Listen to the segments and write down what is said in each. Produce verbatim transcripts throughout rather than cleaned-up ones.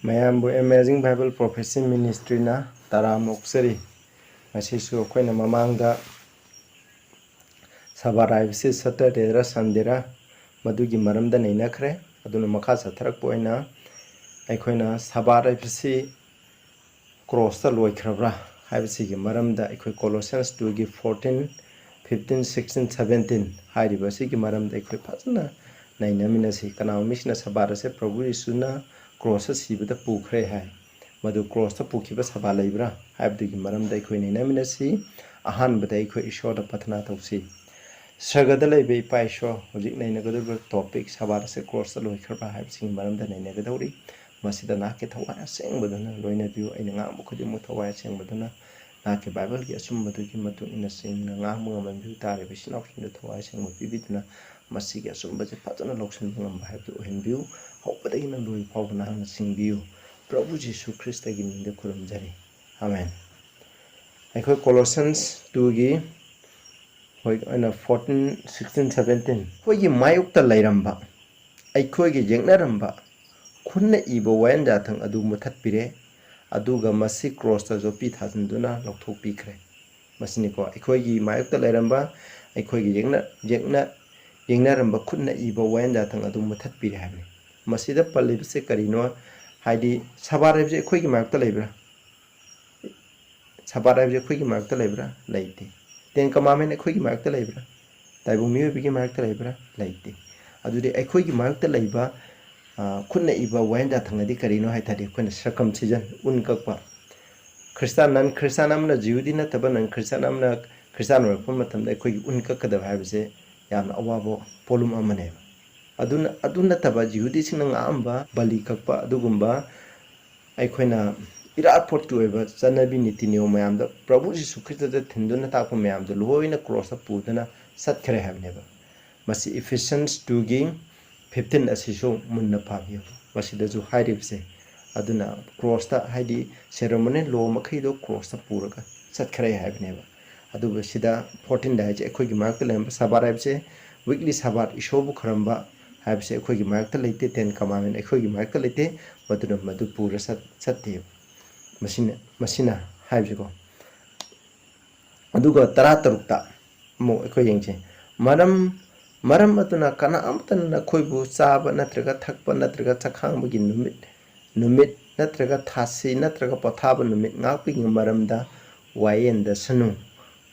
ꯃꯌꯥꯝꯕꯨ Amazing Bible Prophecy Ministryꯅ ꯇꯔꯥꯝꯅ ꯑꯣꯛꯆꯔꯤ꯫ ꯉꯁꯤꯁꯨ ꯑꯩꯈꯣꯏꯅ ꯃꯃꯥꯡꯗ ꯁꯕꯥꯠ ꯍꯥꯏꯕꯁꯤ ꯁꯇꯔꯗꯦꯔ ꯁꯟꯗꯦꯔ ꯃꯗꯨꯒꯤ ꯃꯔꯝꯗ ꯅꯩꯅꯈ꯭ꯔꯦ꯫ ꯑꯗꯨꯅ ꯃꯈꯥ ꯆꯠꯊꯔꯛꯄ ꯑꯣꯏꯅ ꯑꯩꯈꯣꯏꯅ ꯁꯕꯥꯠ ꯍꯥꯏꯕꯁꯤ ꯀ꯭ꯔꯣꯁꯇ ꯂꯣꯏꯈ꯭ꯔꯕ꯭ꯔꯥ ꯍꯥꯏꯕꯁꯤꯒꯤ ꯃꯔꯝꯗ ꯑꯩꯈꯣꯏ Colossians twoꯒꯤ fourteen, fifteen, sixteen, seventeen ꯍꯥꯏꯔꯤꯕ ꯑꯁꯤꯒꯤ ꯃꯔꯝꯗ ꯑꯩꯈꯣꯏ ꯐꯖꯅ ꯅꯩꯅꯃꯤꯟꯅꯁꯤ꯫ ꯀꯅꯥꯒꯨꯝꯕ ꯃꯤꯁꯤꯅ ꯁꯕꯥꯠ ꯑꯁꯦ ꯄ꯭ꯔꯚꯨ ꯌꯤꯁꯨꯅ ꯀ꯭ꯔꯣꯁꯇ ꯁꯤꯕꯗ ꯄꯨꯈ꯭ꯔꯦ ꯍꯥꯏ꯫ ꯃꯗꯨ ꯀ꯭ꯔꯣꯁꯇ ꯄꯨꯈꯤꯕ ꯁꯕꯥꯠ ꯂꯩꯕ꯭ꯔꯥ ꯍꯥꯏꯕꯗꯨꯒꯤ ꯃꯔꯝꯗ ꯑꯩꯈꯣꯏ ꯅꯩꯅꯃꯤꯟꯅꯁꯤ꯫ ꯑꯍꯥꯟꯕꯗ ꯑꯩꯈꯣꯏ ꯏꯁꯣꯔꯗ ꯄ꯭ꯔꯊꯅꯥ ꯇꯧꯁꯤ꯫ ꯁꯔꯒꯗ ꯂꯩꯕ ꯏꯄꯥ ꯏꯁꯣꯔ, ꯍꯧꯖꯤꯛ ꯅꯩꯅꯒꯗꯧꯔꯤꯕ ꯇꯣꯄꯤꯛ ꯁꯕꯥꯠ ꯑꯁꯦ ꯀ꯭ꯔꯣꯁꯇ ꯂꯣꯏꯈ꯭ꯔꯕ꯭ꯔꯥ ꯍꯥꯏꯕꯁꯤꯒꯤ ꯃꯔꯝꯗ ꯅꯩꯅꯒꯗꯧꯔꯤ꯫ ꯃꯁꯤꯗ ꯅꯍꯥꯛꯀꯤ ꯊꯋꯥꯏ ꯑꯁꯦꯡꯕꯗꯨꯅ ꯂꯣꯏꯅꯕꯤꯌꯨ꯫ ꯑꯩꯅ ꯉꯥꯡꯕ ꯈꯨꯗꯤꯡꯃꯛ ꯊꯋꯥꯏ ꯑꯁꯦꯡꯕꯗꯨꯅ ꯅꯍꯥꯛꯀꯤ ꯕꯥꯏꯕꯜꯒꯤ ꯑꯆꯨꯝꯕꯗꯨꯒꯤ ꯃꯇꯨꯡ ꯏꯟꯅ ꯁꯦꯡꯅ ꯉꯥꯡꯕ ꯉꯝꯍꯟꯕꯤꯌꯨ꯫ ꯇꯥꯔꯤꯕ ꯏꯆꯤꯟ ꯏꯅꯥꯎꯁꯤꯡꯗ ꯊꯋꯥꯏ ꯑꯁꯦꯡꯕ ꯄꯤꯕꯤꯗꯨꯅ ꯃꯁꯤꯒꯤ ꯑꯆꯨꯝꯕꯁꯦ ꯐꯖꯅ ꯂꯧꯁꯤꯟꯕ ꯉꯝꯕ ꯍꯥꯏꯕꯗꯨ ꯑꯣꯏꯍꯟꯕꯤꯌꯨ꯫ ꯍꯧꯕꯗꯒꯤꯅ ꯂꯣꯏꯕ ꯐꯥꯎꯕ ꯅꯍꯥꯛꯅ ꯁꯤꯡꯕꯤꯌꯨ꯫ ꯄ꯭ꯔꯚꯨ ꯖꯤꯁꯨ ꯈ꯭ꯔꯤꯁꯇꯒꯤ ꯃꯤꯡꯗ ꯈꯨꯔꯨꯝꯖꯔꯤ꯫ ꯑꯃꯦꯟ꯫ ꯑꯩꯈꯣꯏ Colossians twoꯒꯤ ꯍꯣꯏ, ꯑꯩꯅ fourteen, sixteen, seventeen꯫ ꯑꯩꯈꯣꯏꯒꯤ ꯃꯥꯌꯣꯛꯇ ꯂꯩꯔꯝꯕ, ꯑꯩꯈꯣꯏꯒ ꯌꯦꯛꯅꯔꯝꯕ ꯈꯨꯠꯅ ꯏꯕ ꯋꯥꯌꯦꯜ ꯌꯥꯊꯪ ꯑꯗꯨ ꯃꯨꯊꯠꯄꯤꯔꯦ, ꯑꯗꯨꯒ ꯃꯁꯤ ꯀ꯭ꯔꯣꯁꯇ ꯌꯣꯠꯄꯤ ꯊꯥꯖꯤꯟꯗꯨꯅ ꯂꯧꯊꯣꯛꯄꯤꯈ꯭ꯔꯦ꯫ ꯃꯁꯤꯅꯤꯀꯣ, ꯑꯩꯈꯣꯏꯒꯤ ꯃꯥꯌꯣꯛꯇ ꯂꯩꯔꯝꯕ, ꯑꯩꯈꯣꯏꯒꯤ ꯌꯦꯛꯅ-, ꯌꯦꯛꯅ-, ꯌꯦꯡꯅꯔꯝꯕ ꯈꯨꯠꯅ ꯏꯕ ꯋꯥꯌꯦꯜ ꯌꯥꯊꯪ ꯑꯗꯨ ꯃꯨꯊꯠꯄꯤꯔꯦ ꯍꯥꯏꯕꯅꯤ꯫ ꯃꯁꯤꯗ ꯄꯜꯂꯤꯕꯁꯦ ꯀꯔꯤꯅꯣ? ꯍꯥꯏꯗꯤ ꯁꯕꯥꯠ ꯍꯥꯏꯕꯁꯦ ꯑꯩꯈꯣꯏꯒꯤ ꯃꯥꯌꯣꯛꯇ ꯂꯩꯕ꯭ꯔꯥ? ꯁꯕꯥꯠ ꯍꯥꯏꯕꯁꯦ ꯑꯩꯈꯣꯏꯒꯤ ꯃꯥꯌꯣꯛꯇ ꯂꯩꯕ꯭ꯔꯥ? ꯂꯩꯇꯦ꯫ Ten Commandment ꯑꯩꯈꯣꯏꯒꯤ ꯃꯥꯌꯣꯛꯇ ꯂꯩꯕ꯭ꯔꯥ? ꯇꯥꯏꯕꯪ ꯃꯤꯑꯣꯏꯕꯒꯤ ꯃꯥꯌꯣꯛꯇ ꯂꯩꯕ꯭ꯔꯥ? ꯂꯩꯇꯦ꯫ ꯑꯗꯨꯗꯤ ꯑꯩꯈꯣꯏꯒꯤ ꯃꯥꯌꯣꯛꯇ ꯂꯩꯕ, ꯑ, ꯈꯨꯠꯅ ꯏꯕ ꯋꯥꯌꯦꯜ ꯌꯥꯊꯪ ꯑꯗꯤ ꯀꯔꯤꯅꯣ ꯍꯥꯏ ꯇꯥꯔꯗꯤ, ꯑꯩꯈꯣꯏꯅ circumcision, ꯎꯟ ꯀꯛꯄ, ꯈ꯭ꯔꯤꯁꯇꯥꯟ, non Christian ꯑꯃꯅ, ꯖꯤꯍꯨꯗꯤ ꯅꯠꯇꯕ non Christian ꯑꯃꯅ ꯈ꯭ꯔꯤꯁꯇꯥꯟ ꯑꯣꯏꯔꯛꯄ ꯃꯇꯝꯗ ꯑꯩꯈꯣꯏꯒꯤ ꯎꯟ ꯀꯛꯀꯗꯕ ꯍꯥꯏꯕꯁꯦ ꯌꯥꯝꯅ ꯑꯋꯥꯕ ꯄꯣꯠꯂꯨꯝ ꯑꯃꯅꯦꯕ꯫ ꯑꯗꯨꯅ, ꯑꯗꯨ ꯅꯠꯇꯕ ꯖꯤꯍꯨꯗꯤꯁꯤꯡꯅ ꯉꯥꯛꯑꯝꯕ ꯕꯂꯤ ꯀꯛꯄ, ꯑꯗꯨꯒꯨꯝꯕ ꯑꯩꯈꯣꯏꯅ ꯏꯔꯥꯠ ꯄꯣꯠꯀꯤ ꯑꯣꯏꯕ ꯆꯠꯅꯕꯤ, ꯅꯤꯇꯤ ꯅꯤꯌꯣꯝ ꯃꯌꯥꯝꯗ ꯄ꯭ꯔꯚꯨ ꯖꯤꯁꯨ ꯈ꯭ꯔꯤꯁꯇꯗ ꯊꯤꯟꯗꯨꯅ ꯇꯥꯛꯄ ꯃꯌꯥꯝꯗꯣ ꯂꯣꯏꯅ ꯀ꯭ꯔꯣꯁꯇ ꯄꯨꯗꯨꯅ ꯆꯠꯈ꯭ꯔꯦ ꯍꯥꯏꯕꯅꯦꯕ꯫ ꯃꯁꯤ Ephesians twoꯒꯤ fifteen ꯑꯁꯤꯁꯨ ꯃꯨꯟꯅ ꯄꯥꯕꯤꯌꯨ꯫ ꯃꯁꯤꯗꯁꯨ ꯍꯥꯏꯔꯤꯕꯁꯦ, ꯑꯗꯨꯅ ꯀ꯭ꯔꯣꯁꯇ, ꯍꯥꯏꯗꯤ ceremonial law ꯃꯈꯩꯗꯣ ꯀ꯭ꯔꯣꯁꯇ ꯄꯨꯔꯒ ꯆꯠꯈ꯭ꯔꯦ ꯍꯥꯏꯕꯅꯦꯕ꯫ ꯑꯗꯨꯒ ꯁꯤꯗ fourteenꯗ ꯍꯥꯏꯁꯦ ꯑꯩꯈꯣꯏꯒꯤ ꯃꯥꯌꯣꯛꯇ ꯂꯩꯔꯝꯕ ꯁꯕꯥꯠ ꯍꯥꯏꯕꯁꯦ weekly ꯁꯕꯥꯠ, ꯏꯁꯣꯔꯕꯨ ꯈꯣꯏꯔꯝꯕ, ꯍꯥꯏꯕꯁꯦ ꯑꯩꯈꯣꯏꯒꯤ ꯃꯥꯌꯣꯛꯇ ꯂꯩꯇꯦ, Ten Commandment ꯑꯩꯈꯣꯏꯒꯤ ꯃꯥꯌꯣꯛꯇ ꯂꯩꯇꯦ, ꯃꯗꯨꯅ ꯃꯗꯨ ꯄꯨꯔ ꯆꯠ-, ꯆꯠꯇꯦꯕ꯫ ꯃꯁꯤꯅ, ꯃꯁꯤꯅ ꯍꯥꯏꯕꯁꯤꯀꯣ꯫ ꯑꯗꯨꯒ ꯇꯔꯥꯇꯔꯨꯛꯇ ꯑꯃꯨꯛ ꯑꯩꯈꯣꯏ ꯌꯦꯡꯁꯦ꯫ ꯃꯔꯝ, ꯃꯔꯝ ꯑꯗꯨꯅ ꯀꯅꯥ ꯑꯃꯠꯇꯅ ꯅꯈꯣꯏꯕꯨ ꯆꯥꯕ ꯅꯠꯇ꯭ꯔꯒ ꯊꯛꯄ ꯅꯠꯇ꯭ꯔꯒ ꯆꯈꯥꯡꯕꯒꯤ ꯅꯨꯃꯤꯠ, ꯅꯨꯃꯤꯠ ꯅꯠꯇ꯭ꯔꯒ ꯊꯥꯁꯤ ꯅꯠꯇ꯭ꯔꯒ ꯄꯣꯊꯥꯕ ꯅꯨꯃꯤꯠ ꯉꯥꯛꯄꯒꯤ ꯃꯔꯝꯗ ꯋꯥꯌꯦꯟꯗꯁꯅꯨ꯫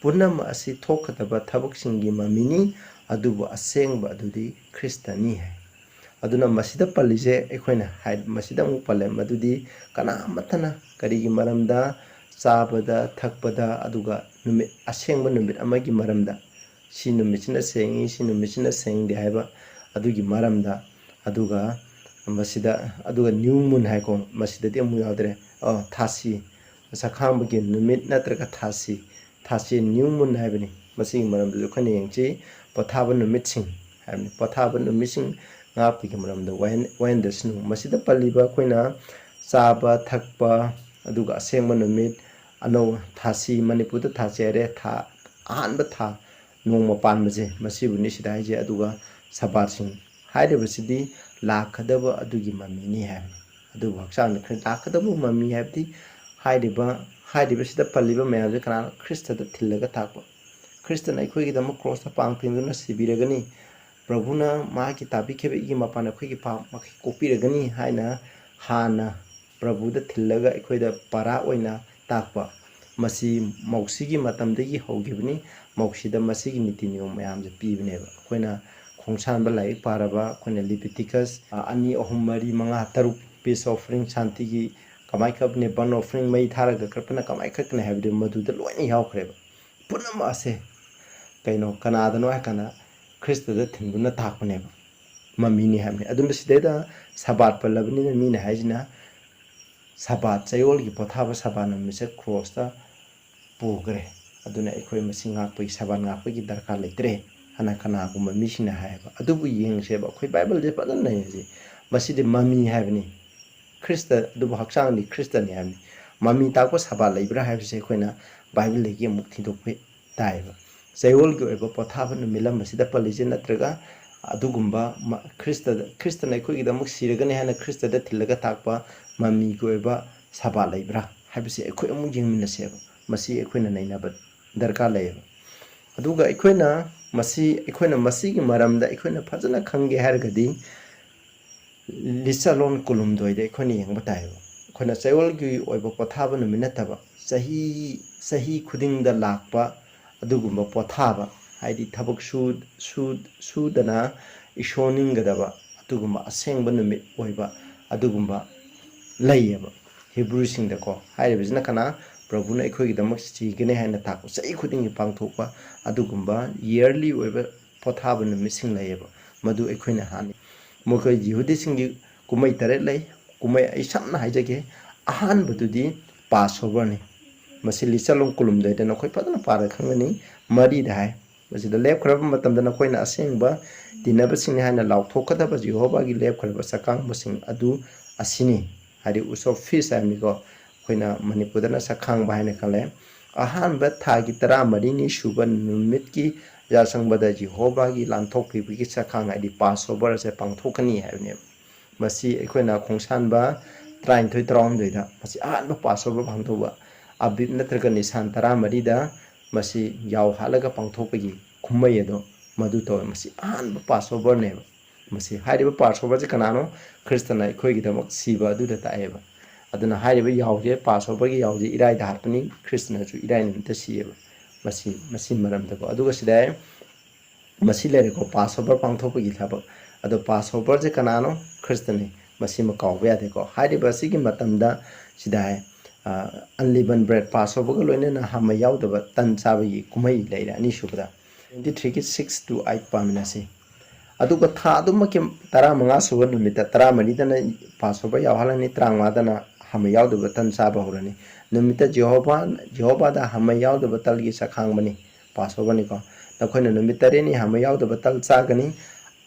ꯄꯨꯝꯅꯃꯛ ꯑꯁꯤ ꯊꯣꯛꯀꯗꯕ ꯊꯕꯛꯁꯤꯡꯒꯤ ꯃꯃꯤꯅꯤ, ꯑꯗꯨꯕꯨ ꯑꯁꯦꯡꯕ ꯑꯗꯨꯗꯤ ꯈ꯭ꯔꯤꯁꯇꯅꯤ ꯍꯥꯏ꯫ ꯑꯗꯨꯅ ꯃꯁꯤꯗ ꯄꯜꯂꯤꯁꯦ ꯑꯩꯈꯣꯏꯅ ꯍꯥꯏ-, ꯃꯁꯤꯗ ꯑꯃꯨꯛ ꯄꯜꯂꯦ, ꯃꯗꯨꯗꯤ ꯀꯅꯥ ꯑꯃꯠꯇꯅ ꯀꯔꯤꯒꯤ ꯃꯔꯝꯗ ꯆꯥꯕꯗ, ꯊꯛꯄꯗ, ꯑꯗꯨꯒ ꯅꯨꯃꯤꯠ, ꯑꯁꯦꯡꯕ ꯅꯨꯃꯤꯠ ꯑꯃꯒꯤ ꯃꯔꯝꯗ, ꯁꯤ ꯅꯨꯃꯤꯠꯁꯤꯅ ꯁꯦꯡꯉꯤ, ꯁꯤ ꯅꯨꯃꯤꯠꯁꯤꯅ ꯁꯦꯡꯗꯦ ꯍꯥꯏꯕ ꯑꯗꯨꯒꯤ ꯃꯔꯝꯗ, ꯑꯗꯨꯒ ꯃꯁꯤꯗ, ꯑꯗꯨꯒ new moon ꯍꯥꯏꯀꯣ, ꯃꯁꯤꯗꯗꯤ ꯑꯃꯨꯛ ꯌꯥꯎꯗ꯭ꯔꯦ꯫ ꯑ, ꯊꯥꯁꯤ, ꯆꯈꯥꯡꯕꯒꯤ ꯅꯨꯃꯤꯠ ꯅꯠꯇ꯭ꯔꯒ ꯊꯥꯁꯤ, ꯊꯥꯁꯤ new moon ꯍꯥꯏꯕꯅꯤ꯫ ꯃꯁꯤꯒꯤ ꯃꯔꯝꯗꯁꯨ ꯑꯩꯈꯣꯏꯅ ꯌꯦꯡꯁꯤ, ꯄꯣꯊꯥꯕ ꯅꯨꯃꯤꯠꯁꯤꯡ ꯍꯥꯏꯕꯅꯤ꯫ ꯄꯣꯊꯥꯕ ꯅꯨꯃꯤꯠꯁꯤꯡ ꯉꯥꯛꯄꯒꯤ ꯃꯔꯝꯗ ꯋꯥꯌꯦꯟ-, ꯋꯥꯌꯦꯟꯗꯁꯅꯨ꯫ ꯃꯁꯤꯗ ꯄꯜꯂꯤꯕ ꯑꯩꯈꯣꯏꯅ ꯆꯥꯕ ꯊꯛꯄ, ꯑꯗꯨꯒ ꯑꯁꯦꯡꯕ ꯅꯨꯃꯤꯠ, ꯑꯅꯧ-, ꯊꯥꯁꯤ, ꯃꯅꯤꯄꯨꯔꯗ ꯊꯥꯁꯤ ꯍꯥꯏꯔꯦ, ꯊꯥ, ꯑꯍꯥꯟꯕ ꯊꯥ, ꯅꯣꯡꯃ ꯄꯥꯟꯕꯁꯦ, ꯃꯁꯤꯕꯨꯅꯤ ꯁꯤꯗ ꯍꯥꯏꯁꯦ꯫ ꯑꯗꯨꯒ ꯁꯕꯥꯠꯁꯤꯡ ꯍꯥꯏꯔꯤꯕꯁꯤꯗꯤ ꯂꯥꯛꯀꯗꯕ ꯑꯗꯨꯒꯤ ꯃꯃꯤꯅꯤ ꯍꯥꯏꯕꯅꯤ꯫ ꯑꯗꯨꯕꯨ ꯍꯛꯆꯥꯡꯗ ꯈ꯭ꯔꯤ-, ꯂꯥꯛꯀꯗꯕ ꯃꯃꯤ ꯍꯥꯏꯕꯗꯤ ꯍꯥꯏꯔꯤꯕ, ꯍꯥꯏꯔꯤꯕꯁꯤꯗ ꯄꯜꯂꯤꯕ ꯃꯌꯥꯝꯁꯦ ꯀꯅꯥꯅꯣ? ꯈ꯭ꯔꯤꯁꯇꯗ ꯊꯤꯜꯂꯒ ꯊꯥꯛꯄ꯫ ꯈ꯭ꯔꯤꯁꯇꯅ ꯑꯩꯈꯣꯏꯒꯤꯗꯃꯛ ꯀ꯭ꯔꯣꯁꯇ ꯄꯥꯡ ꯊꯤꯡꯗꯨꯅ ꯁꯤꯕꯤꯔꯒꯅꯤ꯫ ꯄ꯭ꯔꯚꯨꯅ ꯃꯍꯥꯛꯀꯤ ꯇꯥꯕꯤꯈꯤꯕ ꯏꯒꯤ ꯃꯄꯥꯟ ꯑꯩꯈꯣꯏꯒꯤ ꯄꯥꯞ ꯃꯈꯩ ꯀꯣꯛꯄꯤꯔꯒꯅꯤ ꯍꯥꯏꯅ ꯍꯥꯟꯅ ꯄ꯭ꯔꯚꯨꯗ ꯊꯤꯜꯂꯒ ꯑꯩꯈꯣꯏꯗ ꯄꯔꯥ ꯑꯣꯏꯅ ꯇꯥꯛꯄ꯫ ꯃꯁꯤ ꯃꯧꯁꯤꯒꯤ ꯃꯇꯝꯗꯒꯤ ꯍꯧꯈꯤꯕꯅꯤ꯫ ꯃꯧꯁꯤꯗ ꯃꯁꯤꯒꯤ ꯅꯤꯇꯤ ꯅꯤꯌꯣꯝ ꯃꯌꯥꯝꯁꯦ ꯄꯤꯕꯅꯦꯕ꯫ ꯑꯩꯈꯣꯏꯅ ꯈꯣꯡꯁꯥꯟꯕ ꯂꯥꯏꯔꯤꯛ ꯄꯥꯔꯕ, ꯑꯩꯈꯣꯏꯅ ꯂꯤꯕꯤꯇꯤꯀꯁ, ꯑ, ꯑꯅꯤ, ꯑꯍꯨꯝ, ꯃꯔꯤ, ꯃꯉꯥ, ꯇꯔꯨꯛ, peace offering, ꯁꯥꯟꯇꯤꯒꯤ ꯀꯃꯥꯏ ꯀꯠꯄꯅꯦ, burnt offering, ꯃꯩ ꯊꯥꯔꯒ ꯀꯠꯄꯅ ꯀꯃꯥꯏ ꯀꯠꯀꯅꯤ ꯍꯥꯏꯕꯗꯨ ꯃꯗꯨꯗ ꯂꯣꯏꯅ ꯌꯥꯎꯈ꯭ꯔꯦꯕ꯫ ꯄꯨꯝꯅꯃꯛ ꯑꯁꯦ ꯀꯩꯅꯣ, ꯀꯅꯥꯗꯅꯣ ꯍꯥꯏ ꯀꯥꯟꯗ ꯈ꯭ꯔꯤꯁꯇꯗ ꯊꯤꯟꯗꯨꯅ ꯇꯥꯛꯄꯅꯦꯕ꯫ ꯃꯃꯤꯅꯤ ꯍꯥꯏꯕꯅꯤ꯫ ꯑꯗꯨꯅ ꯁꯤꯗꯩꯗ ꯁꯕꯥꯠ ꯄꯜꯂꯕꯅꯤꯅ ꯃꯤꯅ ꯍꯥꯏꯁꯤꯅ ꯁꯕꯥꯠ, ꯆꯌꯣꯜꯒꯤ ꯄꯣꯊꯥꯕ ꯁꯕꯥꯠ ꯅꯨꯃꯤꯠꯁꯦ ꯀ꯭ꯔꯣꯁꯇ ꯄꯨꯈ꯭ꯔꯦ꯫ ꯑꯗꯨꯅ ꯑꯩꯈꯣꯏ ꯃꯁꯤ ꯉꯥꯛꯄꯒꯤ, ꯁꯕꯥꯠ ꯉꯥꯛꯄꯒꯤ ꯗꯔꯀꯥꯔ ꯂꯩꯇ꯭ꯔꯦ ꯍꯥꯏꯅ ꯀꯅꯥꯒꯨꯝꯕ ꯃꯤꯁꯤꯡꯅ ꯍꯥꯏꯌꯦꯕ꯫ ꯑꯗꯨꯕꯨ ꯌꯦꯡꯁꯦꯕ, ꯑꯩꯈꯣꯏ ꯕꯥꯏꯕꯜꯁꯦ ꯐꯖꯅ ꯌꯦꯡꯁꯤ꯫ ꯃꯁꯤꯗꯤ ꯃꯃꯤ ꯍꯥꯏꯕꯅꯤ꯫ ꯈ꯭ꯔꯤꯁꯇ, ꯑꯗꯨꯕꯨ ꯍꯛꯆꯥꯡꯗꯤ ꯈ꯭ꯔꯤꯁꯇꯅꯤ ꯍꯥꯏꯕꯅꯤ꯫ ꯃꯃꯤ ꯇꯥꯛꯄ ꯁꯕꯥꯠ ꯂꯩꯕ꯭ꯔꯥ ꯍꯥꯏꯕꯁꯦ ꯑꯩꯈꯣꯏꯅ ꯕꯥꯏꯕꯜꯗꯒꯤ ꯑꯃꯨꯛ ꯊꯤꯗꯣꯛꯄ ꯇꯥꯏꯌꯦꯕ꯫ ꯆꯌꯣꯜꯒꯤ ꯑꯣꯏꯕ ꯄꯣꯊꯥꯕ ꯅꯨꯃꯤꯠ ꯑꯃꯁꯤꯗ ꯄꯜꯂꯤꯁꯦ, ꯅꯠꯇ꯭ꯔꯒ ꯑꯗꯨꯒꯨꯝꯕ ꯃ-, ꯈ꯭ꯔꯤꯁꯇꯗ, ꯈ꯭ꯔꯤꯁꯇꯅ ꯑꯩꯈꯣꯏꯒꯤꯗꯃꯛ ꯁꯤꯔꯒꯅꯤ ꯍꯥꯏꯅ ꯈ꯭ꯔꯤꯁꯇꯗ ꯊꯤꯜꯂꯒ ꯊꯥꯛꯄ ꯃꯃꯤꯒꯤ ꯑꯣꯏꯕ ꯁꯕꯥꯠ ꯂꯩꯕ꯭ꯔꯥ ꯍꯥꯏꯕꯁꯤ ꯑꯩꯈꯣꯏ ꯑꯃꯨꯛ ꯌꯦꯡꯃꯤꯟꯅꯁꯦꯕ꯫ ꯃꯁꯤ ꯑꯩꯈꯣꯏꯅ ꯅꯩꯅꯕ ꯗꯔꯀꯥꯔ ꯂꯩꯌꯦꯕ꯫ ꯑꯗꯨꯒ ꯑꯩꯈꯣꯏꯅ ꯃꯁꯤ, ꯑꯩꯈꯣꯏꯅ ꯃꯁꯤꯒꯤ ꯃꯔꯝꯗ ꯑꯩꯈꯣꯏꯅ ꯐꯖꯅ ꯈꯪꯒꯦ ꯍꯥꯏꯔꯒꯗꯤ, ꯂꯤꯆꯠꯂꯣꯟ ꯀꯨꯟꯍꯨꯝꯗꯣꯏꯗ ꯑꯩꯈꯣꯏꯅ ꯌꯦꯡꯕ ꯇꯥꯏꯌꯦꯕ꯫ ꯑꯩꯈꯣꯏꯅ ꯆꯌꯣꯜꯒꯤ ꯑꯣꯏꯕ ꯄꯣꯊꯥꯕ ꯅꯨꯃꯤꯠ ꯅꯠꯇꯕ, ꯆꯍꯤ, ꯆꯍꯤ ꯈꯨꯗꯤꯡꯗ ꯂꯥꯛꯄ ꯑꯗꯨꯒꯨꯝꯕ ꯄꯣꯊꯥꯕ, ꯍꯥꯏꯗꯤ ꯊꯕꯛ ꯁꯨ-, ꯁꯨ-, ꯁꯨꯗꯅ ꯏꯁꯣꯔ ꯅꯤꯡꯒꯗꯕ ꯑꯗꯨꯒꯨꯝꯕ ꯑꯁꯦꯡꯕ ꯅꯨꯃꯤꯠ ꯑꯣꯏꯕ ꯑꯗꯨꯒꯨꯝꯕ ꯂꯩꯌꯦꯕ꯫ ꯍꯤꯕ꯭ꯔꯨꯁꯤꯡꯗꯀꯣ ꯍꯥꯏꯔꯤꯕꯁꯤꯅ ꯀꯅꯥ? ꯄ꯭ꯔꯚꯨꯅ ꯑꯩꯈꯣꯏꯒꯤꯗꯃꯛ ꯁꯤꯒꯅꯤ ꯍꯥꯏꯅ ꯊꯥꯛꯄ, ꯆꯍꯤ ꯈꯨꯗꯤꯡꯒꯤ ꯄꯥꯡꯊꯣꯛꯄ ꯑꯗꯨꯒꯨꯝꯕ yearly ꯑꯣꯏꯕ ꯄꯣꯊꯥꯕ ꯅꯨꯃꯤꯠꯁꯤꯡ ꯂꯩꯌꯦꯕ꯫ ꯃꯗꯨ ꯑꯩꯈꯣꯏꯅ ꯍꯥꯟꯅ, ꯃꯈꯣꯏ ꯌꯤꯍꯨꯗꯤꯁꯤꯡꯒꯤ ꯀꯨꯝꯍꯩ ꯇꯔꯦꯠ ꯂꯩ꯫ ꯀꯨꯝꯍꯩ ꯑꯩ ꯁꯝꯅ ꯍꯥꯏꯖꯒꯦ, ꯑꯍꯥꯟꯕꯗꯨꯗꯤ ꯄꯥꯁ ꯑꯣꯚꯔꯅꯤ꯫ ꯃꯁꯤ ꯂꯤꯆꯠꯂꯣꯟ ꯀꯨꯟꯍꯨꯝꯗꯣꯏꯗ ꯅꯈꯣꯏ ꯐꯖꯅ ꯄꯥꯔꯒ ꯈꯪꯒꯅꯤ꯫ ꯃꯔꯤꯗ ꯍꯥꯏ, ꯃꯁꯤꯗ ꯂꯦꯞꯈ꯭ꯔꯕ ꯃꯇꯝꯗ ꯅꯈꯣꯏꯅ ꯑꯁꯦꯡꯕ ꯇꯤꯟꯅꯕꯁꯤꯡꯅꯤ ꯍꯥꯏꯅ ꯂꯥꯎꯊꯣꯛꯀꯗꯕ ꯖꯤꯍꯣꯚꯥꯒꯤ ꯂꯦꯞꯈ꯭ꯔꯕ ꯆꯥꯛꯈꯥꯡꯕꯁꯤꯡ ꯑꯗꯨ ꯑꯁꯤꯅꯤ꯫ ꯍꯥꯏꯗꯤ ꯎꯁꯣꯞ ꯐꯤꯁ ꯍꯥꯏꯕꯅꯤꯀꯣ, ꯑꯩꯈꯣꯏꯅ ꯃꯅꯤꯄꯨꯔꯗꯅ ꯆꯥꯛꯈꯥꯡꯕ ꯍꯥꯏꯅ ꯈꯜꯂꯦ꯫ ꯑꯍꯥꯟꯕ ꯊꯥꯒꯤ ꯇꯔꯥꯃꯔꯤꯅꯤ ꯁꯨꯕ ꯅꯨꯃꯤꯠꯀꯤ ꯌꯥꯆꯪꯕꯗ ꯖꯤꯍꯣꯚꯥꯒꯤ ꯂꯥꯟꯊꯣꯛꯄꯤꯕꯒꯤ ꯆꯥꯛꯈꯥꯡ, ꯍꯥꯏꯗꯤ ꯄꯥꯁ ꯑꯣꯚꯔ ꯑꯁꯦ ꯄꯥꯡꯊꯣꯛꯀꯅꯤ ꯍꯥꯏꯕꯅꯦꯕ꯫ ꯃꯁꯤ ꯑꯩꯈꯣꯏꯅ ꯈꯣꯡꯁꯥꯟꯕ ꯇꯔꯥꯅꯤꯊꯣꯏ, ꯇꯔꯥꯍꯨꯝꯗꯣꯏꯗ ꯃꯁꯤ ꯑꯍꯥꯟꯕ ꯄꯥꯁ ꯑꯣꯚꯔ ꯄꯥꯡꯊꯣꯛꯄ, ꯑꯕꯤꯕ ꯅꯠꯇ꯭ꯔꯒ ꯅꯤꯁꯥꯟ ꯇꯔꯥꯃꯔꯤꯗ ꯃꯁꯤ ꯌꯥꯎ ꯍꯥꯠꯂꯒ ꯄꯥꯡꯊꯣꯛꯄꯒꯤ ꯀꯨꯝꯍꯩ ꯑꯗꯣ ꯃꯗꯨ ꯇꯧꯋꯦ꯫ ꯃꯁꯤ ꯑꯍꯥꯟꯕ ꯄꯥꯁ ꯑꯣꯚꯔꯅꯦꯕ꯫ ꯃꯁꯤ ꯍꯥꯏꯔꯤꯕ ꯄꯥꯁ ꯑꯣꯚꯔꯁꯦ ꯀꯅꯥꯅꯣ? ꯈ꯭ꯔꯤꯁꯇꯅ ꯑꯩꯈꯣꯏꯒꯤꯗꯃꯛ ꯁꯤꯕ ꯑꯗꯨꯗ ꯇꯥꯛꯑꯦꯕ꯫ ꯑꯗꯨꯅ ꯍꯥꯏꯔꯤꯕ ꯌꯥꯎꯁꯦ, ꯄꯥꯁ ꯑꯣꯚꯔꯒꯤ ꯌꯥꯎꯁꯦ ꯏꯔꯥꯏꯗ ꯍꯥꯠꯄꯅꯤ, ꯈ꯭ꯔꯤꯁꯇꯅꯁꯨ ꯏꯔꯥꯏ ꯅꯨꯃꯤꯠꯇ ꯁꯤꯌꯦꯕ꯫ ꯃꯁꯤ, ꯃꯁꯤ ꯃꯔꯝꯗꯀꯣ꯫ ꯑꯗꯨꯒ ꯁꯤꯗ ꯃꯁꯤ ꯂꯩꯔꯦꯀꯣ, ꯄꯥꯁ ꯑꯣꯚꯔ ꯄꯥꯡꯊꯣꯛꯄꯒꯤ ꯊꯕꯛ꯫ ꯑꯗꯣ ꯄꯥꯁ ꯑꯣꯚꯔꯁꯦ ꯀꯅꯥꯅꯣ? ꯈ꯭ꯔꯤꯁꯇꯅꯤ꯫ ꯃꯁꯤꯃ ꯀꯥꯎꯕ ꯌꯥꯗꯦꯀꯣ꯫ ꯍꯥꯏꯔꯤꯕ ꯑꯁꯤꯒꯤ ꯃꯇꯝꯗ ꯁꯤꯗ ꯍꯥꯏ, ꯑ, unleavened bread, ꯄꯥꯁ ꯑꯣꯚꯔꯒ ꯂꯣꯏꯅꯅ ꯍꯥꯃꯩ ꯌꯥꯎꯗꯕ ꯇꯟ ꯆꯥꯕꯒꯤ ꯀꯨꯝꯍꯩ ꯂꯩꯔꯦ ꯑꯅꯤꯁꯨꯕꯗ꯫ Twenty-threeꯒꯤ six to eight ꯄꯥꯃꯤꯟꯅꯁꯤ꯫ ꯑꯗꯨꯒ ꯊꯥ ꯑꯗꯨꯃꯛꯀꯤ ꯇꯔꯥꯃꯉꯥ ꯁꯨꯕ ꯅꯨꯃꯤꯠꯇ, ꯇꯔꯥꯃꯔꯤꯗꯅ ꯄꯥꯁ ꯑꯣꯚꯔ ꯌꯥꯎꯍꯜꯂꯅꯤ, ꯇꯔꯥꯃꯉꯥꯗꯅ ꯍꯥꯃꯩ ꯌꯥꯎꯗꯕ ꯇꯟ ꯆꯥꯕ ꯍꯧꯔꯅꯤ꯫ ꯅꯨꯃꯤꯠꯇ ꯖꯦꯍꯣꯚꯥ, ꯖꯦꯍꯣꯚꯥꯗ ꯍꯥꯃꯩ ꯌꯥꯎꯗꯕ ꯇꯜꯒꯤ ꯆꯥꯛꯈꯥꯡꯕꯅꯤ, ꯄꯥꯁ ꯑꯣꯚꯔꯅꯤꯀꯣ꯫ ꯅꯈꯣꯏꯅ ꯅꯨꯃꯤꯠ ꯇꯔꯦꯠꯅꯤ ꯍꯥꯃꯩ ꯌꯥꯎꯗꯕ ꯇꯜ ꯆꯥꯒꯅꯤ꯫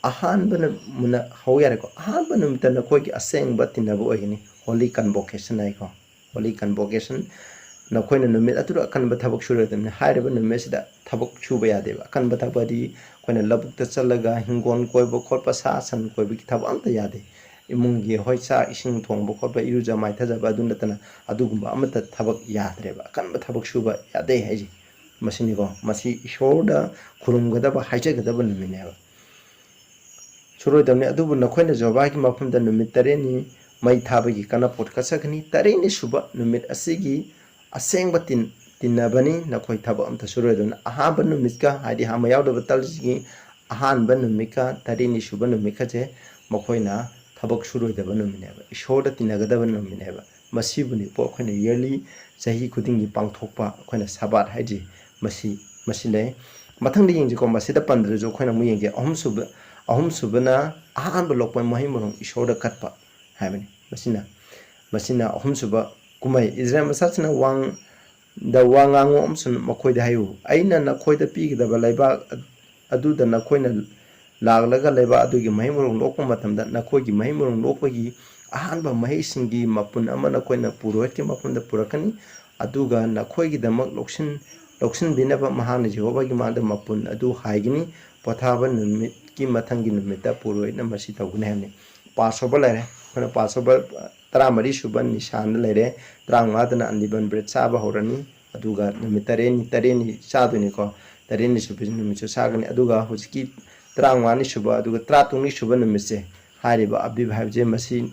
ꯑꯍꯥꯟꯕ ꯅꯨ-, ꯃꯨꯟꯅ ꯍꯧ ꯌꯥꯔꯦꯀꯣ꯫ ꯑꯍꯥꯟꯕ ꯅꯨꯃꯤꯠꯇ ꯅꯈꯣꯏꯒꯤ ꯑꯁꯦꯡꯕ ꯇꯤꯟꯅꯕ ꯑꯣꯏꯒꯅꯤ, holy convocation ꯍꯥꯏꯀꯣ꯫ Holy convocation꯫ ꯅꯈꯣꯏꯅ ꯅꯨꯃꯤꯠ ꯑꯗꯨꯗ ꯑꯀꯟꯕ ꯊꯕꯛ ꯁꯨꯔꯣꯏꯗꯕꯅꯤ꯫ ꯍꯥꯏꯔꯤꯕ ꯅꯨꯃꯤꯠꯁꯤꯗ ꯊꯕꯛ ꯁꯨꯕ ꯌꯥꯗꯦꯕ꯫ ꯑꯀꯟꯕ ꯊꯕꯛ ꯍꯥꯏꯗꯤ ꯑꯩꯈꯣꯏꯅ ꯂꯧꯕꯨꯛꯇ ꯆꯠꯂꯒ ꯍꯤꯡꯒꯣꯜ ꯀꯣꯏꯕ ꯈꯣꯠꯄ, ꯁꯥ ꯁꯟ ꯀꯣꯏꯕꯒꯤ ꯊꯕꯛ ꯑꯝꯇ ꯌꯥꯗꯦ꯫ ꯏꯃꯨꯡꯒꯤ ꯍꯣꯏ ꯆꯥꯛ ꯏꯁꯤꯡ ꯊꯣꯡꯕ ꯈꯣꯠꯄ, ꯏꯔꯨꯖ ꯃꯥꯏꯊꯖꯕ ꯑꯗꯨ ꯅꯠꯇꯅ ꯑꯗꯨꯒꯨꯝꯕ ꯑꯃꯠꯇ ꯊꯕꯛ ꯌꯥꯗ꯭ꯔꯦꯕ꯫ ꯑꯀꯟꯕ ꯊꯕꯛ ꯁꯨꯕ ꯌꯥꯗꯦ ꯍꯥꯏꯁꯦ ꯃꯁꯤꯅꯤꯀꯣ꯫ ꯃꯁꯤ ꯏꯁꯣꯔꯗ ꯈꯨꯔꯨꯝꯒꯗꯕ, ꯍꯥꯏꯖꯒꯗꯕ ꯅꯨꯃꯤꯠꯅꯦꯕ꯫ ꯁꯨꯔꯣꯏꯗꯕꯅꯤ꯫ ꯑꯗꯨꯕꯨ ꯅꯈꯣꯏꯅ ꯖꯣꯕꯥꯒꯤ ꯃꯐꯝꯗ ꯅꯨꯃꯤꯠ ꯇꯔꯦꯠꯅꯤ ꯃꯩ ꯊꯥꯕꯒꯤ ꯀꯥꯟꯅꯄꯣꯠ ꯀꯠꯆꯒꯅꯤ꯫ ꯇꯔꯦꯠꯅꯤ ꯁꯨꯕ ꯅꯨꯃꯤꯠ ꯑꯁꯤꯒꯤ ꯑꯁꯦꯡꯕ ꯇꯤꯟ-, ꯇꯤꯟꯅꯕꯅꯤ꯫ ꯅꯈꯣꯏ ꯊꯕꯛ ꯑꯝꯇ ꯁꯨꯔꯣꯏꯗꯕꯅꯤ꯫ ꯑꯍꯥꯟꯕ ꯅꯨꯃꯤꯠꯀ, ꯍꯥꯏꯗꯤ ꯍꯥꯃ ꯌꯥꯎꯗꯕ ꯇꯜꯁꯤꯒꯤ ꯑꯍꯥꯟꯕ ꯅꯨꯃꯤꯠꯀ ꯇꯔꯦꯠꯅꯤ ꯁꯨꯕ ꯅꯨꯃꯤꯠꯀꯁꯦ ꯃꯈꯣꯏꯅ ꯊꯕꯛ ꯁꯨꯔꯣꯏꯗꯕ ꯅꯨꯃꯤꯠꯅꯦꯕ, ꯏꯁꯣꯔꯗ ꯇꯤꯟꯅꯒꯗꯕ ꯅꯨꯃꯤꯠꯅꯦꯕ꯫ ꯃꯁꯤꯕꯨꯅꯤꯀꯣ ꯑꯩꯈꯣꯏꯅ yearly, ꯆꯍꯤ ꯈꯨꯗꯤꯡꯒꯤ ꯄꯥꯡꯊꯣꯛꯄ ꯑꯩꯈꯣꯏꯅ ꯁꯕꯥꯠ ꯍꯥꯏꯁꯤ꯫ ꯃꯁꯤ, ꯃꯁꯤ ꯂꯩ꯫ ꯃꯊꯪꯗ ꯌꯦꯡꯁꯤꯀꯣ, ꯃꯁꯤꯗ ꯄꯟꯗ꯭ꯔꯁꯨ ꯑꯩꯈꯣꯏꯅ ꯑꯃꯨꯛ ꯌꯦꯡꯒꯦ꯫ ꯑꯍꯨꯝꯁꯨꯕ, ꯑꯍꯨꯝꯁꯨꯕꯅ ꯑꯍꯥꯟꯕ ꯂꯣꯛꯄ ꯃꯍꯩ ꯃꯔꯣꯡ ꯏꯁꯣꯔꯗ ꯀꯠꯄ ꯍꯥꯏꯕꯅꯤ꯫ ꯃꯁꯤꯅ, ꯃꯁꯤꯅ ꯑꯍꯨꯝꯁꯨꯕ ꯀꯨꯝꯍꯩ꯫ ꯏꯁꯔꯥꯌꯦꯜ ꯃꯆꯥꯁꯤꯡꯅ ꯋꯥꯡꯗ ꯋꯥ ꯉꯥꯡꯉꯨ ꯑꯃꯁꯨꯡ ꯃꯈꯣꯏꯗ ꯍꯥꯏꯌꯨ, "ꯑꯩꯅ ꯅꯈꯣꯏꯗ ꯄꯤꯒꯗꯕ ꯂꯩꯕꯥꯛ ꯑꯗꯨꯗ ꯅꯈꯣꯏꯅ ꯂꯥꯛꯂꯒ ꯂꯩꯕꯥꯛ ꯑꯗꯨꯒꯤ ꯃꯍꯩ ꯃꯔꯣꯡ ꯂꯣꯛꯄ ꯃꯇꯝꯗ, ꯅꯈꯣꯏꯒꯤ ꯃꯍꯩ ꯃꯔꯣꯡ ꯂꯣꯛꯄꯒꯤ ꯑꯍꯥꯟꯕ ꯃꯍꯩꯁꯤꯡꯒꯤ ꯃꯄꯨꯟ ꯑꯃ ꯅꯈꯣꯏꯅ ꯄꯨꯔꯣꯍꯤꯠꯀꯤ ꯃꯐꯝꯗ ꯄꯨꯔꯛꯀꯅꯤ, ꯑꯗꯨꯒ ꯅꯈꯣꯏꯒꯤꯗꯃꯛ ꯂꯧꯁꯤꯟ-, ꯂꯧꯁꯤꯟꯕꯤꯅꯕ ꯃꯍꯥꯛꯅ ꯖꯦꯍꯣꯚꯥꯒꯤ ꯃꯥꯡꯗ ꯃꯄꯨꯟ ꯑꯗꯨ ꯍꯥꯏꯒꯅꯤ꯫ ꯄꯣꯊꯥꯕ ꯅꯨꯃꯤꯠꯀꯤ ꯃꯊꯪꯒꯤ ꯅꯨꯃꯤꯠꯇ ꯄꯨꯔꯣꯍꯤꯠꯅ ꯃꯁꯤ ꯇꯧꯒꯅꯤ" ꯍꯥꯏꯕꯅꯤ꯫ ꯄꯥꯁꯣꯚꯔ ꯂꯩꯔꯦ꯫ ꯑꯩꯈꯣꯏꯅ ꯄꯥꯁꯣꯚꯔ ꯇꯔꯥꯃꯔꯤ ꯁꯨꯕ ꯅꯤꯁꯥꯟꯗ ꯂꯩꯔꯦ, ꯇꯔꯥꯃꯉꯥꯗꯅ unleavened bread ꯆꯥꯕ ꯍꯧꯔꯅꯤ꯫ ꯑꯗꯨꯒ ꯅꯨꯃꯤꯠ ꯇꯔꯦꯠꯅꯤ, ꯇꯔꯦꯠꯅꯤ ꯆꯥꯗꯣꯏꯅꯤꯀꯣ꯫ ꯇꯔꯦꯠꯅꯤ ꯁꯨꯕ ꯅꯨꯃꯤꯠꯁꯨ ꯆꯥꯒꯅꯤ꯫ ꯑꯗꯨꯒ ꯍꯧꯖꯤꯛꯀꯤ ꯇꯔꯥꯃꯉꯥꯅꯤ ꯁꯨꯕ, ꯑꯗꯨꯒ ꯇꯔꯥꯇꯔꯨꯛꯅꯤ ꯁꯨꯕ ꯅꯨꯃꯤꯠꯁꯦ, ꯍꯥꯏꯔꯤꯕ ꯑꯕꯤꯕ ꯍꯥꯏꯕꯁꯦ ꯃꯁꯤ,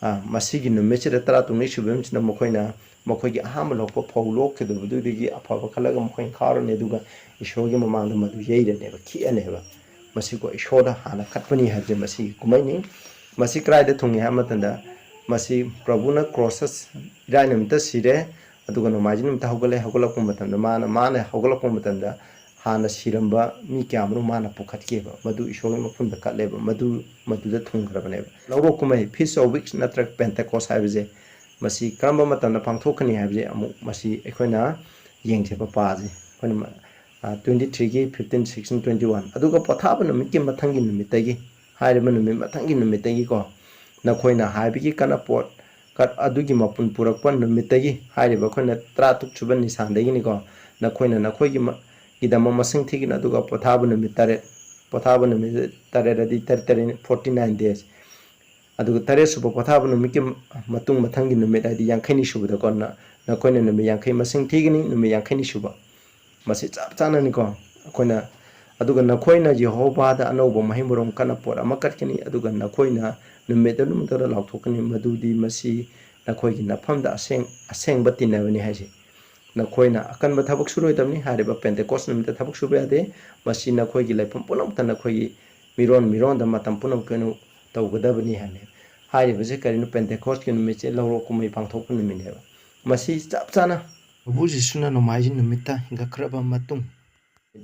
ꯑ, ꯃꯁꯤꯒꯤ ꯅꯨꯃꯤꯠꯁꯤꯗ, ꯇꯔꯥꯇꯔꯨꯛꯅꯤ ꯁꯨꯕ ꯅꯨꯃꯤꯠꯁꯤꯗ ꯃꯈꯣꯏꯅ ꯃꯈꯣꯏꯒꯤ ꯑꯍꯥꯟꯕ ꯂꯣꯛꯄ ꯐꯧ ꯂꯣꯛꯈꯤꯗꯕꯗꯨꯗꯒꯤ ꯑꯐꯕ ꯈꯜꯂꯒ ꯃꯈꯣꯏꯅ ꯈꯥꯎꯔꯅꯤ, ꯑꯗꯨꯒ ꯏꯁꯣꯔꯒꯤ ꯃꯃꯥꯡꯗ ꯃꯗꯨ ꯌꯩꯔꯅꯦꯕ, ꯈꯤꯛꯑꯅꯦꯕ꯫ ꯃꯁꯤꯀꯣ ꯏꯁꯣꯔꯗ ꯍꯥꯟꯅ ꯀꯠꯄꯅꯤ ꯍꯥꯏꯕꯁꯦ ꯃꯁꯤꯒꯤ ꯀꯨꯝꯍꯩꯅꯤ꯫ ꯃꯁꯤ ꯀꯗꯥꯏꯗ ꯊꯨꯡꯉꯤ ꯍꯥꯏꯕ ꯃꯇꯝꯗ, ꯃꯁꯤ ꯄ꯭ꯔꯚꯨꯅ ꯀ꯭ꯔꯣꯁꯇ ꯏꯔꯥꯏ ꯅꯨꯃꯤꯠꯇ ꯁꯤꯔꯦ, ꯑꯗꯨꯒ ꯅꯣꯡꯃꯥꯏꯖꯤꯡ ꯅꯨꯃꯤꯠꯇ ꯍꯧꯒꯠꯂꯦ꯫ ꯍꯧꯒꯠꯂꯛꯄ ꯃꯇꯝꯗ ꯃꯥꯅ, ꯃꯥꯅ ꯍꯧꯒꯠꯂꯛꯄ ꯃꯇꯝꯗ ꯍꯥꯟꯅ ꯁꯤꯔꯝꯕ ꯃꯤ ꯀꯌꯥ ꯑꯃꯔꯣꯝ ꯃꯥꯅ ꯄꯨꯈꯠꯈꯤꯑꯕ, ꯃꯗꯨ ꯏꯁꯣꯔꯒꯤ ꯃꯐꯝꯗ ꯀꯠꯂꯦꯕ, ꯃꯗꯨ, ꯃꯗꯨꯗ ꯊꯨꯡꯈ꯭ꯔꯕꯅꯦꯕ꯫ ꯂꯧꯔꯣꯛ ꯀꯨꯝꯍꯩ, Feast of Weeks ꯅꯠꯇ꯭ꯔꯒ Pentecost ꯍꯥꯏꯕꯁꯦ, ꯃꯁꯤ ꯀꯔꯝꯕ ꯃꯇꯝꯗ ꯄꯥꯡꯊꯣꯛꯀꯅꯤ ꯍꯥꯏꯕꯁꯦ ꯑꯃꯨꯛ ꯃꯁꯤ ꯑꯩꯈꯣꯏꯅ ꯌꯦꯡꯖꯕ ꯄꯥꯁꯦ꯫ ꯑꯩꯈꯣꯏꯅ, ꯑ, twenty-threeꯒꯤ fifteen, sixteen, twenty-one, ꯑꯗꯨꯒ ꯄꯣꯊꯥꯕ ꯅꯨꯃꯤꯠꯀꯤ ꯃꯊꯪꯒꯤ ꯅꯨꯃꯤꯠꯇꯒꯤ, ꯍꯥꯏꯔꯤꯕ ꯅꯨꯃꯤꯠ ꯃꯊꯪꯒꯤ ꯅꯨꯃꯤꯠꯇꯒꯤꯀꯣ, ꯅꯈꯣꯏꯅ ꯍꯥꯏꯕꯒꯤ ꯀꯥꯟꯅꯄꯣꯠ ꯀꯠ ꯑꯗꯨꯒꯤ ꯃꯄꯨꯟ ꯄꯨꯔꯛꯄ ꯅꯨꯃꯤꯠꯇꯒꯤ, ꯍꯥꯏꯔꯤꯕ ꯑꯩꯈꯣꯏꯅ ꯇꯔꯥ ꯇꯔꯨꯛ ꯁꯨꯕ ꯅꯤꯁꯥꯟꯗꯒꯤꯅꯤꯀꯣ, ꯅꯈꯣꯏꯅ ꯅꯈꯣꯏꯒꯤ ꯃ-, ꯒꯤꯗꯃꯛ ꯃꯁꯤꯡ ꯊꯤꯒꯅꯤ꯫ ꯑꯗꯨꯒ ꯄꯣꯊꯥꯕ ꯅꯨꯃꯤꯠ ꯇꯔꯦꯠ, ꯄꯣꯊꯥꯕ ꯅꯨꯃꯤꯠ ꯇꯔꯦꯠ ꯑꯗꯤ ꯇꯔꯦꯠ ꯇꯔꯦꯠ forty nine days꯫ ꯑꯗꯨꯒ ꯇꯔꯦꯠ ꯁꯨꯕ ꯄꯣꯊꯥꯕ ꯅꯨꯃꯤꯠꯀꯤ ꯃꯇꯨꯡ ꯃꯊꯪꯒꯤ ꯅꯨꯃꯤꯠ ꯍꯥꯏꯗꯤ ꯌꯥꯡꯈꯩꯅꯤ ꯁꯨꯕꯗꯀꯣ, ꯅ-, ꯅꯈꯣꯏꯅ ꯅꯨꯃꯤꯠ ꯌꯥꯡꯈꯩ ꯃꯁꯤꯡ ꯊꯤꯒꯅꯤ, ꯅꯨꯃꯤꯠ ꯌꯥꯡꯈꯩꯅꯤ ꯁꯨꯕ꯫ ꯃꯁꯤ ꯆꯞ ꯆꯥꯅꯅꯤꯀꯣ ꯑꯩꯈꯣꯏꯅ꯫ ꯑꯗꯨꯒ ꯅꯈꯣꯏꯅ ꯌꯦꯍꯣꯚꯥꯗ ꯑꯅꯧꯕ ꯃꯍꯩ ꯃꯔꯣꯡ ꯀꯥꯟꯅꯄꯣꯠ ꯑꯃ ꯀꯠꯀꯅꯤ, ꯑꯗꯨꯒ ꯅꯈꯣꯏꯅ ꯅꯨꯃꯤꯠ ꯑꯗꯨꯃꯛꯇꯗ ꯂꯥꯎꯊꯣꯛꯀꯅꯤ, ꯃꯗꯨꯗꯤ ꯃꯁꯤ ꯅꯈꯣꯏꯒꯤ ꯅꯐꯝꯗ ꯑꯁꯦꯡ-, ꯑꯁꯦꯡꯕ ꯇꯤꯟꯅꯕꯅꯤ ꯍꯥꯏꯁꯦ꯫ ꯅꯈꯣꯏꯅ ꯑꯀꯟꯕ ꯊꯕꯛ ꯁꯨꯔꯣꯏꯗꯕꯅꯤ꯫ ꯍꯥꯏꯔꯤꯕ ꯄꯦꯟꯇꯦꯀꯣꯁ ꯅꯨꯃꯤꯠꯇ ꯊꯕꯛ ꯁꯨꯕ ꯌꯥꯗꯦ꯫ ꯃꯁꯤ ꯅꯈꯣꯏꯒꯤ ꯂꯩꯐꯝ ꯄꯨꯝꯅꯃꯛꯇ ꯅꯈꯣꯏꯒꯤ ꯃꯤꯔꯣꯟ ꯃꯤꯔꯣꯟꯗ ꯃꯇꯝ ꯄꯨꯝꯅꯃꯛꯇ ꯀꯩꯅꯣ ꯇꯧꯒꯗꯕꯅꯤ ꯍꯥꯏꯕꯅꯤ꯫ ꯍꯥꯏꯔꯤꯕꯁꯦ ꯀꯔꯤꯅꯣ? ꯄꯦꯟꯇꯦꯀꯣꯁꯀꯤ ꯅꯨꯃꯤꯠꯁꯦ ꯂꯧꯔꯣꯛ ꯀꯨꯝꯍꯩ ꯄꯥꯡꯊꯣꯛꯄ ꯅꯨꯃꯤꯠꯅꯦꯕ꯫ ꯃꯁꯤ ꯆꯞ ꯆꯥꯅ ꯄ꯭ꯔꯚꯨ ꯖꯤꯁꯨꯅ ꯅꯣꯡꯃꯥꯏꯖꯤꯡ ꯅꯨꯃꯤꯠꯇ ꯍꯦꯟꯒꯠꯈ꯭ꯔꯕ ꯃꯇꯨꯡ,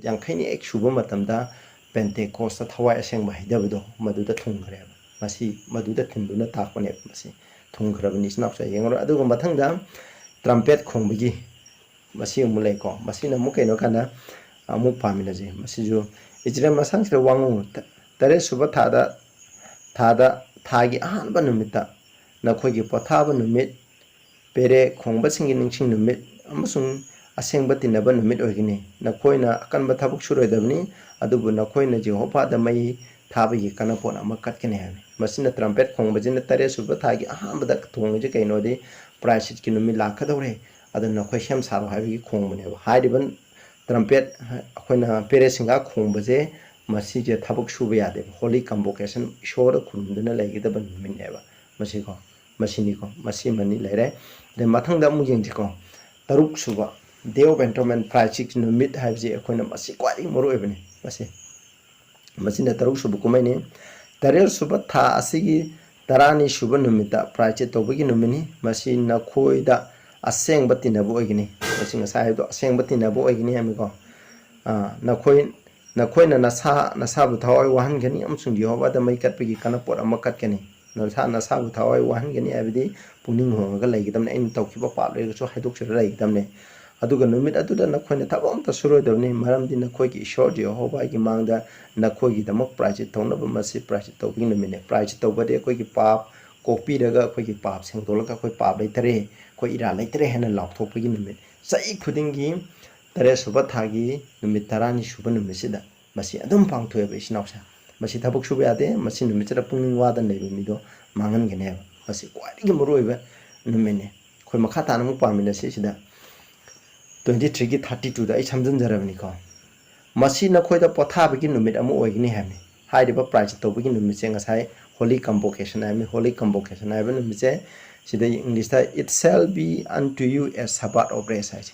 ꯌꯥꯡꯈꯩꯅꯤ ꯍꯦꯛ ꯁꯨꯕ ꯃꯇꯝꯗ ꯄꯦꯟꯇꯦꯀꯣꯁꯇ ꯊꯋꯥꯏ ꯑꯁꯦꯡꯕ ꯍꯩꯊꯕꯗꯣ ꯃꯗꯨꯗ ꯊꯨꯡꯈ꯭ꯔꯦꯕ꯫ ꯃꯁꯤ ꯃꯗꯨꯗ ꯊꯤꯟꯗꯨꯅ ꯇꯥꯛꯄꯅꯦꯕ꯫ ꯃꯁꯤ ꯊꯨꯡꯈ꯭ꯔꯕꯅꯤ, ꯏꯆꯤꯟ ꯏꯅꯥꯎꯁꯦ ꯌꯦꯡꯉꯨꯔꯣ꯫ ꯑꯗꯨꯒ ꯃꯊꯪꯗ ꯇ꯭ꯔꯝꯄꯦꯠ ꯈꯣꯡꯕꯒꯤ ꯃꯁꯤ ꯑꯃꯨꯛ ꯂꯩꯀꯣ꯫ ꯃꯁꯤꯅ ꯑꯃꯨꯛ ꯀꯩꯅꯣ ꯀꯥꯟꯗ ꯑꯃꯨꯛ ꯄꯥꯃꯤꯟꯅꯁꯦ꯫ ꯃꯁꯤꯁꯨ ꯏꯖꯔꯦꯜ ꯃꯁꯥꯡꯁꯤꯗ ꯋꯥ ꯉꯥꯡꯉꯨ꯫ ꯇ-, ꯇꯔꯦꯠ ꯁꯨꯕ ꯊꯥꯗ, ꯊꯥꯗ, ꯊꯥꯒꯤ ꯑꯍꯥꯟꯕ ꯅꯨꯃꯤꯠꯇ ꯅꯈꯣꯏꯒꯤ ꯄꯣꯊꯥꯕ ꯅꯨꯃꯤꯠ, ꯄꯦꯔꯦ ꯈꯣꯡꯕꯁꯤꯡꯒꯤ ꯅꯤꯡꯁꯤꯡ ꯅꯨꯃꯤꯠ ꯑꯃꯁꯨꯡ ꯑꯁꯦꯡꯕ ꯇꯤꯟꯅꯕ ꯅꯨꯃꯤꯠ ꯑꯣꯏꯒꯅꯤ꯫ ꯅꯈꯣꯏꯅ ꯑꯀꯟꯕ ꯊꯕꯛ ꯁꯨꯔꯣꯏꯗꯕꯅꯤ, ꯑꯗꯨꯕꯨ ꯅꯈꯣꯏꯅ ꯖꯦꯍꯣꯚꯥꯗ ꯃꯩ ꯊꯥꯕꯒꯤ ꯀꯥꯟꯅꯄꯣꯠ ꯑꯃ ꯀꯠꯀꯅꯤ ꯍꯥꯏꯕꯅꯤ꯫ ꯃꯁꯤꯅ ꯇ꯭ꯔꯝꯄꯦꯠ ꯈꯣꯡꯕꯁꯤꯅ ꯇꯔꯦꯠ ꯁꯨꯕ ꯊꯥꯒꯤ ꯑꯍꯥꯟꯕꯗ ꯈꯣꯡꯉꯤꯁꯦ ꯀꯩꯅꯣꯗꯤ, ꯄ꯭ꯔꯥꯏꯁꯤꯠꯀꯤ ꯅꯨꯃꯤꯠ ꯂꯥꯛꯀꯗꯧꯔꯦ, ꯑꯗꯨꯅ ꯅꯈꯣꯏ ꯁꯦꯝ ꯁꯥꯔꯣ ꯍꯥꯏꯕꯒꯤ ꯈꯣꯡꯕꯅꯦꯕ꯫ ꯍꯥꯏꯔꯤꯕ ꯇ꯭ꯔꯝꯄꯦꯠ ꯑꯩꯈꯣꯏꯅ ꯄꯦꯔꯦ ꯁꯤꯡꯒꯥ ꯈꯣꯡꯕꯁꯦ, ꯃꯁꯤꯁꯦ ꯊꯕꯛ ꯁꯨꯕ ꯌꯥꯗꯦꯕ꯫ ꯍꯣꯂꯤ ꯀꯟꯚꯣꯀꯦꯁꯟ, ꯏꯁꯣꯔꯗ ꯈꯨꯔꯨꯝꯗꯨꯅ ꯂꯩꯒꯗꯕ ꯅꯨꯃꯤꯠꯅꯦꯕ꯫ ꯃꯁꯤꯀꯣ, ꯃꯁꯤꯅꯤꯀꯣ, ꯃꯁꯤꯃꯅꯤ ꯂꯩꯔꯦ꯫ ꯑꯗꯩ ꯃꯊꯪꯗ ꯑꯃꯨꯛ ꯌꯦꯡꯁꯤꯀꯣ, ꯇꯔꯨꯛ ꯁꯨꯕ, Day of Atonement, ꯄ꯭ꯔꯥꯏꯁꯤꯠꯀꯤ ꯅꯨꯃꯤꯠ ꯍꯥꯏꯕꯁꯤ ꯑꯩꯈꯣꯏꯅ ꯃꯁꯤ ꯈ꯭ꯋꯥꯏꯗꯒꯤ ꯃꯔꯨ ꯑꯣꯏꯕꯅꯤ꯫ ꯃꯁꯤ, ꯃꯁꯤꯅ ꯇꯔꯨꯛ ꯁꯨꯕ ꯀꯨꯝꯍꯩꯅꯤ꯫ ꯇꯔꯦꯠ ꯁꯨꯕ ꯊꯥ ꯑꯁꯤꯒꯤ ꯇꯔꯥꯅꯤ ꯁꯨꯕ ꯅꯨꯃꯤꯠꯇ ꯄ꯭ꯔꯥꯏꯆꯤꯠ ꯇꯧꯕꯒꯤ ꯅꯨꯃꯤꯠꯅꯤ꯫ ꯃꯁꯤ ꯅꯈꯣꯏꯗ ꯑꯁꯦꯡꯕ ꯇꯤꯟꯅꯕ ꯑꯣꯏꯒꯅꯤ꯫ ꯃꯁꯤ ꯉꯁꯥꯏ ꯍꯥꯏꯕꯗꯣ ꯑꯁꯦꯡꯕ ꯇꯤꯟꯅꯕ ꯑꯣꯏꯒꯅꯤ ꯍꯥꯏꯕꯅꯤꯀꯣ꯫ ꯑꯥ, ꯅꯈꯣꯏ, ꯅꯈꯣꯏꯅ ꯅꯁꯥ, ꯅꯁꯥꯕꯨ ꯊꯋꯥꯏ ꯋꯥꯍꯟꯒꯅꯤ ꯑꯃꯁꯨꯡ ꯌꯦꯍꯣꯋꯥꯗ ꯃꯩ ꯀꯠꯄꯒꯤ ꯀꯥꯟꯅꯄꯣꯠ ꯑꯃ ꯀꯠꯀꯅꯤ꯫ ꯅꯁꯥ, ꯅꯁꯥꯕꯨ ꯊꯋꯥꯏ ꯋꯥꯍꯟꯒꯅꯤ ꯍꯥꯏꯕꯗꯤ ꯄꯨꯛꯅꯤꯡ ꯍꯣꯡꯉꯒ ꯂꯩꯒꯗꯕꯅꯤ꯫ ꯑꯩꯅ ꯇꯧꯈꯤꯕ ꯄꯥꯞ ꯂꯩꯔꯒꯁꯨ ꯍꯥꯏꯗꯣꯛꯆꯔ ꯂꯩꯒꯗꯕꯅꯤ꯫ ꯑꯗꯨꯒ ꯅꯨꯃꯤꯠ ꯑꯗꯨꯗ ꯅꯈꯣꯏꯅ ꯊꯕꯛ ꯑꯃꯠꯇ ꯁꯨꯔꯣꯏꯗꯕꯅꯤ, ꯃꯔꯝꯗꯤ ꯅꯈꯣꯏꯒꯤ ꯏꯁꯣꯔ ꯌꯦꯍꯣꯋꯥꯒꯤ ꯃꯥꯡꯗ ꯅꯈꯣꯏꯒꯤꯗꯃꯛ ꯄ꯭ꯔꯥꯏꯆꯤꯠ ꯇꯧꯅꯕ ꯃꯁꯤ ꯄ꯭ꯔꯥꯏꯆꯤꯠ ꯇꯧꯕꯒꯤ ꯅꯨꯃꯤꯠꯅꯤ꯫ ꯄ꯭ꯔꯥꯏꯆꯤꯠ ꯇꯧꯕꯗꯤ ꯑꯩꯈꯣꯏꯒꯤ ꯄꯥꯞ ꯀꯣꯛꯄꯤꯔꯒ ꯑꯩꯈꯣꯏꯒꯤ ꯄꯥꯞ ꯁꯦꯡꯗꯣꯛꯂꯒ ꯑꯩꯈꯣꯏ ꯄꯥꯞ ꯂꯩꯇꯔꯦ, ꯑꯩꯈꯣꯏ ꯏꯔꯥꯜ ꯂꯩꯇꯔꯦ ꯍꯥꯏꯅ ꯂꯥꯎꯊꯣꯛꯄꯒꯤ ꯅꯨꯃꯤꯠ꯫ ꯆꯍꯤ ꯈꯨꯗꯤꯡꯒꯤ ꯇꯔꯦꯠ ꯁꯨꯕ ꯊꯥꯒꯤ ꯅꯨꯃꯤꯠ ꯇꯔꯥꯅꯤ ꯁꯨꯕ ꯅꯨꯃꯤꯠꯁꯤꯗ ꯃꯁꯤ ꯑꯗꯨꯝ ꯄꯥꯡꯊꯣꯛꯑꯦꯕ, ꯏꯆꯤꯟ ꯏꯅꯥꯎꯁꯦ꯫ ꯃꯁꯤ ꯊꯕꯛ ꯁꯨꯕ ꯌꯥꯗꯦ, ꯃꯁꯤ ꯅꯨꯃꯤꯠꯁꯤꯗ ꯄꯨꯛꯅꯤꯡ ꯋꯥꯗꯅ ꯂꯩꯕ ꯃꯤꯗꯣ ꯃꯥꯡꯍꯟꯒꯅꯦꯕ꯫ ꯃꯁꯤ ꯈ꯭ꯋꯥꯏꯗꯒꯤ ꯃꯔꯨꯑꯣꯏꯕ ꯅꯨꯃꯤꯠꯅꯤ꯫ ꯑꯩꯈꯣꯏ ꯃꯈꯥ ꯇꯥꯅ ꯑꯃꯨꯛ ꯄꯥꯃꯤꯟꯅꯁꯤ꯫ ꯁꯤꯗ ꯇ꯭ꯋꯦꯟꯇꯤ ꯊ꯭ꯔꯤꯒꯤ ꯊꯥꯔꯇꯤ ꯇꯨꯗ ꯑꯩ ꯁꯝꯖꯤꯟꯖꯔꯕꯅꯤꯀꯣ꯫ ꯃꯁꯤ ꯅꯈꯣꯏꯗ ꯄꯣꯊꯥꯕꯒꯤ ꯅꯨꯃꯤꯠ ꯑꯃ ꯑꯣꯏꯒꯅꯤ ꯍꯥꯏꯕꯅꯤ꯫ ꯍꯥꯏꯔꯤꯕ ꯄ꯭ꯔꯥꯏꯖ ꯇꯧꯕꯒꯤ ꯅꯨꯃꯤꯠꯁꯦ ꯉꯁꯥꯏ Holy Convocation ꯍꯥꯏꯕꯅꯤ꯫ Holy Convocation ꯍꯥꯏꯕ ꯅꯨꯃꯤꯠꯁꯦ ꯁꯤꯗ ꯏꯪꯂꯤꯁꯇ "It shall be unto you a Sabbath of rest" ꯍꯥꯏꯁꯦ꯫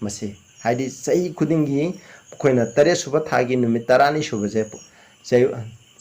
ꯃꯁꯤ ꯍꯥꯏꯗꯤ ꯆꯍꯤ ꯈꯨꯗꯤꯡꯒꯤ ꯑꯩꯈꯣꯏꯅ ꯇꯔꯦꯠ ꯁꯨꯕ ꯊꯥꯒꯤ ꯅꯨꯃꯤꯠ ꯇꯔꯥꯅꯤ ꯁꯨꯕꯁꯦ ꯆꯌꯣ-,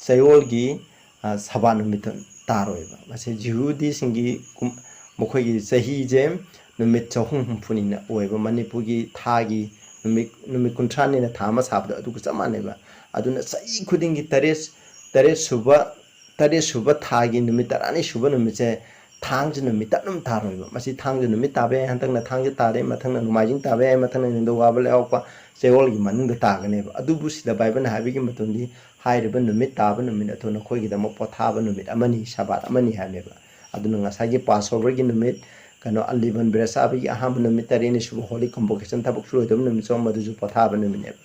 ꯆꯌꯣꯜꯒꯤ, ꯑ, ꯁꯕꯥꯠ ꯅꯨꯃꯤꯠꯇ ꯇꯥꯔꯣꯏꯕ꯫ ꯃꯁꯤ ꯖꯤꯍꯨꯗꯤꯁꯤꯡꯒꯤ ꯀꯨꯝ-, ꯃꯈꯣꯏꯒꯤ ꯆꯍꯤꯁꯦ ꯅꯨꯃꯤꯠ ꯆꯍꯨꯝ ꯍꯨꯝꯐꯨꯅꯤꯅ ꯑꯣꯏꯕ꯫ ꯃꯅꯤꯄꯨꯔꯒꯤ ꯊꯥꯒꯤ ꯅꯨꯃꯤꯠ, ꯅꯨꯃꯤꯠ ꯀꯨꯟꯊ꯭ꯔꯥꯅꯤꯅ ꯊꯥ ꯑꯃ ꯁꯥꯕꯗꯣ ꯑꯗꯨꯒ ꯆꯞ ꯃꯥꯟꯅꯩꯕ꯫ ꯑꯗꯨꯅ ꯆꯍꯤ ꯈꯨꯗꯤꯡꯒꯤ ꯇꯔꯦꯠ, ꯇꯔꯦꯠ ꯁꯨꯕ, ꯇꯔꯦꯠ ꯁꯨꯕ ꯊꯥꯒꯤ ꯅꯨꯃꯤꯠ ꯇꯔꯥꯅꯤ ꯁꯨꯕ ꯅꯨꯃꯤꯠꯁꯦ ꯊꯥꯡꯖ ꯅꯨꯃꯤꯠꯇ ꯑꯗꯨꯝ ꯇꯥꯔꯣꯏꯕ꯫ ꯃꯁꯤ ꯊꯥꯡꯖ ꯅꯨꯃꯤꯠ ꯇꯥꯕ ꯌꯥꯏ, ꯍꯟꯗꯛꯅ ꯊꯥꯡꯖ ꯇꯥꯔꯦ, ꯃꯊꯪꯅ ꯅꯣꯡꯃꯥꯏꯖꯤꯡ ꯇꯥꯕ ꯌꯥꯏ, ꯃꯊꯪꯅ ꯅꯤꯡꯊꯧꯀꯥꯕ, ꯂꯩꯕꯥꯛꯄꯣꯛꯄ, ꯆꯌꯣꯜꯒꯤ ꯃꯅꯨꯡꯗ ꯇꯥꯒꯅꯦꯕ꯫ ꯑꯗꯨꯕꯨ ꯁꯤꯗ ꯕꯥꯏꯕꯜꯅ ꯍꯥꯏꯕꯒꯤ ꯃꯇꯨꯡꯗꯤ ꯍꯥꯏꯔꯤꯕ ꯅꯨꯃꯤꯠ ꯇꯥꯕ ꯅꯨꯃꯤꯠ ꯑꯗꯨ ꯅꯈꯣꯏꯒꯤꯗꯃꯛ ꯄꯣꯊꯥꯕ ꯅꯨꯃꯤꯠ ꯑꯃꯅꯤ, ꯁꯕꯥꯠ ꯑꯃꯅꯤ ꯍꯥꯏꯕꯅꯦꯕ꯫ ꯑꯗꯨꯅ ꯉꯁꯥꯏꯒꯤ Passover ꯒꯤ ꯅꯨꯃꯤꯠ, ꯀꯩꯅꯣ, unleavened bread ꯆꯥꯕꯒꯤ ꯑꯍꯥꯟꯕ ꯅꯨꯃꯤꯠ, ꯇꯔꯦꯠꯅꯤ ꯁꯨꯕ Holy Convocation, ꯊꯕꯛ ꯁꯨꯔꯣꯏꯗꯕ ꯅꯨꯃꯤꯠꯁꯨ ꯃꯗꯨꯁꯨ ꯄꯣꯊꯥꯕ ꯅꯨꯃꯤꯠꯅꯦꯕ꯫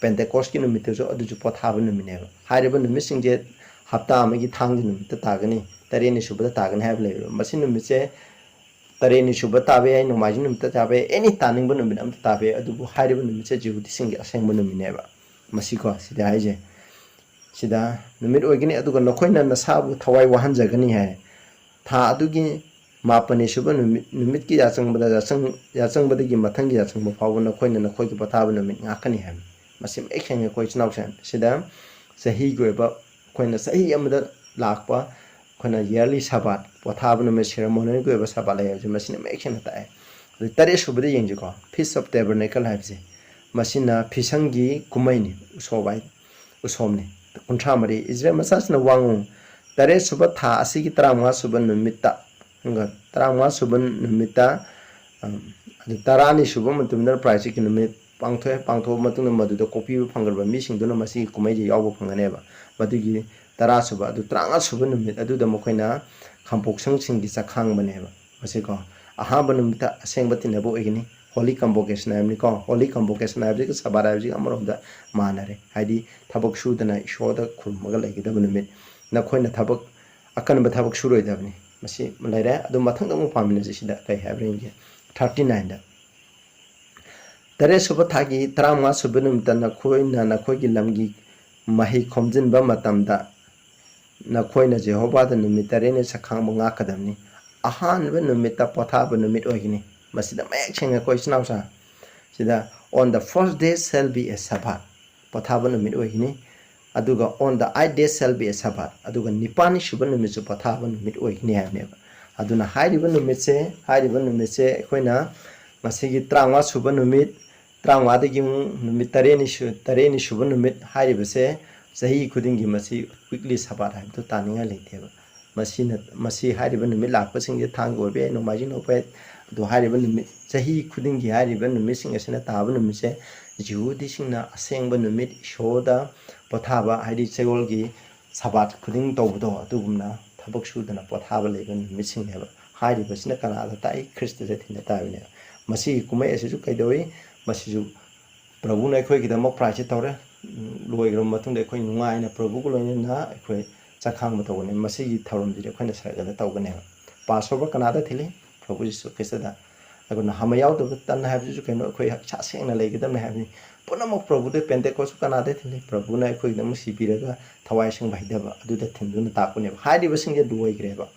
Pentecost ꯀꯤ ꯅꯨꯃꯤꯠꯇꯁꯨ ꯑꯗꯨꯁꯨ ꯄꯣꯊꯥꯕ ꯅꯨꯃꯤꯠꯅꯦꯕ꯫ ꯍꯥꯏꯔꯤꯕ ꯅꯨꯃꯤꯠꯁꯤꯡꯁꯦ ꯍꯞꯇꯥ ꯑꯃꯒꯤ ꯊꯥꯡꯖ ꯅꯨꯃꯤꯠꯇ ꯇꯥꯒꯅꯤ, ꯇꯔꯦꯠꯅꯤ ꯁꯨꯕꯗ ꯇꯥꯒꯅꯤ ꯍꯥꯏꯕ ꯂꯩꯕ꯫ ꯃꯁꯤ ꯅꯨꯃꯤꯠꯁꯦ ꯇꯔꯦꯠꯅꯤ ꯁꯨꯕ ꯇꯥꯕ ꯌꯥꯏ, ꯅꯣꯡꯃꯥꯏꯖꯤꯡ ꯅꯨꯃꯤꯠꯇ ꯇꯥꯕ ꯌꯥꯏ, ꯑꯦꯅꯤ ꯇꯥꯅꯤꯡꯕ ꯅꯨꯃꯤꯠ ꯑꯝꯇ ꯇꯥꯕ ꯌꯥꯏ꯫ ꯑꯗꯨꯕꯨ ꯍꯥꯏꯔꯤꯕ ꯅꯨꯃꯤꯠꯁꯦ ꯖꯤꯍꯨꯗꯤꯁꯤꯡꯒꯤ ꯑꯁꯦꯡꯕ ꯅꯨꯃꯤꯠꯅꯦꯕ꯫ ꯃꯁꯤꯀꯣ, ꯁꯤꯗ ꯍꯥꯏꯁꯦ, ꯁꯤꯗ ꯅꯨꯃꯤꯠ ꯑꯣꯏꯒꯅꯤ, ꯑꯗꯨꯒ ꯅꯈꯣꯏꯅ ꯅꯁꯥꯕꯨ ꯊꯋꯥꯏ ꯋꯥꯍꯟꯖꯒꯅꯤ ꯍꯥꯏ꯫ ꯊꯥ ꯑꯗꯨꯒꯤ ꯃꯥꯄꯟꯅꯤ ꯁꯨꯕ ꯅꯨꯃꯤꯠ, ꯅꯨꯃꯤꯠꯀꯤ ꯌꯥꯆꯪꯕꯗ, ꯌꯥꯆꯪ-, ꯌꯥꯆꯪꯕꯗꯒꯤ ꯃꯊꯪꯒꯤ ꯌꯥꯆꯪꯕ ꯐꯥꯎꯕ ꯅꯈꯣꯏꯅ ꯅꯈꯣꯏꯒꯤ ꯄꯣꯊꯥꯕ ꯅꯨꯃꯤꯠ ꯉꯥꯛꯀꯅꯤ ꯍꯥꯏꯕꯅꯤ꯫ ꯃꯁꯤ ꯃꯌꯦꯛ ꯁꯦꯡꯅ ꯑꯩꯈꯣꯏ ꯏꯆꯤꯟ ꯏꯅꯥꯎꯁꯤꯡ ꯁꯤꯗ ꯆꯍꯤꯒꯤ ꯑꯣꯏꯕ, ꯑꯩꯈꯣꯏꯅ ꯆꯍꯤ ꯑꯃꯗ ꯂꯥꯛꯄ, ꯑꯩꯈꯣꯏꯅ yearly ꯁꯕꯥꯠ, ꯄꯣꯊꯥꯕ ꯅꯨꯃꯤꯠ, ceremonial ꯒꯤ ꯑꯣꯏꯕ ꯁꯕꯥꯠ ꯂꯩ ꯍꯥꯏꯕꯁꯤ ꯃꯁꯤꯅ ꯃꯌꯦꯛ ꯁꯦꯡꯅ ꯇꯥꯛꯑꯦ꯫ ꯑꯗꯨ ꯇꯔꯦꯠ ꯁꯨꯕꯗ ꯌꯦꯡꯁꯤꯀꯣ, Feast of Tabernacle ꯍꯥꯏꯕꯁꯦ, ꯃꯁꯤꯅ ꯐꯤꯁꯪꯒꯤ ꯀꯨꯝꯍꯩꯅꯤ, ꯎꯁꯣꯞ ꯍꯥꯏ-, ꯎꯁꯣꯞꯅꯤ꯫ ꯀꯨꯟꯊ꯭ꯔꯥ ꯃꯔꯤ, ꯏꯁꯔꯥꯌꯦꯜ ꯃꯆꯥꯁꯤꯡꯅ ꯋꯥ ꯉꯥꯡꯉꯨ, ꯇꯔꯦꯠ ꯁꯨꯕ ꯊꯥ ꯑꯁꯤꯒꯤ ꯇꯔꯥꯃꯉꯥ ꯁꯨꯕ ꯅꯨꯃꯤꯠꯇ, ꯑꯗꯨꯒ ꯇꯔꯥꯃꯉꯥ ꯁꯨꯕ ꯅꯨꯃꯤꯠꯇ, ꯑꯝ, ꯑꯗꯨ ꯇꯔꯥꯅꯤ ꯁꯨꯕ ꯃꯇꯝꯗ ꯄ꯭ꯔꯥꯏꯖꯀꯤ ꯅꯨꯃꯤꯠ, ꯄꯥꯡꯊꯣꯛꯑꯦ꯫ ꯄꯥꯡꯊꯣꯛꯑꯕ ꯃꯇꯨꯡꯗ ꯃꯗꯨꯗ ꯀꯣꯛꯄꯤꯕ ꯐꯪꯈ꯭ꯔꯕ ꯃꯤꯁꯤꯡꯗꯨꯅ ꯃꯁꯤꯒꯤ ꯀꯨꯝꯍꯩꯁꯦ ꯌꯥꯎꯕ ꯐꯪꯒꯅꯦꯕ꯫ ꯃꯗꯨꯒꯤ ꯇꯔꯥꯁꯨꯕ, ꯑꯗꯨ ꯇꯔꯥꯃꯉꯥꯁꯨꯕ ꯅꯨꯃꯤꯠ ꯑꯗꯨꯗ ꯃꯈꯣꯏꯅ ꯈꯥꯝꯄꯣꯛꯁꯪꯁꯤꯡꯒꯤ ꯆꯥꯛꯈꯥꯡꯕꯅꯦꯕ꯫ ꯃꯁꯤꯀꯣ, ꯑꯍꯥꯟꯕ ꯅꯨꯃꯤꯠꯇ ꯑꯁꯦꯡꯕ ꯇꯤꯟꯅꯕ ꯑꯣꯏꯒꯅꯤ꯫ Holy Convocation ꯍꯥꯏꯕꯅꯤꯀꯣ꯫ Holy Convocation ꯍꯥꯏꯕꯁꯤꯒ ꯁꯕꯥꯠ ꯍꯥꯏꯕꯁꯤꯒ ꯑꯃꯔꯣꯝꯗ ꯃꯥꯟꯅꯔꯦ꯫ ꯍꯥꯏꯗꯤ ꯊꯕꯛ ꯁꯨꯗꯅ ꯏꯁꯣꯔꯗ ꯈꯨꯔꯨꯝꯃꯒ ꯂꯩꯒꯗꯕ ꯅꯨꯃꯤꯠ꯫ ꯅꯈꯣꯏꯅ ꯊꯕꯛ, ꯑꯀꯟꯕ ꯊꯕꯛ ꯁꯨꯔꯣꯏꯗꯕꯅꯤ꯫ ꯃꯁꯤ ꯂꯩꯔꯦ꯫ ꯑꯗꯨ ꯃꯊꯪꯗ ꯑꯃꯨꯛ ꯄꯥꯃꯤꯟꯅꯁꯤ꯫ ꯁꯤꯗ ꯀꯩ ꯍꯥꯏꯕ꯭ꯔꯥ ꯌꯦꯡꯒꯦ꯫ Thirty nine ꯗ꯫ ꯇꯔꯦꯠ ꯁꯨꯕ ꯊꯥꯒꯤ ꯇꯔꯥꯃꯉꯥ ꯁꯨꯕ ꯅꯨꯃꯤꯠꯇ ꯅꯈꯣꯏꯅ ꯅꯈꯣꯏꯒꯤ ꯂꯝꯒꯤ ꯃꯍꯩ ꯈꯣꯝꯖꯤꯟꯕ ꯃꯇꯝꯗ ꯅꯈꯣꯏꯅ ꯖꯦꯍꯣꯚꯥꯗ ꯅꯨꯃꯤꯠ ꯇꯔꯦꯠꯅꯤ ꯆꯥꯛꯈꯥꯡꯕ ꯉꯥꯛꯀꯗꯕꯅꯤ꯫ ꯑꯍꯥꯟꯕ ꯅꯨꯃꯤꯠꯇ ꯄꯣꯊꯥꯕ ꯅꯨꯃꯤꯠ ꯑꯣꯏꯒꯅꯤ꯫ ꯃꯁꯤꯗ ꯃꯌꯦꯛ ꯁꯦꯡꯅ ꯑꯩꯈꯣꯏ ꯏꯆꯤꯟ ꯏꯅꯥꯎꯁꯥ, ꯁꯤꯗ, "On the first day shall be a Sabbath", ꯄꯣꯊꯥꯕ ꯅꯨꯃꯤꯠ ꯑꯣꯏꯒꯅꯤ꯫ ꯑꯗꯨꯒ, "On the eighth day shall be a Sabbath", ꯑꯗꯨꯒ ꯅꯤꯄꯥꯜꯅꯤ ꯁꯨꯕ ꯅꯨꯃꯤꯠꯁꯨ ꯄꯣꯊꯥꯕ ꯅꯨꯃꯤꯠ ꯑꯣꯏꯒꯅꯤ ꯍꯥꯏꯕꯅꯦꯕ꯫ ꯑꯗꯨꯅ ꯍꯥꯏꯔꯤꯕ ꯅꯨꯃꯤꯠꯁꯦ, ꯍꯥꯏꯔꯤꯕ ꯅꯨꯃꯤꯠꯁꯦ ꯑꯩꯈꯣꯏꯅ ꯉꯁꯤꯒꯤ ꯇꯔꯥꯃꯉꯥ ꯁꯨꯕ ꯅꯨꯃꯤꯠ, ꯇꯔꯥꯃꯉꯥꯗꯒꯤ ꯑꯃꯨꯛ ꯅꯨꯃꯤꯠ ꯇꯔꯦꯠꯅꯤ ꯁꯨ-, ꯇꯔꯦꯠꯅꯤ ꯁꯨꯕ ꯅꯨꯃꯤꯠ ꯍꯥꯏꯔꯤꯕꯁꯦ ꯆꯍꯤ ꯈꯨꯗꯤꯡꯒꯤ ꯃꯁꯤ weekly Sabbath ꯍꯥꯏꯕꯗꯨ ꯇꯥꯅꯤꯡꯉꯥꯏ ꯂꯩꯇꯦꯕ꯫ ꯃꯁꯤꯅ, ꯃꯁꯤ ꯍꯥꯏꯔꯤꯕ ꯅꯨꯃꯤꯠ ꯂꯥꯛꯄꯁꯤꯡꯁꯦ ꯊꯥꯡꯖ ꯑꯣꯏꯕ ꯌꯥꯏ, ꯅꯣꯡꯃꯥꯏꯖꯤꯡ ꯑꯣꯏꯕ ꯌꯥꯏ, ꯑꯗꯨ ꯍꯥꯏꯔꯤꯕ ꯅꯨꯃꯤꯠ, ꯆꯍꯤ ꯈꯨꯗꯤꯡꯒꯤ ꯍꯥꯏꯔꯤꯕ ꯅꯨꯃꯤꯠꯁꯤꯡ ꯑꯁꯤꯅ ꯇꯥꯕ ꯅꯨꯃꯤꯠꯁꯦ ꯖꯤꯍꯨꯗꯤꯁꯤꯡꯅ ꯑꯁꯦꯡꯕ ꯅꯨꯃꯤꯠ, ꯏꯁꯣꯔꯗ ꯄꯣꯊꯥꯕ, ꯍꯥꯏꯗꯤ ꯆꯌꯣꯜꯒꯤ ꯁꯕꯥꯠ ꯈꯨꯗꯤꯡ ꯇꯧꯕꯗꯣ, ꯑꯗꯨꯒꯨꯝꯅ ꯊꯕꯛ ꯁꯨꯗꯅ ꯄꯣꯊꯥꯕ ꯂꯩꯕ ꯅꯨꯃꯤꯠꯁꯤꯡꯅꯦꯕ꯫ ꯍꯥꯏꯔꯤꯕꯁꯤꯅ ꯀꯅꯥꯗ ꯇꯥꯛꯏ? ꯈ꯭ꯔꯤꯁꯇꯗ ꯊꯤꯟꯕ ꯇꯥꯕꯅꯦꯕ꯫ ꯃꯁꯤꯒꯤ ꯀꯨꯝꯍꯩ ꯑꯁꯤꯁꯨ ꯀꯩꯗꯧꯏ? ꯃꯁꯤꯁꯨ ꯄ꯭ꯔꯚꯨꯅ ꯑꯩꯈꯣꯏꯒꯤꯗꯃꯛ ꯄ꯭ꯔꯥꯏꯁꯁꯦ ꯇꯧꯔꯦ꯫ ꯎꯝ, ꯂꯣꯏꯈ꯭ꯔꯕ ꯃꯇꯨꯡꯗ ꯑꯩꯈꯣꯏ ꯅꯨꯡꯉꯥꯏꯅ ꯄ꯭ꯔꯚꯨꯒ ꯂꯣꯏꯅꯅ ꯑꯩꯈꯣꯏ ꯆꯥꯛꯈꯥꯡꯕ ꯇꯧꯒꯅꯤ꯫ ꯃꯁꯤꯒꯤ ꯊꯧꯔꯝꯁꯤꯗꯤ ꯑꯩꯈꯣꯏꯅ ꯁꯔꯒꯗ ꯇꯧꯒꯅꯦꯕ꯫ ꯄꯥꯁ ꯑꯣꯚꯔ ꯀꯅꯥꯗ ꯊꯤꯜꯂꯤ? ꯄ꯭ꯔꯚꯨ ꯖꯤꯁꯨ ꯈ꯭ꯔꯤꯁꯇꯗ꯫ ꯑꯗꯨꯅ ꯍꯥꯃ ꯌꯥꯎꯗꯕ ꯇꯟ ꯍꯥꯏꯕꯁꯤꯁꯨ ꯀꯩꯅꯣ? ꯑꯩꯈꯣꯏ ꯏꯁꯥ ꯁꯦꯡꯅ ꯂꯩꯒꯗꯕꯅꯤ ꯍꯥꯏꯕꯅꯤ꯫ ꯄꯨꯝꯅꯃꯛ ꯄ꯭ꯔꯚꯨꯗ꯫ ꯄꯦꯟꯇꯦꯀꯣꯁꯁꯨ ꯀꯅꯥꯗ ꯊꯤꯜꯂꯤ? ꯄ꯭ꯔꯚꯨꯅ ꯑꯩꯈꯣꯏꯒꯤꯗꯃꯛ ꯁꯤꯕꯤꯔꯒ ꯊꯋꯥꯏ ꯑꯁꯦꯡꯕ ꯍꯩꯊꯕ ꯑꯗꯨꯗ ꯊꯤꯟꯗꯨꯅ ꯇꯥꯛꯄꯅꯦꯕ꯫ ꯍꯥꯏꯔꯤꯕꯁꯤꯡꯁꯦ ꯂꯣꯏꯈ꯭ꯔꯦꯕ꯫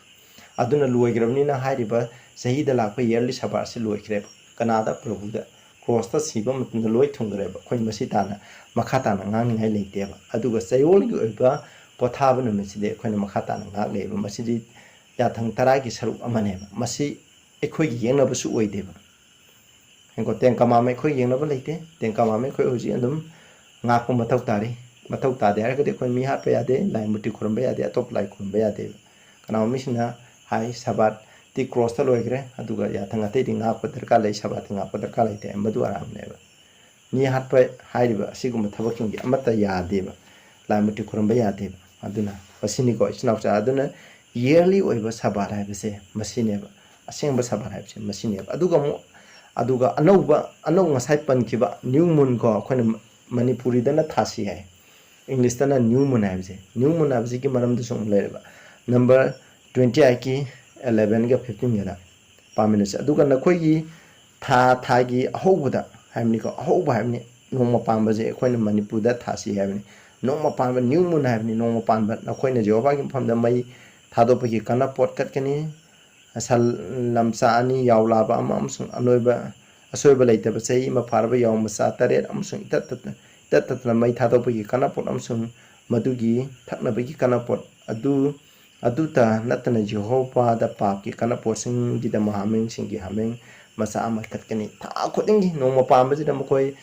ꯑꯗꯨꯅ ꯂꯣꯏꯈ꯭ꯔꯕꯅꯤꯅ ꯍꯥꯏꯔꯤꯕ ꯆꯍꯤꯗ ꯂꯥꯛꯄ yearly ꯁꯕꯥꯠꯁꯤ ꯂꯣꯏꯈ꯭ꯔꯦꯕ꯫ ꯀꯅꯥꯗ? ꯄ꯭ꯔꯚꯨꯗ꯫ ꯀ꯭ꯔꯣꯁꯇ ꯁꯤꯕ ꯃꯇꯝꯗ ꯂꯣꯏ ꯊꯨꯡꯈ꯭ꯔꯦꯕ꯫ ꯑꯩꯈꯣꯏ ꯃꯁꯤ ꯇꯥꯅ, ꯃꯈꯥ ꯇꯥꯅ ꯉꯥꯡꯅꯤꯡꯉꯥꯏ ꯂꯩꯇꯦꯕ꯫ ꯑꯗꯨꯒ ꯆꯌꯣꯜꯒꯤ ꯑꯣꯏꯕ ꯄꯣꯊꯥꯕ ꯅꯨꯃꯤꯠꯁꯤꯗꯤ ꯑꯩꯈꯣꯏꯅ ꯃꯈꯥ ꯇꯥꯅ ꯉꯥꯡꯂꯛꯑꯦꯕ꯫ ꯃꯁꯤꯗꯤ ꯌꯥꯊꯪ ꯇꯔꯥꯒꯤ ꯁꯔꯨꯛ ꯑꯃꯅꯦꯕ꯫ ꯃꯁꯤ ꯑꯩꯈꯣꯏꯒꯤ ꯌꯦꯡꯅꯕꯁꯨ ꯑꯣꯏꯗꯦꯕ꯫ ꯍꯦꯡꯀꯣ, ꯇꯦꯡꯀꯃꯥꯃ ꯑꯩꯈꯣꯏ ꯌꯦꯡꯅꯕ ꯂꯩꯇꯦ꯫ ꯇꯦꯡꯀꯃꯥꯃ ꯑꯩꯈꯣꯏ ꯍꯧꯖꯤꯛ ꯑꯗꯨꯝ ꯉꯥꯛꯄ ꯃꯊꯧ ꯇꯥꯔꯤ꯫ ꯃꯊꯧ ꯇꯥꯗꯦ ꯍꯥꯏꯔꯒꯗꯤ ꯑꯩꯈꯣꯏ ꯃꯤ ꯍꯥꯠꯄ ꯌꯥꯗꯦ, ꯂꯥꯏ ꯃꯨꯔꯇꯤ ꯈꯨꯔꯨꯝꯕ ꯌꯥꯗꯦ, ꯑꯇꯣꯞꯄ ꯂꯥꯏ ꯈꯨꯔꯨꯝꯕ ꯌꯥꯗꯦꯕ꯫ ꯀꯅꯥꯒꯨꯝꯕ ꯃꯤꯁꯤꯡꯅ ꯍꯥꯏ, "ꯁꯕꯥꯠꯇꯤ ꯀ꯭ꯔꯣꯁꯇ ꯂꯣꯏꯈ꯭ꯔꯦ, ꯑꯗꯨꯒ ꯌꯥꯊꯪ ꯑꯇꯩꯗꯤ ꯉꯥꯛꯄ ꯗꯔꯀꯥꯔ ꯂꯩ, ꯁꯕꯥꯠꯇꯤ ꯉꯥꯛꯄ ꯗꯔꯀꯥꯔ ꯂꯩꯇꯦ", ꯃꯗꯨ ꯑꯔꯥꯟꯕꯅꯦꯕ꯫ ꯃꯤ ꯍꯥꯠꯄ ꯍꯥꯏꯔꯤꯕ ꯑꯁꯤꯒꯨꯝꯕ ꯊꯕꯛꯁꯤꯡꯗꯤ ꯑꯃꯠꯇ ꯌꯥꯗꯦꯕ, ꯂꯥꯏ ꯃꯨꯔꯇꯤ ꯈꯨꯔꯨꯝꯕ ꯌꯥꯗꯦꯕ꯫ ꯑꯗꯨꯅ ꯃꯁꯤꯅꯤꯀꯣ ꯏꯆꯤꯟ ꯏꯅꯥꯎꯆꯥ꯫ ꯑꯗꯨꯅ ꯌꯔꯂꯤ ꯑꯣꯏꯕ ꯁꯕꯥꯠ ꯍꯥꯏꯕꯁꯦ ꯃꯁꯤꯅꯦꯕ, ꯑꯁꯦꯡꯕ ꯁꯕꯥꯠ ꯍꯥꯏꯕꯁꯦ ꯃꯁꯤꯅꯦꯕ꯫ ꯑꯗꯨꯒ ꯑꯃꯨꯛ ꯑꯗꯨꯒ ꯑꯅꯧꯕ, ꯑꯅꯧ ꯉꯁꯥꯏ ꯄꯟꯈꯤꯕ ꯅ꯭ꯌꯨ ꯃꯨꯟ ꯀꯣ, ꯑꯩꯈꯣꯏꯅ ꯃꯅꯤꯄꯨꯔꯤꯗꯅ ꯊꯥꯁꯤ ꯍꯥꯏ, ꯏꯪꯂꯤꯁꯇꯅ ꯅ꯭ꯌꯨ ꯃꯨꯟ ꯍꯥꯏꯕꯁꯦ꯫ ꯅ꯭ꯌꯨ ꯃꯨꯟ ꯍꯥꯏꯕꯁꯤꯒꯤ ꯃꯔꯝꯗꯁꯨ ꯑꯃꯨꯛ ꯂꯩꯔꯦꯕ꯫ ꯅꯝꯕꯔ ꯇ꯭ꯋꯦꯟꯇꯤ ꯑꯩꯠꯀꯤ ꯑꯦꯂꯦꯚꯦꯟꯒ ꯐꯤꯐꯇꯤꯟꯒꯗ ꯄꯥꯝꯃꯤꯟꯅꯁꯦ꯫ ꯑꯗꯨꯒ ꯅꯈꯣꯏꯒꯤ ꯊꯥ, ꯊꯥꯒꯤ ꯑꯍꯧꯕꯗ ꯍꯥꯏꯕꯅꯤꯀꯣ, ꯑꯍꯧꯕ ꯍꯥꯏꯕꯅꯤ, ꯅꯣꯡꯃ ꯄꯥꯟꯕꯁꯦ ꯑꯩꯈꯣꯏꯅ ꯃꯅꯤꯄꯨꯔꯗ ꯊꯥꯁꯤ ꯍꯥꯏꯕꯅꯤ꯫ ꯅꯣꯡꯃ ꯄꯥꯟꯕ, ꯅ꯭ꯌꯨ ꯃꯨꯟ ꯍꯥꯏꯕꯅꯤ, ꯅꯣꯡꯃ ꯄꯥꯟꯕ꯫ ꯅꯈꯣꯏꯅ ꯖꯦꯍꯣꯚꯥꯒꯤ ꯃꯐꯝꯗ ꯃꯩ ꯊꯥꯗꯣꯛꯄꯒꯤ ꯀꯥꯟꯅꯄꯣꯠ ꯀꯠꯀꯅꯤ꯫ ꯁꯟ ꯂꯝꯆꯥ ꯑꯅꯤ, ꯌꯥꯎ ꯂꯥꯕ ꯑꯃ ꯑꯃꯁꯨꯡ ꯑꯅꯣꯏꯕ, ꯑꯁꯣꯏꯕ ꯂꯩꯇꯕ ꯆꯍꯤ ꯑꯃ ꯐꯥꯔꯕ ꯌꯥꯎ ꯃꯆꯥ ꯇꯔꯦꯠ ꯑꯃꯁꯨꯡ ꯏꯇꯠ ꯇꯠꯇ-, ꯏꯇꯠ ꯇꯠꯇꯅ ꯃꯩ ꯊꯥꯗꯣꯛꯄꯒꯤ ꯀꯥꯟꯅꯄꯣꯠ ꯑꯃꯁꯨꯡ ꯃꯗꯨꯒꯤ ꯊꯛꯅꯕꯒꯤ ꯀꯥꯟꯅꯄꯣꯠ ꯑꯗꯨ, ꯑꯗꯨꯇ ꯅꯠꯇꯅ ꯖꯦꯍꯣꯚꯥꯗ ꯄꯥꯞꯀꯤ ꯀꯥꯟꯅꯄꯣꯠꯁꯤꯡꯒꯤꯗꯃꯛ ꯍꯥꯃꯦꯡꯁꯤꯡꯒꯤ ꯍꯥꯃꯦꯡ ꯃꯆꯥ ꯑꯃ ꯀꯠꯀꯅꯤ꯫ ꯊꯥ ꯈꯨꯗꯤꯡꯒꯤ ꯅꯣꯡꯃ ꯄꯥꯟꯕꯁꯤꯗ ꯃꯈꯣꯏ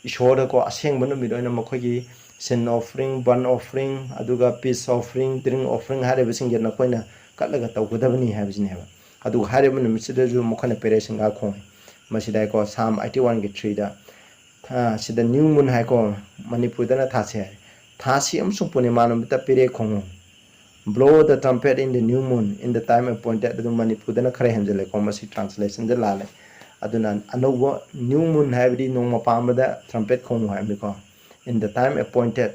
ꯏꯁꯣꯔꯗꯀꯣ ꯑꯁꯦꯡꯕ ꯅꯨꯃꯤꯠ ꯑꯣꯏꯅ ꯃꯈꯣꯏꯒꯤ sin offering, burnt offering, ꯑꯗꯨꯒ peace offering, drink offering ꯍꯥꯏꯔꯤꯕꯁꯤꯡꯁꯦ ꯅꯈꯣꯏꯅ ꯀꯠꯂꯒ ꯇꯧꯒꯗꯕꯅꯤ ꯍꯥꯏꯕꯁꯤꯅꯦꯕ꯫ ꯑꯗꯨꯒ ꯍꯥꯏꯔꯤꯕ ꯅꯨꯃꯤꯠꯁꯤꯗꯁꯨ ꯃꯈꯣꯏꯅ ꯄꯦꯔꯦ ꯁꯤꯡꯒꯥ ꯈꯣꯡꯉꯤ꯫ ꯃꯁꯤꯗ ꯍꯥꯏꯀꯣ, ꯁꯥꯝ ꯑꯩꯠꯇꯤ ꯋꯥꯟꯒꯤ ꯊ꯭ꯔꯤꯗ, ꯊꯥ-, ꯁꯤꯗ ꯅ꯭ꯌꯨ ꯃꯨꯟ ꯍꯥꯏꯀꯣ, ꯃꯅꯤꯄꯨꯔꯗꯅ ꯊꯥꯁꯤ ꯍꯥꯏ꯫ ꯊꯥꯁꯤ ꯑꯃꯁꯨꯡ ꯄꯨꯔꯅꯤꯃꯥ ꯅꯨꯃꯤꯠꯇ ꯄꯦꯔꯦ ꯈꯣꯡꯉꯨ꯫ Blow the trumpet in the new moon, in the time appointed. ꯑꯗꯨꯝ ꯃꯅꯤꯄꯨꯔꯗꯅ ꯈꯔ ꯍꯦꯟꯖꯜꯂꯦꯀꯣ, ꯃꯁꯤ ꯇ꯭ꯔꯥꯟꯁꯂꯦꯁꯟꯗ ꯂꯥꯜꯂꯦ꯫ ꯑꯗꯨꯅ ꯑꯅꯧꯕ ꯅ꯭ꯌꯨ ꯃꯨꯟ ꯍꯥꯏꯕꯗꯤ ꯅꯣꯡꯃ ꯄꯥꯟꯕꯗ ꯇ꯭ꯔꯝꯄꯦꯠ ꯈꯣꯡꯉꯨ ꯍꯥꯏꯕꯅꯤꯀꯣ꯫ In the time appointed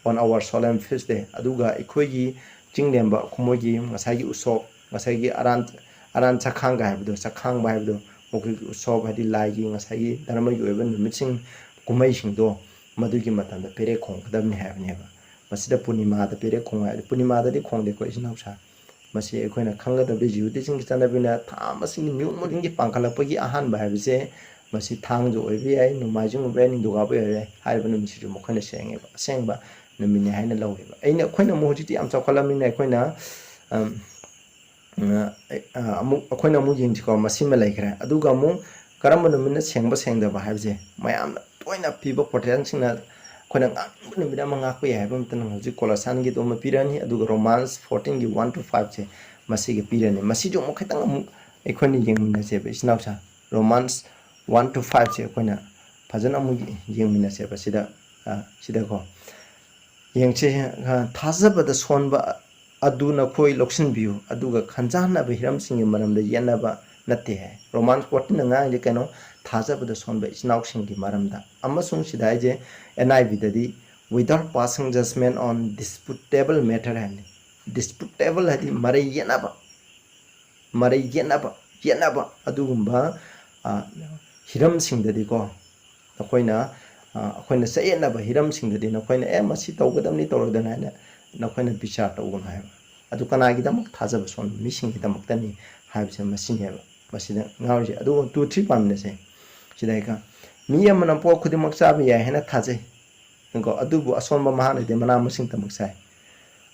on our solemn feast day. ꯑꯗꯨꯒ ꯑꯩꯈꯣꯏꯒꯤ ꯆꯤꯡꯂꯦꯝꯕ ꯃꯈꯣꯏꯒꯤ ꯉꯁꯥꯏꯒꯤ ꯎꯁꯣꯞ, ꯉꯁꯥꯏꯒꯤ ꯑꯔꯥꯟ, ꯑꯔꯥꯟ ꯆꯈꯥꯡꯒ ꯍꯥꯏꯕꯗꯣ, ꯆꯈꯥꯡꯕ ꯍꯥꯏꯕꯗꯣ, ꯃꯈꯣꯏꯒꯤ ꯎꯁꯣꯞ ꯍꯥꯏꯗꯤ ꯂꯥꯏꯒꯤ ꯉꯁꯥꯏꯒꯤ ꯙꯔꯃꯒꯤ ꯑꯣꯏꯕ ꯅꯨꯃꯤꯠꯁꯤꯡ, ꯀꯨꯝꯍꯩꯁꯤꯡꯗꯣ, ꯃꯗꯨꯒꯤ ꯃꯇꯝꯗ ꯄꯦꯔꯦ ꯈꯣꯡꯒꯗꯕꯅꯤ ꯍꯥꯏꯕꯅꯦꯕ꯫ ꯃꯁꯤꯗ ꯄꯨꯔꯅꯤꯃꯥꯗ ꯄꯦꯔꯦ ꯈꯣꯡ ꯍꯥꯏ꯫ ꯄꯨꯔꯅꯤꯃꯥꯗꯗꯤ ꯈꯣꯡꯗꯦꯀꯣ, ꯏꯆꯤꯟ ꯏꯅꯥꯎꯁꯥ꯫ ꯃꯁꯤ ꯑꯩꯈꯣꯏꯅ ꯈꯪꯒꯗꯕꯗꯤ ꯖꯤꯍꯨꯗꯤꯁꯤꯡꯒꯤ ꯆꯠꯅꯕꯤꯅ ꯊꯥ ꯑꯃꯁꯤꯒꯤ ꯅ꯭ꯌꯨ ꯃꯨꯟꯒꯤ ꯄꯥꯡꯈꯠꯂꯛꯄꯒꯤ ꯑꯍꯥꯟꯕ ꯍꯥꯏꯕꯁꯦ ꯃꯁꯤ ꯊꯥꯡꯖ ꯑꯣꯏꯕ ꯌꯥꯏ, ꯅꯣꯡꯃꯥꯏꯖꯤꯡ ꯑꯣꯏꯕ ꯌꯥꯏ, ꯅꯤꯡꯊꯧꯀꯥꯕ ꯑꯣꯏꯕ ꯌꯥꯏ꯫ ꯍꯥꯏꯔꯤꯕ ꯅꯨꯃꯤꯠꯁꯤꯁꯨ ꯃꯈꯣꯏꯅ ꯁꯦꯡꯉꯦꯕ, ꯑꯁꯦꯡꯕ ꯅꯨꯃꯤꯠꯅꯤ ꯍꯥꯏꯅ ꯂꯧꯋꯦꯕ꯫ ꯑꯩꯅ, ꯑꯩꯈꯣꯏꯅ ꯑꯃꯨꯛ ꯍꯧꯖꯤꯛꯇꯤ ꯌꯥꯝ ꯆꯥꯎꯈꯠꯂꯕꯅꯤꯅ ꯑꯩꯈꯣꯏꯅ, ꯑꯝ, ꯑ, ꯑꯃꯨꯛ, ꯑꯩꯈꯣꯏꯅ ꯑꯃꯨꯛ ꯌꯦꯡꯁꯤꯀꯣ, ꯃꯁꯤꯃ ꯂꯩꯈ꯭ꯔꯦ꯫ ꯑꯗꯨꯒ ꯑꯃꯨꯛ ꯀꯔꯝꯕ ꯅꯨꯃꯤꯠꯅ ꯁꯦꯡꯕ ꯁꯦꯡꯗꯕ ꯍꯥꯏꯕꯁꯦ ꯃꯌꯥꯝꯅ ꯇꯣꯏꯅ ꯄꯤꯕ ꯄ꯭ꯔꯣꯇꯦꯁꯟꯁꯤꯡꯅ ꯑꯩꯈꯣꯏꯅ ꯉꯥꯡꯅꯤꯡꯕ ꯅꯨꯃꯤꯠ ꯑꯃ ꯉꯥꯛꯄ ꯌꯥꯏ ꯍꯥꯏꯕ ꯑꯃꯇꯅ ꯍꯧꯖꯤꯛ ꯀꯣꯂꯣꯁꯥꯟꯒꯤꯗꯣ ꯑꯃ ꯄꯤꯔꯅꯤ, ꯑꯗꯨꯒ ꯔꯣꯃꯥꯟꯁ ꯐꯣꯔꯇꯤꯟꯒꯤ ꯋꯥꯟ ꯇꯨ ꯐꯥꯏꯚꯁꯦ ꯃꯁꯤꯒ ꯄꯤꯔꯅꯤ꯫ ꯃꯁꯤꯁꯨ ꯑꯃꯨꯛ ꯈꯤꯇꯪ ꯑꯃꯨꯛ ꯑꯩꯈꯣꯏꯅ ꯌꯦꯡꯃꯤꯟꯅꯁꯦꯕ, ꯏꯆꯤꯟ ꯏꯅꯥꯎꯁꯥ꯫ ꯔꯣꯃꯥꯟꯁ ꯋꯥꯟ ꯇꯨ ꯐꯥꯏꯚꯁꯦ ꯑꯩꯈꯣꯏꯅ ꯐꯖꯅ ꯑꯃꯨꯛ ꯌꯦꯡꯃꯤꯟꯅꯁꯦꯕ ꯁꯤꯗ, ꯑ, ꯁꯤꯗꯀꯣ꯫ ꯌꯦꯡꯁꯦ, ꯑ, ꯊꯥꯖꯕꯗ ꯁꯣꯟꯕ ꯑꯗꯨ ꯅꯈꯣꯏ ꯂꯧꯁꯤꯟꯕꯤꯌꯨ, ꯑꯗꯨꯒ ꯈꯟꯖꯥꯟꯅꯕ ꯍꯤꯔꯝꯁꯤꯡꯒꯤ ꯃꯔꯝꯗ ꯌꯦꯠꯅꯕ ꯅꯠꯇꯦ ꯍꯥꯏ꯫ ꯔꯣꯃꯥꯟ ꯐꯣꯔꯇꯤꯟꯅ ꯉꯥꯡꯉꯤꯁꯦ ꯀꯩꯅꯣ? ꯊꯥꯖꯕꯗ ꯁꯣꯟꯕ ꯏꯆꯤꯟ ꯏꯅꯥꯎꯁꯤꯡꯒꯤ ꯃꯔꯝꯗ꯫ ꯑꯃꯁꯨꯡ ꯁꯤꯗ ꯍꯥꯏꯁꯦ, ꯑꯦꯟ ꯑꯥꯏ ꯕꯤꯗꯗꯤ, "Without passing judgment on disputable matter" ꯍꯥꯏꯕꯅꯤ꯫ ꯗꯤꯁꯄ꯭ꯌꯨꯇꯦꯕꯜ ꯍꯥꯏꯗꯤ ꯃꯔꯩ ꯌꯦꯠꯅꯕ, ꯃꯔꯩ ꯌꯦꯠꯅꯕ, ꯌꯦꯠꯅꯕ ꯑꯗꯨꯒꯨꯝꯕ, ꯑ, ꯍꯤꯔꯝꯁꯤꯡꯗꯗꯤꯀꯣ, ꯅꯈꯣꯏꯅ, ꯑ, ꯑꯩꯈꯣꯏꯅ ꯆꯌꯦꯠꯅꯕ ꯍꯤꯔꯝꯁꯤꯡꯗꯗꯤ ꯅꯈꯣꯏꯅ, "ꯑꯦ, ꯃꯁꯤ ꯇꯧꯒꯗꯕꯅꯤ, ꯇꯧꯔꯣꯏꯗꯕꯅꯤ" ꯍꯥꯏꯅ ꯅꯈꯣꯏꯅ ꯕꯤꯆꯥꯔ ꯇꯧꯒꯅꯨ ꯍꯥꯏꯕ꯫ ꯑꯗꯨ ꯀꯅꯥꯒꯤꯗꯃꯛ? ꯊꯥꯖꯕ ꯁꯣꯟꯕ ꯃꯤꯁꯤꯡꯒꯤꯗꯃꯛꯇꯅꯤ ꯍꯥꯏꯕꯁꯦ ꯃꯁꯤꯅꯦꯕ꯫ ꯃꯁꯤꯗ ꯉꯥꯎꯔꯤꯁꯦ꯫ ꯑꯗꯨꯒ ꯇꯨ ꯊ꯭ꯔꯤ ꯄꯥꯟꯃꯤꯟꯅꯁꯦ꯫ ꯁꯤꯗ ꯑꯩꯒ, "ꯃꯤ ꯑꯃꯅ ꯄꯣꯠ ꯈꯨꯗꯤꯡꯃꯛ ꯆꯥꯕ ꯌꯥꯏ ꯍꯥꯏꯅ ꯊꯥꯖꯩ꯫ ꯀꯣ, ꯑꯗꯨꯕꯨ ꯑꯁꯣꯟꯕ ꯃꯍꯥꯛꯅꯗꯤ ꯃꯅꯥ ꯃꯁꯤꯡꯇꯃꯛ ꯆꯥꯏ꯫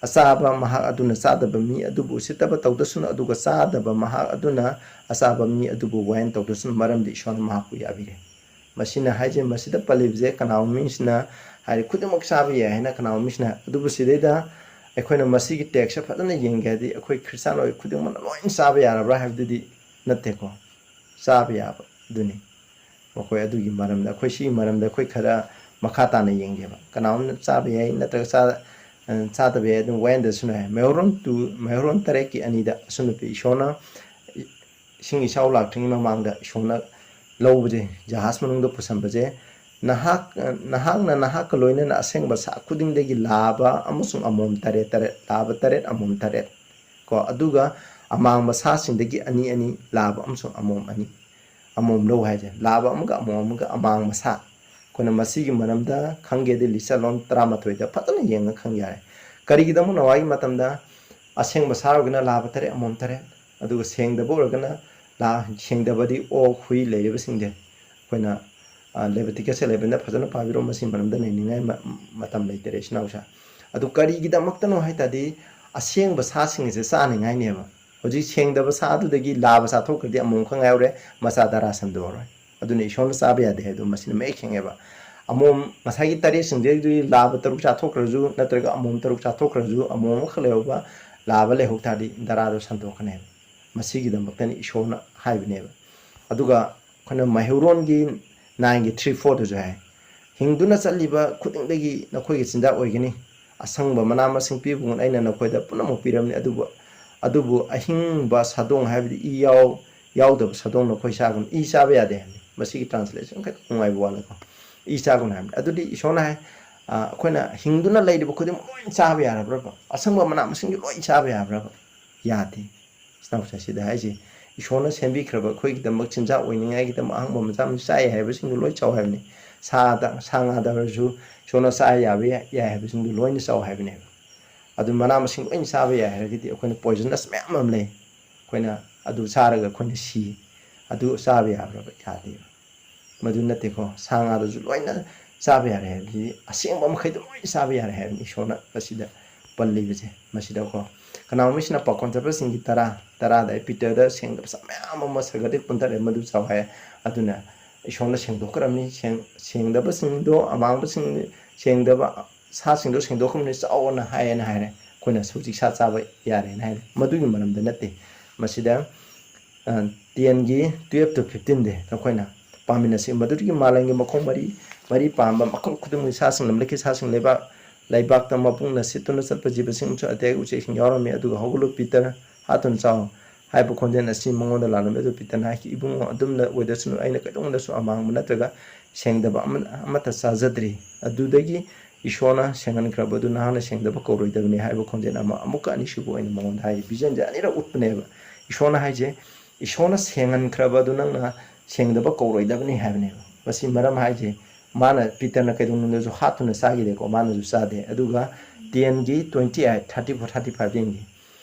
ꯑꯆꯥꯕ ꯃꯍꯥꯛ ꯑꯗꯨꯅ ꯆꯥꯗꯕ ꯃꯤ ꯑꯗꯨꯕꯨ ꯎꯁꯤꯠꯇꯕ ꯇꯧꯗꯁꯅꯨ, ꯑꯗꯨꯒ ꯆꯥꯗꯕ ꯃꯍꯥꯛ ꯑꯗꯨꯅ ꯑꯆꯥꯕ ꯃꯤ ꯑꯗꯨꯕꯨ ꯋꯥꯌꯦꯜ ꯇꯧꯗꯁꯅꯨ, ꯃꯔꯝꯗꯤ ꯏꯁꯣꯔꯅ ꯃꯍꯥꯛꯄꯨ ꯌꯥꯕꯤꯔꯦ"꯫ ꯃꯁꯤꯅ ꯍꯥꯏꯁꯦ, ꯃꯁꯤꯗ ꯄꯜꯂꯤꯕꯁꯦ ꯀꯅꯥꯒꯨꯝꯕ ꯃꯤꯁꯤꯅ ꯍꯥꯏꯗꯤ ꯈꯨꯗꯤꯡꯃꯛ ꯆꯥꯕ ꯌꯥꯏ ꯍꯥꯏꯅ ꯀꯅꯥꯒꯨꯝꯕ ꯃꯤꯁꯤꯅ, ꯑꯗꯨꯕꯨ ꯁꯤꯗꯩꯗ ꯑꯩꯈꯣꯏꯅ ꯃꯁꯤꯒꯤ ꯇꯦꯛꯁꯁꯦ ꯐꯖꯅ ꯌꯦꯡꯒꯦ ꯍꯥꯏꯗꯤ ꯑꯩꯈꯣꯏ ꯈ꯭ꯔꯤꯁꯇꯥꯟ ꯑꯣꯏ ꯈꯨꯗꯤꯡꯃꯛꯅ ꯂꯣꯏꯅ ꯆꯥꯕ ꯌꯥꯔꯕ꯭ꯔꯥ ꯍꯥꯏꯕꯗꯨꯗꯤ ꯅꯠꯇꯦꯀꯣ꯫ ꯆꯥꯕ ꯌꯥꯕ ꯑꯗꯨꯅꯤ꯫ ꯃꯈꯣꯏ ꯑꯗꯨꯒꯤ ꯃꯔꯝꯗ, ꯑꯩꯈꯣꯏ ꯁꯤꯒꯤ ꯃꯔꯝꯗ ꯑꯩꯈꯣꯏ ꯈꯔ ꯃꯈꯥ ꯇꯥꯅ ꯌꯦꯡꯒꯦꯕ꯫ ꯀꯅꯥꯒꯨꯝꯕꯅ ꯆꯥꯕ ꯌꯥꯏ ꯅꯠꯇ꯭ꯔꯒ ꯆꯥ-, ꯑ, ꯆꯥꯗꯕ ꯌꯥꯏ, ꯑꯗꯨꯝ ꯋꯥꯌꯦꯟꯗꯁꯅꯨ ꯍꯥꯏ꯫ ꯃꯩꯍꯧꯔꯣꯟ ꯇꯨ, ꯃꯩꯍꯧꯔꯣꯟ ꯇꯔꯦꯠꯀꯤ ꯑꯅꯤꯗ ꯑꯁꯨꯝꯅ ꯄꯤ, ꯏꯁꯣꯔꯅ ꯏꯁꯤꯡ ꯏꯆꯥꯎ ꯂꯥꯛꯇ꯭ꯔꯤꯉꯩ ꯃꯃꯥꯡꯗ ꯏꯁꯣꯔꯅ ꯂꯧꯕꯁꯦ, ꯖꯍꯥꯖ ꯃꯅꯨꯡꯗ ꯄꯨꯁꯟꯕꯁꯦ, "ꯅꯍꯥꯛ, ꯅꯍꯥꯛꯅ ꯅꯍꯥꯛꯀ ꯂꯣꯏꯅꯅ ꯑꯁꯦꯡꯕ ꯁꯥ ꯈꯨꯗꯤꯡꯗꯒꯤ ꯂꯥꯕ ꯑꯃꯁꯨꯡ ꯑꯃꯣꯝ ꯇꯔꯦꯠ ꯇꯔꯦꯠ, ꯂꯥꯕ ꯇꯔꯦꯠ, ꯑꯃꯣꯝ ꯇꯔꯦꯠ, ꯀꯣ, ꯑꯗꯨꯒ ꯑꯃꯥꯡꯕ ꯁꯥꯁꯤꯡꯗꯒꯤ ꯑꯅꯤ ꯑꯅꯤ, ꯂꯥꯕ ꯑꯃꯁꯨꯡ ꯑꯃꯣꯝ ꯑꯅꯤ, ꯑꯃꯣꯝ ꯂꯧ" ꯍꯥꯏꯁꯦ, ꯂꯥꯕ ꯑꯃꯒ ꯑꯃꯣꯝ ꯑꯃꯒ ꯑꯃꯥꯡꯕ ꯁꯥ꯫ ꯑꯩꯈꯣꯏꯅ ꯃꯁꯤꯒꯤ ꯃꯔꯝꯗ ꯈꯪꯒꯦꯗꯤ ꯂꯤꯆꯠꯂꯣꯟ ꯇꯔꯥꯃꯥꯊꯣꯏꯗ ꯐꯖꯅ ꯌꯦꯡꯉ ꯈꯪ ꯌꯥꯔꯦ꯫ ꯀꯔꯤꯒꯤꯗꯃꯛꯅꯣ ꯍꯥꯏꯕ ꯃꯇꯝꯗ, ꯑꯁꯦꯡꯕ ꯁꯥ ꯑꯣꯏꯔꯒꯅ ꯂꯥꯕ ꯇꯔꯦꯠ, ꯑꯃꯣꯝ ꯇꯔꯦꯠ, ꯑꯗꯨꯒ ꯁꯦꯡꯗꯕ ꯑꯣꯏꯔꯒꯅ ꯂꯥ-, ꯁꯦꯡꯗꯕꯗꯤ ꯑꯣꯛ, ꯍꯨꯏ ꯂꯩꯔꯤꯕꯁꯤꯡꯁꯦ ꯑꯩꯈꯣꯏꯅ, ꯑ, ꯂꯦꯕꯤꯇꯤꯀꯁ ꯑꯦꯂꯦꯚꯦꯟꯗ ꯐꯖꯅ ꯄꯥꯕꯤꯔꯣ, ꯃꯁꯤ ꯃꯔꯝꯗ ꯅꯩꯅꯤꯡꯉꯥꯏ ꯃ-, ꯃꯇꯝ ꯂꯩꯇꯔꯦ, ꯏꯆꯤꯟ ꯏꯅꯥꯎꯁꯦ꯫ ꯑꯗꯨ ꯀꯔꯤꯒꯤꯗꯃꯛꯇꯅꯣ ꯍꯥꯏ ꯇꯥꯔꯗꯤ, ꯑꯁꯦꯡꯕ ꯁꯥꯁꯤꯡ ꯑꯁꯦ ꯆꯥꯅꯤꯡꯉꯥꯏꯅꯦꯕ꯫ ꯍꯧꯖꯤꯛ ꯁꯦꯡꯗꯕ ꯁꯥꯗꯨꯗꯒꯤ ꯂꯥꯕ ꯆꯥꯊꯣꯛꯈ꯭ꯔꯗꯤ ꯑꯃꯣꯝ ꯈꯛ ꯉꯥꯏꯍꯧꯔꯦ, ꯃꯆꯥ ꯇꯔꯥ ꯁꯟꯗꯣꯛꯑꯔꯣꯏ꯫ ꯑꯗꯨꯅ ꯏꯁꯣꯔꯅ ꯆꯥꯕ ꯌꯥꯗꯦ ꯍꯥꯏꯕꯗꯣ ꯃꯁꯤꯅ ꯃꯌꯦꯛ ꯁꯦꯡꯉꯦꯕ꯫ ꯑꯃꯣꯝ, ꯉꯁꯥꯏꯒꯤ ꯇꯔꯦꯠꯁꯤꯡꯗꯨꯗꯒꯤ ꯂꯥꯕ ꯇꯔꯨꯛ ꯆꯥꯊꯣꯛꯈ꯭ꯔꯁꯨ, ꯅꯠꯇ꯭ꯔꯒ ꯑꯃꯣꯝ ꯇꯔꯨꯛ ꯆꯥꯊꯣꯛꯈ꯭ꯔꯁꯨ, ꯑꯃꯣꯝ ꯑꯃꯈꯛ ꯂꯩꯍꯧꯕ, ꯂꯥꯕ ꯂꯩꯍꯧ ꯇꯥꯔꯗꯤ ꯇꯔꯥꯗꯣ ꯁꯟꯗꯣꯛꯀꯅꯦꯕ꯫ ꯃꯁꯤꯒꯤꯗꯃꯛꯇꯅꯤ ꯏꯁꯣꯔꯅ ꯍꯥꯏꯕꯅꯦꯕ꯫ ꯑꯗꯨꯒ ꯑꯩꯈꯣꯏꯅ ꯃꯩꯍꯧꯔꯣꯟꯒꯤ ꯅꯥꯏꯟꯒꯤ ꯊ꯭ꯔꯤ ꯐꯣꯔꯗꯁꯨ ꯍꯥꯏ, "ꯍꯤꯡꯗꯨꯅ ꯆꯠꯂꯤꯕ ꯈꯨꯗꯤꯡꯗꯒꯤ ꯅꯈꯣꯏꯒꯤ ꯆꯤꯟꯖꯥꯛ ꯑꯣꯏꯒꯅꯤ꯫ ꯑꯁꯪꯕ ꯃꯅꯥ ꯃꯁꯤꯡ ꯄꯤꯕꯒꯨꯝ ꯑꯩꯅ ꯅꯈꯣꯏꯗ ꯄꯨꯝꯅꯃꯛ ꯄꯤꯔꯝꯅꯤ, ꯑꯗꯨꯕꯨ, ꯑꯗꯨꯕꯨ ꯑꯍꯤꯡꯕ ꯁꯥꯗꯣꯡ, ꯍꯥꯏꯕꯗꯤ ꯏ ꯌꯥꯎ-, ꯌꯥꯎꯗꯕ ꯁꯥꯗꯣꯡ ꯅꯈꯣꯏ ꯆꯥꯒꯅꯨ"꯫ ꯏ ꯆꯥꯕ ꯌꯥꯗꯦ ꯍꯥꯏꯕꯅꯤ꯫ ꯃꯁꯤꯒꯤ translation ꯈꯤꯇꯪ ꯅꯨꯡꯉꯥꯏꯕ ꯋꯥꯠꯂꯦꯀꯣ꯫ "ꯏ ꯆꯥꯒꯅꯨ" ꯍꯥꯏꯕꯅꯤ꯫ ꯑꯗꯨꯗꯤ ꯏꯁꯣꯔꯅ ꯍꯥꯏ, ꯑ, ꯑꯩꯈꯣꯏꯅ ꯍꯤꯡꯗꯨꯅ ꯂꯩꯔꯤꯕ ꯈꯨꯗꯤꯡꯃꯛ ꯂꯣꯏ ꯆꯥꯕ ꯌꯥꯔꯕ꯭ꯔꯕ? ꯑꯁꯪꯕ ꯃꯅꯥ ꯃꯁꯤꯡꯗꯤ ꯂꯣꯏ ꯆꯥꯕ ꯌꯥꯕ꯭ꯔꯕ? ꯌꯥꯗꯦ꯫ ꯏꯆꯤꯟ ꯏꯅꯥꯎꯁꯦ, ꯁꯤꯗ ꯍꯥꯏꯁꯦ, ꯏꯁꯣꯔꯅ ꯁꯦꯝꯕꯤꯈ꯭ꯔꯕ ꯑꯩꯈꯣꯏꯒꯤꯗꯃꯛ ꯆꯤꯟꯖꯥꯛ ꯑꯣꯏꯅꯤꯡꯉꯥꯏꯒꯤꯗꯃꯛ ꯑꯍꯪꯕ ꯃꯆꯥ ꯃꯆꯥ ꯆꯥꯏ ꯍꯥꯏꯕꯁꯤꯡꯗꯣ ꯂꯣꯏ ꯆꯥꯎ ꯍꯥꯏꯕꯅꯤ꯫ ꯁꯥꯗ, ꯁꯥ ꯉꯥꯗ ꯑꯣꯏꯔꯁꯨ ꯏꯁꯣꯔꯅ ꯆꯥ ꯌꯥꯕ ꯌꯥꯏ, ꯌꯥꯏ ꯍꯥꯏꯕꯁꯤꯡꯗꯣ ꯂꯣꯏꯅ ꯆꯥꯎ ꯍꯥꯏꯕꯅꯦꯕ꯫ ꯑꯗꯨ ꯃꯅꯥ ꯃꯁꯤꯡ ꯂꯣꯏꯅ ꯆꯥꯕ ꯌꯥꯏ ꯍꯥꯏꯔꯒꯗꯤ ꯑꯩꯈꯣꯏꯅ poisonous ꯃꯌꯥꯝ ꯑꯃ ꯂꯩ꯫ ꯑꯩꯈꯣꯏꯅ ꯑꯗꯨ ꯆꯥꯔꯒ ꯑꯩꯈꯣꯏꯅ ꯁꯤ꯫ ꯑꯗꯨ ꯆꯥꯕ ꯌꯥꯕ꯭ꯔꯕ? ꯌꯥꯗꯦꯕ꯫ ꯃꯗꯨ ꯅꯠꯇꯦꯀꯣ꯫ ꯁꯥ ꯉꯥꯗꯨꯁꯨ ꯂꯣꯏꯅ ꯆꯥꯕ ꯌꯥꯔꯦ ꯍꯥꯏꯕꯗꯤ ꯑꯁꯦꯡꯕ ꯃꯈꯩꯗꯣ ꯂꯣꯏꯅ ꯆꯥꯕ ꯌꯥꯔꯦ ꯍꯥꯏꯕꯅꯤ ꯏꯁꯣꯔꯅ ꯃꯁꯤꯗ ꯄꯜꯂꯤꯕꯁꯦ꯫ ꯃꯁꯤꯗꯀꯣ, ꯀꯅꯥꯒꯨꯝꯕꯁꯤꯅ ꯄꯥꯎꯈꯣꯟ ꯆꯠꯄꯁꯤꯡꯒꯤ ꯇꯔꯥ, ꯇꯔꯥꯗ ꯄꯤꯇꯔꯗ ꯁꯦꯡꯗꯕ ꯁꯥ ꯃꯌꯥꯝ ꯑꯃ ꯁꯒꯗꯤꯛ ꯄꯨꯟꯊꯔꯦ, ꯃꯗꯨ ꯆꯥꯎ ꯍꯥꯏ꯫ ꯑꯗꯨꯅ ꯏꯁꯣꯔꯅ ꯁꯦꯡꯗꯣꯛꯈ꯭ꯔꯕꯅꯤ꯫ ꯁꯦꯡ-, ꯁꯦꯡꯗꯕꯁꯤꯡꯗꯣ, ꯑꯃꯥꯡꯕꯁꯤꯡ, ꯁꯦꯡꯗꯕ ꯁꯥꯁꯤꯡꯗꯣ ꯁꯦꯡꯗꯣꯛꯈ꯭ꯔꯕꯅꯤ, ꯆꯥꯎꯑꯣꯅ ꯍꯥꯏꯌꯦꯅ ꯍꯥꯏꯔꯦ꯫ ꯑꯩꯈꯣꯏꯅ ꯍꯧꯖꯤꯛ ꯁꯥ ꯆꯥꯕ ꯌꯥꯔꯦꯅ ꯍꯥꯏꯔꯦ꯫ ꯃꯗꯨꯒꯤ ꯃꯔꯝꯗ ꯅꯠꯇꯦ꯫ ꯃꯁꯤꯗ, ꯑ, ꯇꯦꯟꯒꯤ twelve to fifteen ꯗꯤ ꯑꯩꯈꯣꯏꯅ ꯄꯥꯃꯤꯟꯅꯁꯤ꯫ ꯃꯗꯨꯗꯒꯤ ꯃꯥꯂꯦꯝꯒꯤ ꯃꯈꯣꯡ ꯃꯔꯤ, ꯃꯔꯤ ꯄꯥꯟꯕ ꯃꯈꯜ ꯈꯨꯗꯤꯡꯃꯛꯀꯤ ꯁꯥꯁꯤꯡ, ꯂꯝꯂꯛꯀꯤ ꯁꯥꯁꯤꯡ, ꯂꯩꯕꯥꯛ, ꯂꯩꯕꯥꯛꯇ ꯃꯄꯨꯡꯅ ꯁꯤꯠꯇꯨꯅ ꯆꯠꯄ ꯖꯤꯕꯁꯤꯡ ꯑꯃꯁꯨꯡ ꯑꯇꯩ ꯎꯆꯦꯛꯁꯤꯡ ꯌꯥꯎꯔꯝꯃꯤ꯫ ꯑꯗꯨꯒ "ꯍꯧꯒꯠꯂꯨ, ꯄꯤꯇꯔ, ꯍꯥꯠꯇꯨꯅ ꯆꯥꯎ" ꯍꯥꯏꯕ ꯈꯣꯟꯖꯦꯜ ꯑꯁꯤ ꯃꯉꯣꯟꯗ ꯂꯥꯛꯂꯝꯃꯤ꯫ ꯑꯗꯨ ꯄꯤꯇꯔꯅ ꯍꯥꯏꯈꯤ, "ꯏꯕꯨꯡꯉꯣ, ꯑꯗꯨꯝꯅ ꯑꯣꯏꯗꯁꯅꯨ, ꯑꯩꯅ ꯀꯩꯗꯧꯅꯨꯡꯗꯁꯨ ꯑꯃꯥꯡꯕ ꯅꯠꯇ꯭ꯔꯒ ꯁꯦꯡꯗꯕ ꯑꯃ-, ꯑꯃꯠꯇ ꯆꯥꯖꯗ꯭ꯔꯤ"꯫ ꯑꯗꯨꯗꯒꯤ ꯏꯁꯣꯔꯅ ꯁꯦꯡꯍꯟꯈ꯭ꯔꯕ ꯑꯗꯨ ꯅꯍꯥꯛꯅ ꯁꯦꯡꯗꯕ ꯀꯧꯔꯣꯏꯗꯕꯅꯤ ꯍꯥꯏꯕ ꯈꯣꯟꯖꯦꯜ ꯑꯃ ꯑꯃꯨꯛꯀ ꯑꯅꯤꯁꯨꯕ ꯑꯣꯏꯅ ꯃꯉꯣꯟꯗ ꯍꯥꯏ꯫ Vision ꯁꯦ ꯑꯅꯤꯔꯛ ꯎꯠꯄꯅꯦꯕ꯫ ꯏꯁꯣꯔꯅ ꯍꯥꯏꯁꯦ, ꯏꯁꯣꯔꯅ ꯁꯦꯡꯍꯟꯈ꯭ꯔꯕ ꯑꯗꯨ ꯅꯪꯅ ꯁꯦꯡꯗꯕ ꯀꯧꯔꯣꯏꯗꯕꯅꯤ ꯍꯥꯏꯕꯅꯦꯕ꯫ ꯃꯁꯤ ꯃꯔꯝ ꯍꯥꯏꯁꯦ, ꯃꯥꯅ, ꯄꯤꯇꯔꯅ ꯀꯩꯗꯧꯅꯨꯡꯗꯁꯨ ꯍꯥꯠꯇꯨꯅ ꯆꯥꯈꯤꯗꯦꯀꯣ, ꯃꯥꯅꯁꯨ ꯆꯥꯗꯦ꯫ ꯑꯗꯨꯒ ꯇꯦꯟꯒꯤ twenty eight, thirty four, thirty five ꯌꯦꯡꯒꯦ꯫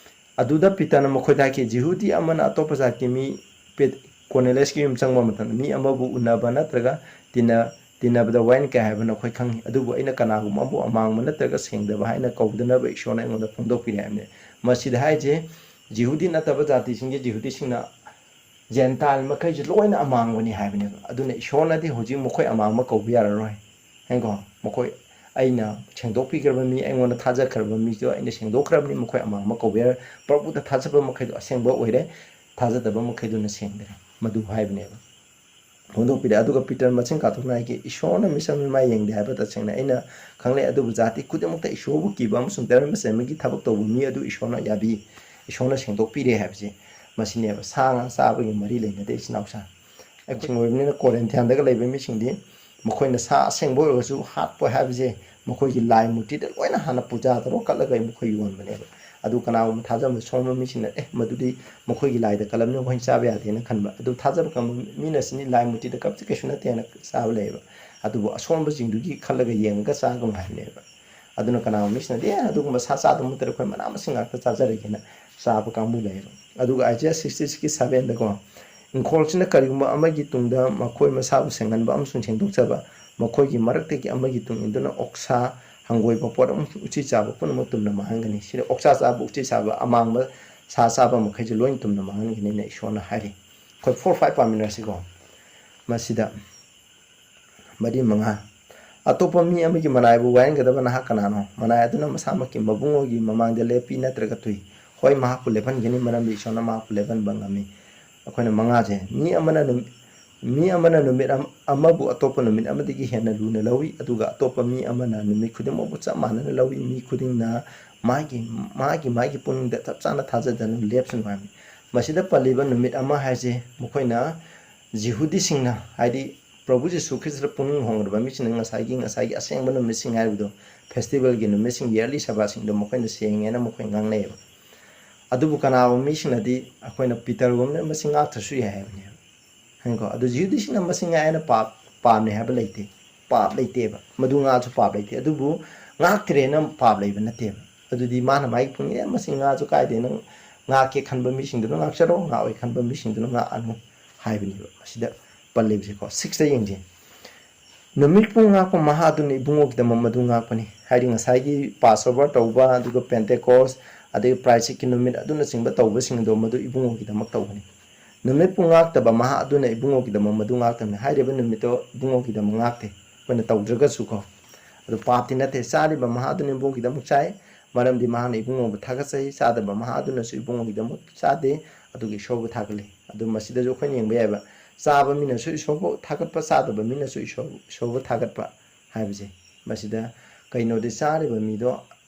ꯑꯗꯨꯗ ꯄꯤꯇꯔꯅ ꯃꯈꯣꯏꯗ ꯍꯥꯏꯈꯤ, "ꯖꯤꯍꯨꯗꯤ ꯑꯃꯅ ꯑꯇꯣꯞꯄ ꯖꯥꯠꯀꯤ ꯃꯤ ꯄꯦꯠ-, ꯀꯣꯔꯅꯦꯂꯤꯌꯁꯀꯤ ꯌꯨꯝ ꯆꯪꯕ ꯃꯇꯝꯗ ꯃꯤ ꯑꯃꯕꯨ ꯎꯅꯕ ꯅꯠꯇ꯭ꯔꯒ ꯇꯤꯟꯅ-, ꯇꯤꯟꯅꯕꯗ ꯋꯥꯌꯦꯜ ꯀꯌꯥ ꯍꯥꯏꯕ ꯅꯈꯣꯏ ꯈꯪꯏ꯫ ꯑꯗꯨꯕꯨ ꯑꯩꯅ ꯀꯅꯥꯒꯨꯝꯕ ꯑꯃꯕꯨ ꯑꯃꯥꯡꯕ ꯅꯠꯇ꯭ꯔꯒ ꯁꯦꯡꯗꯕ ꯍꯥꯏꯅ ꯀꯧꯗꯅꯕ ꯏꯁꯣꯔꯅ ꯑꯩꯉꯣꯟꯗ ꯐꯣꯡꯗꯣꯛꯄꯤꯔꯦ" ꯍꯥꯏꯕꯅꯤ꯫ ꯃꯁꯤꯗ ꯍꯥꯏꯁꯦ, ꯖꯤꯍꯨꯗꯤ ꯅꯠꯇꯕ ꯖꯥꯇꯤꯁꯤꯡꯁꯦ ꯖꯤꯍꯨꯗꯤꯁꯤꯡꯅ ꯖꯦꯟꯇꯥꯏꯜ ꯃꯈꯩꯁꯦ ꯂꯣꯏꯅ ꯑꯃꯥꯡꯕꯅꯤ ꯍꯥꯏꯕꯅꯦꯕ꯫ ꯑꯗꯨꯅ ꯏꯁꯣꯔꯅꯗꯤ ꯍꯧꯖꯤꯛ ꯃꯈꯣꯏ ꯑꯃꯥꯡꯕ ꯀꯧꯕ ꯌꯥꯔꯔꯣꯏ꯫ ꯍꯥꯏꯀꯣ? ꯃꯈꯣꯏ, ꯑꯩꯅ ꯁꯦꯡꯗꯣꯛꯄꯤꯈ꯭ꯔꯕ ꯃꯤ, ꯑꯩꯉꯣꯟꯗ ꯊꯥꯖꯈ꯭ꯔꯕ ꯃꯤꯗꯣ ꯑꯩꯅ ꯁꯦꯡꯗꯣꯛꯈ꯭ꯔꯕꯅꯤ, ꯃꯈꯣꯏ ꯑꯃꯥꯡꯕ ꯀꯧꯕ ꯌꯥꯔꯣꯏ꯫ ꯄ꯭ꯔꯚꯨꯗ ꯊꯥꯖꯕ ꯃꯈꯩꯗꯣ ꯑꯁꯦꯡꯕ ꯑꯣꯏꯔꯦ, ꯊꯥꯖꯗꯕ ꯃꯈꯩꯗꯨꯅ ꯁꯦꯡꯗ꯭ꯔꯦ꯫ ꯃꯗꯨ ꯍꯥꯏꯕꯅꯦꯕ꯫ ꯐꯣꯡꯗꯣꯛꯄꯤꯔꯦ꯫ ꯑꯗꯨꯒ ꯄꯤꯇꯔ ꯃꯆꯤꯟ ꯀꯥꯊꯣꯛꯅ ꯍꯥꯏꯒꯤ ꯏꯁꯣꯔꯅ ꯃꯤꯁꯛ ꯃꯤꯃꯥꯏ ꯌꯦꯡꯗꯦ ꯍꯥꯏꯕ ꯇꯁꯦꯡꯅ ꯑꯩꯅ ꯈꯪꯂꯦ, ꯑꯗꯨꯕꯨ ꯖꯥꯇꯤ ꯈꯨꯗꯤꯡꯃꯛꯇ ꯏꯁꯣꯔꯕꯨ ꯀꯤꯕ ꯑꯃꯁꯨꯡ ꯙꯔꯃ ꯆꯦꯟꯕꯒꯤ ꯊꯕꯛ ꯇꯧꯕ ꯃꯤ ꯑꯗꯨ ꯏꯁꯣꯔꯅ ꯌꯥꯕꯤ, ꯏꯁꯣꯔꯅ ꯁꯦꯡꯗꯣꯛꯄꯤꯔꯦ ꯍꯥꯏꯕꯁꯦ ꯃꯁꯤꯅꯦꯕ꯫ ꯁꯥ ꯉꯥ ꯆꯥꯕꯒꯤ ꯃꯔꯤ ꯂꯩꯅꯗꯦ, ꯏꯆꯤꯟ ꯏꯅꯥꯎꯁꯥ꯫ ꯑꯩꯈꯣꯏ ꯑꯣꯏꯕꯅꯤꯅ ꯀꯣꯔꯤꯟꯊꯤꯌꯥꯟꯗꯒ ꯂꯩꯕ ꯃꯤꯁꯤꯡꯗꯤ ꯃꯈꯣꯏꯅ ꯁꯥ ꯑꯁꯦꯡꯕ ꯑꯣꯏꯔꯒꯁꯨ ꯍꯥꯠꯄ ꯍꯥꯏꯕꯁꯦ ꯃꯈꯣꯏꯒꯤ ꯂꯥꯏ ꯃꯨꯔꯇꯤꯗ ꯂꯣꯏꯅ ꯍꯥꯟꯅ ꯄꯨꯖꯥ ꯇꯧꯔ ꯀꯠꯂꯒ ꯃꯈꯣꯏ ꯌꯣꯟꯕꯅꯦꯕ꯫ ꯑꯗꯨ ꯀꯅꯥꯒꯨꯝꯕ ꯊꯥꯖꯕ ꯁꯣꯟꯕ ꯃꯤꯁꯤꯡꯅ, "ꯑꯦ, ꯃꯗꯨꯗꯤ ꯃꯈꯣꯏꯒꯤ ꯂꯥꯏꯗ ꯀꯠꯂꯝꯅꯤꯅ ꯑꯩꯈꯣꯏꯅ ꯆꯥꯕ ꯌꯥꯗꯦꯅ" ꯈꯟꯕ꯫ ꯑꯗꯨ ꯊꯥꯖꯕ ꯀꯟꯕ ꯃꯤꯅ ꯁꯤꯅꯤ ꯂꯥꯏ ꯃꯨꯔꯇꯤꯗ ꯀꯞꯁꯤ ꯀꯩꯁꯨ ꯅꯠꯇꯦꯅ ꯆꯥꯕ ꯂꯩꯌꯦꯕ꯫ ꯑꯗꯨꯕꯨ ꯑꯁꯣꯟꯕꯁꯤꯡꯗꯨꯒꯤ ꯈꯜꯂꯒ ꯌꯦꯡꯉꯒ ꯆꯥꯒꯅꯨ ꯍꯥꯏꯕꯅꯦꯕ꯫ ꯑꯗꯨꯅ ꯀꯅꯥꯒꯨꯝꯕ ꯃꯤꯁꯤꯅꯗꯤ, "ꯑꯦ, ꯑꯗꯨꯒꯨꯝꯕ ꯁꯥ ꯆꯥꯗꯕ ꯃꯍꯨꯠꯇ ꯑꯩꯈꯣꯏ ꯃꯅꯥ ꯃꯁꯤꯡ ꯉꯥꯛꯇ ꯆꯥꯖꯔꯒꯦꯅ" ꯆꯥꯕ ꯀꯥꯡꯕꯨ ꯂꯩꯌꯦꯕ꯫ ꯑꯗꯨꯒ ꯑꯥꯏꯖꯤꯌꯥ ꯁꯤꯛꯁꯇꯤ ꯁꯤꯛꯁꯀꯤ ꯁꯚꯦꯟꯗꯀꯣ, "ꯏꯪꯈꯣꯜꯁꯤꯅ ꯀꯔꯤꯒꯨꯝꯕ ꯑꯃꯒꯤ ꯇꯨꯡꯗ ꯃꯈꯣꯏ ꯃꯁꯥꯕꯨ ꯁꯦꯡꯍꯟꯕ ꯑꯃꯁꯨꯡ ꯁꯦꯡꯗꯣꯛꯆꯕ, ꯃꯈꯣꯏꯒꯤ ꯃꯔꯛꯇꯒꯤ ꯑꯃꯒꯤ ꯇꯨꯡ ꯏꯟꯗꯨꯅ ꯑꯣꯛꯁꯥ, ꯍꯪꯒꯣꯏꯕ ꯄꯣꯠ ꯑꯃꯁꯨꯡ ꯎꯆꯤ ꯆꯥꯕ ꯄꯨꯝꯅꯃꯛ ꯇꯨꯝꯅ ꯃꯥꯡꯍꯟꯒꯅꯤ"꯫ ꯁꯤꯗ ꯑꯣꯛꯁꯥ ꯆꯥꯕ, ꯎꯆꯤ ꯆꯥꯕ, ꯑꯃꯥꯡꯕ ꯁꯥ ꯆꯥꯕ ꯃꯈꯩꯁꯦ ꯂꯣꯏꯅ ꯇꯨꯝꯅ ꯃꯥꯡꯍꯟꯒꯅꯤꯅ ꯏꯁꯣꯔꯅ ꯍꯥꯏꯔꯤ꯫ ꯑꯩꯈꯣꯏ ꯐꯣꯔ ꯐꯥꯏꯚ ꯄꯥꯃꯤꯟꯅꯔꯁꯤꯀꯣ꯫ ꯃꯁꯤꯗ ꯃꯔꯤ ꯃꯉꯥ꯫ ꯑꯇꯣꯞꯄ ꯃꯤ ꯑꯃꯒꯤ ꯃꯅꯥꯏꯕꯨ ꯋꯥꯌꯦꯟꯒꯗꯕ ꯅꯍꯥꯛ ꯀꯅꯥꯅꯣ? ꯃꯅꯥꯏ ꯑꯗꯨꯅ ꯃꯁꯥꯃꯛꯀꯤ ꯃꯕꯨꯡꯉꯣꯏꯒꯤ ꯃꯃꯥꯡꯗ ꯂꯦꯞꯄꯤ ꯅꯠꯇ꯭ꯔꯒ ꯇꯨꯏ? ꯍꯣꯏ, ꯃꯍꯥꯛꯄꯨ ꯂꯦꯞꯍꯟꯒꯅꯤ, ꯃꯔꯝꯗꯤ ꯏꯁꯣꯔꯅ ꯃꯍꯥꯛꯄꯨ ꯂꯦꯞꯍꯟꯕ ꯉꯝꯃꯤ꯫ ꯑꯩꯈꯣꯏꯅ ꯃꯉꯥꯁꯦ, ꯃꯤ ꯑꯃꯅ ꯅꯨꯃꯤꯠ, ꯃꯤ ꯑꯃꯅ ꯅꯨꯃꯤꯠ ꯑꯃ-, ꯑꯃꯕꯨ ꯑꯇꯣꯞꯄ ꯅꯨꯃꯤꯠ ꯑꯃꯗꯒꯤ ꯍꯦꯟꯅ ꯂꯨꯅ ꯂꯧꯏ, ꯑꯗꯨꯒ ꯑꯇꯣꯞꯄ ꯃꯤ ꯑꯃꯅ ꯅꯨꯃꯤꯠ ꯈꯨꯗꯤꯡꯃꯛꯄꯨ ꯆꯞ ꯃꯥꯟꯅꯅ ꯂꯧꯏ꯫ ꯃꯤ ꯈꯨꯗꯤꯡꯅ ꯃꯥꯒꯤ, ꯃꯥꯒꯤ, ꯃꯥꯒꯤ ꯄꯨꯛꯅꯤꯡꯗ ꯆꯞ ꯆꯥꯅ ꯊꯥꯖꯗꯅ ꯂꯦꯞꯁꯅꯨ ꯍꯥꯏꯕꯅꯤ꯫ ꯃꯁꯤꯗ ꯄꯜꯂꯤꯕ ꯅꯨꯃꯤꯠ ꯑꯃ ꯍꯥꯏꯁꯦ ꯃꯈꯣꯏꯅ ꯖꯤꯍꯨꯗꯤꯁꯤꯡꯅ, ꯍꯥꯏꯗꯤ ꯄ꯭ꯔꯚꯨ ꯖꯤꯁꯨ ꯈ꯭ꯔꯤꯁꯇ ꯄꯨꯛꯅꯤꯡ ꯍꯣꯡꯗꯕ ꯃꯤꯁꯤꯡꯅ ꯉꯁꯥꯏꯒꯤ, ꯉꯁꯥꯏꯒꯤ ꯑꯁꯦꯡꯕ ꯅꯨꯃꯤꯠꯁꯤꯡ ꯍꯥꯏꯕꯗꯣ, ꯐꯦꯁꯇꯤꯚꯦꯜꯒꯤ ꯅꯨꯃꯤꯠꯁꯤꯡ, ꯌꯔꯂꯤ ꯁꯕꯥꯁꯤꯡꯗꯣ ꯃꯈꯣꯏꯅ ꯁꯦꯡꯉꯦꯅ ꯃꯈꯣꯏ ꯉꯥꯡꯅꯩꯌꯦꯕ꯫ ꯑꯗꯨꯕꯨ ꯀꯅꯥꯒꯨꯝꯕ ꯃꯤꯁꯤꯡꯅꯗꯤ ꯑꯩꯈꯣꯏꯅ ꯄꯤꯇꯔꯒꯨꯝꯅ ꯃꯁꯤ ꯉꯥꯛꯇ꯭ꯔꯁꯨ ꯌꯥꯏ ꯍꯥꯏꯕꯅꯦꯕ꯫ ꯈꯪꯉꯤꯀꯣ? ꯑꯗꯨ ꯖꯤꯍꯨꯗꯤꯁꯤꯡꯅ ꯃꯁꯤ ꯉꯥꯛꯑꯦꯅ ꯄꯥꯞ, ꯄꯥꯞꯅꯤ ꯍꯥꯏꯕ ꯂꯩꯇꯦ꯫ ꯄꯥꯞ ꯂꯩꯇꯦꯕ꯫ ꯃꯗꯨ ꯉꯥꯛꯑꯁꯨ ꯄꯥꯞ ꯂꯩꯇꯦ꯫ ꯑꯗꯨꯕꯨ ꯉꯥꯛꯇ꯭ꯔꯦꯅ ꯄꯥꯞ ꯂꯩꯕ ꯅꯠꯇꯦꯕ꯫ ꯑꯗꯨꯗꯤ ꯃꯥꯅ ꯃꯥꯒꯤ ꯄꯨꯛꯅꯤꯡ, "ꯑꯦ, ꯃꯁꯤ ꯉꯥꯛꯑꯁꯨ ꯀꯥꯏꯗꯦ, ꯅꯪ ꯉꯥꯛꯀꯦ ꯈꯟꯕ ꯃꯤꯁꯤꯡꯗꯨꯅ ꯉꯥꯛꯆꯔꯣ, ꯉꯥꯛꯑꯣꯏ ꯈꯟꯕ ꯃꯤꯁꯤꯡꯗꯨꯅ ꯉꯥꯛꯑꯅꯨ" ꯍꯥꯏꯕꯅꯦꯕ꯫ ꯃꯁꯤꯗ ꯄꯜꯂꯤꯕꯁꯦꯀꯣ, ꯁꯤꯛꯁꯇ ꯌꯦꯡꯁꯦ꯫ ꯅꯨꯃꯤꯠꯄꯨ ꯉꯥꯛꯄ ꯃꯍꯥꯛ ꯑꯗꯨꯅ ꯏꯕꯨꯡꯉꯣꯒꯤꯗꯃꯛ ꯃꯗꯨ ꯉꯥꯛꯄꯅꯤ꯫ ꯍꯥꯏꯗꯤ ꯉꯁꯥꯏꯒꯤ ꯄꯥꯁ ꯑꯣꯚꯔ ꯇꯧꯕ, ꯑꯗꯨꯒ ꯄꯦꯟꯇꯦꯀꯣꯁ, ꯑꯗꯒꯤ ꯄ꯭ꯔꯥꯏꯁꯤꯛꯀꯤ ꯅꯨꯃꯤꯠ ꯑꯗꯨꯅꯆꯤꯡꯕ ꯇꯧꯕꯁꯤꯡ ꯑꯗꯣ ꯃꯗꯨ ꯏꯕꯨꯡꯉꯣꯒꯤꯗꯃꯛ ꯇꯧꯕꯅꯤ꯫ ꯅꯨꯃꯤꯠꯄꯨ ꯉꯥꯛꯇꯕ ꯃꯍꯥꯛ ꯑꯗꯨꯅ ꯏꯕꯨꯡꯉꯣꯒꯤꯗꯃꯛ ꯃꯗꯨ ꯉꯥꯛꯇꯕꯅꯤ꯫ ꯍꯥꯏꯔꯤꯕ ꯅꯨꯃꯤꯠꯇꯣ ꯏꯕꯨꯡꯉꯣꯒꯤꯗꯃꯛ ꯉꯥꯛꯇꯦ, ꯑꯩꯈꯣꯏꯅ ꯇꯧꯗ꯭ꯔꯒꯁꯨꯀꯣ꯫ ꯑꯗꯨ ꯄꯥꯞꯇꯤ ꯅꯠꯇꯦ꯫ ꯆꯥꯔꯤꯕ ꯃꯍꯥꯛ ꯑꯗꯨꯅ ꯏꯕꯨꯡꯉꯣꯒꯤꯗꯃꯛ ꯆꯥꯏ, ꯃꯔꯝꯗꯤ ꯃꯍꯥꯛꯅ ꯏꯕꯨꯡꯉꯣꯕꯨ ꯊꯥꯒꯠꯆꯩ꯫ ꯆꯥꯗꯕ ꯃꯍꯥꯛ ꯑꯗꯨꯅꯁꯨ ꯏꯕꯨꯡꯉꯣꯒꯤꯗꯃꯛ ꯆꯥꯗꯦ, ꯑꯗꯨꯒ ꯏꯁꯣꯔꯕꯨ ꯊꯥꯒꯠꯂꯤ꯫ ꯑꯗꯨ ꯃꯁꯤꯗꯁꯨ ꯑꯩꯈꯣꯏꯅ ꯌꯦꯡꯕ ꯌꯥꯏꯕ, ꯆꯥꯕ ꯃꯤꯅꯁꯨ ꯏꯁꯣꯔꯕꯨ ꯊꯥꯒꯠꯄ, ꯆꯥꯗꯕ ꯃꯤꯅꯁꯨ ꯏꯁꯣꯔ, ꯏꯁꯣꯔꯕꯨ ꯊꯥꯒꯠꯄ ꯍꯥꯏꯕꯁꯦ꯫ ꯃꯁꯤꯗ ꯀꯩꯅꯣꯗꯤ ꯆꯥꯔꯤꯕ ꯃꯤꯗꯣ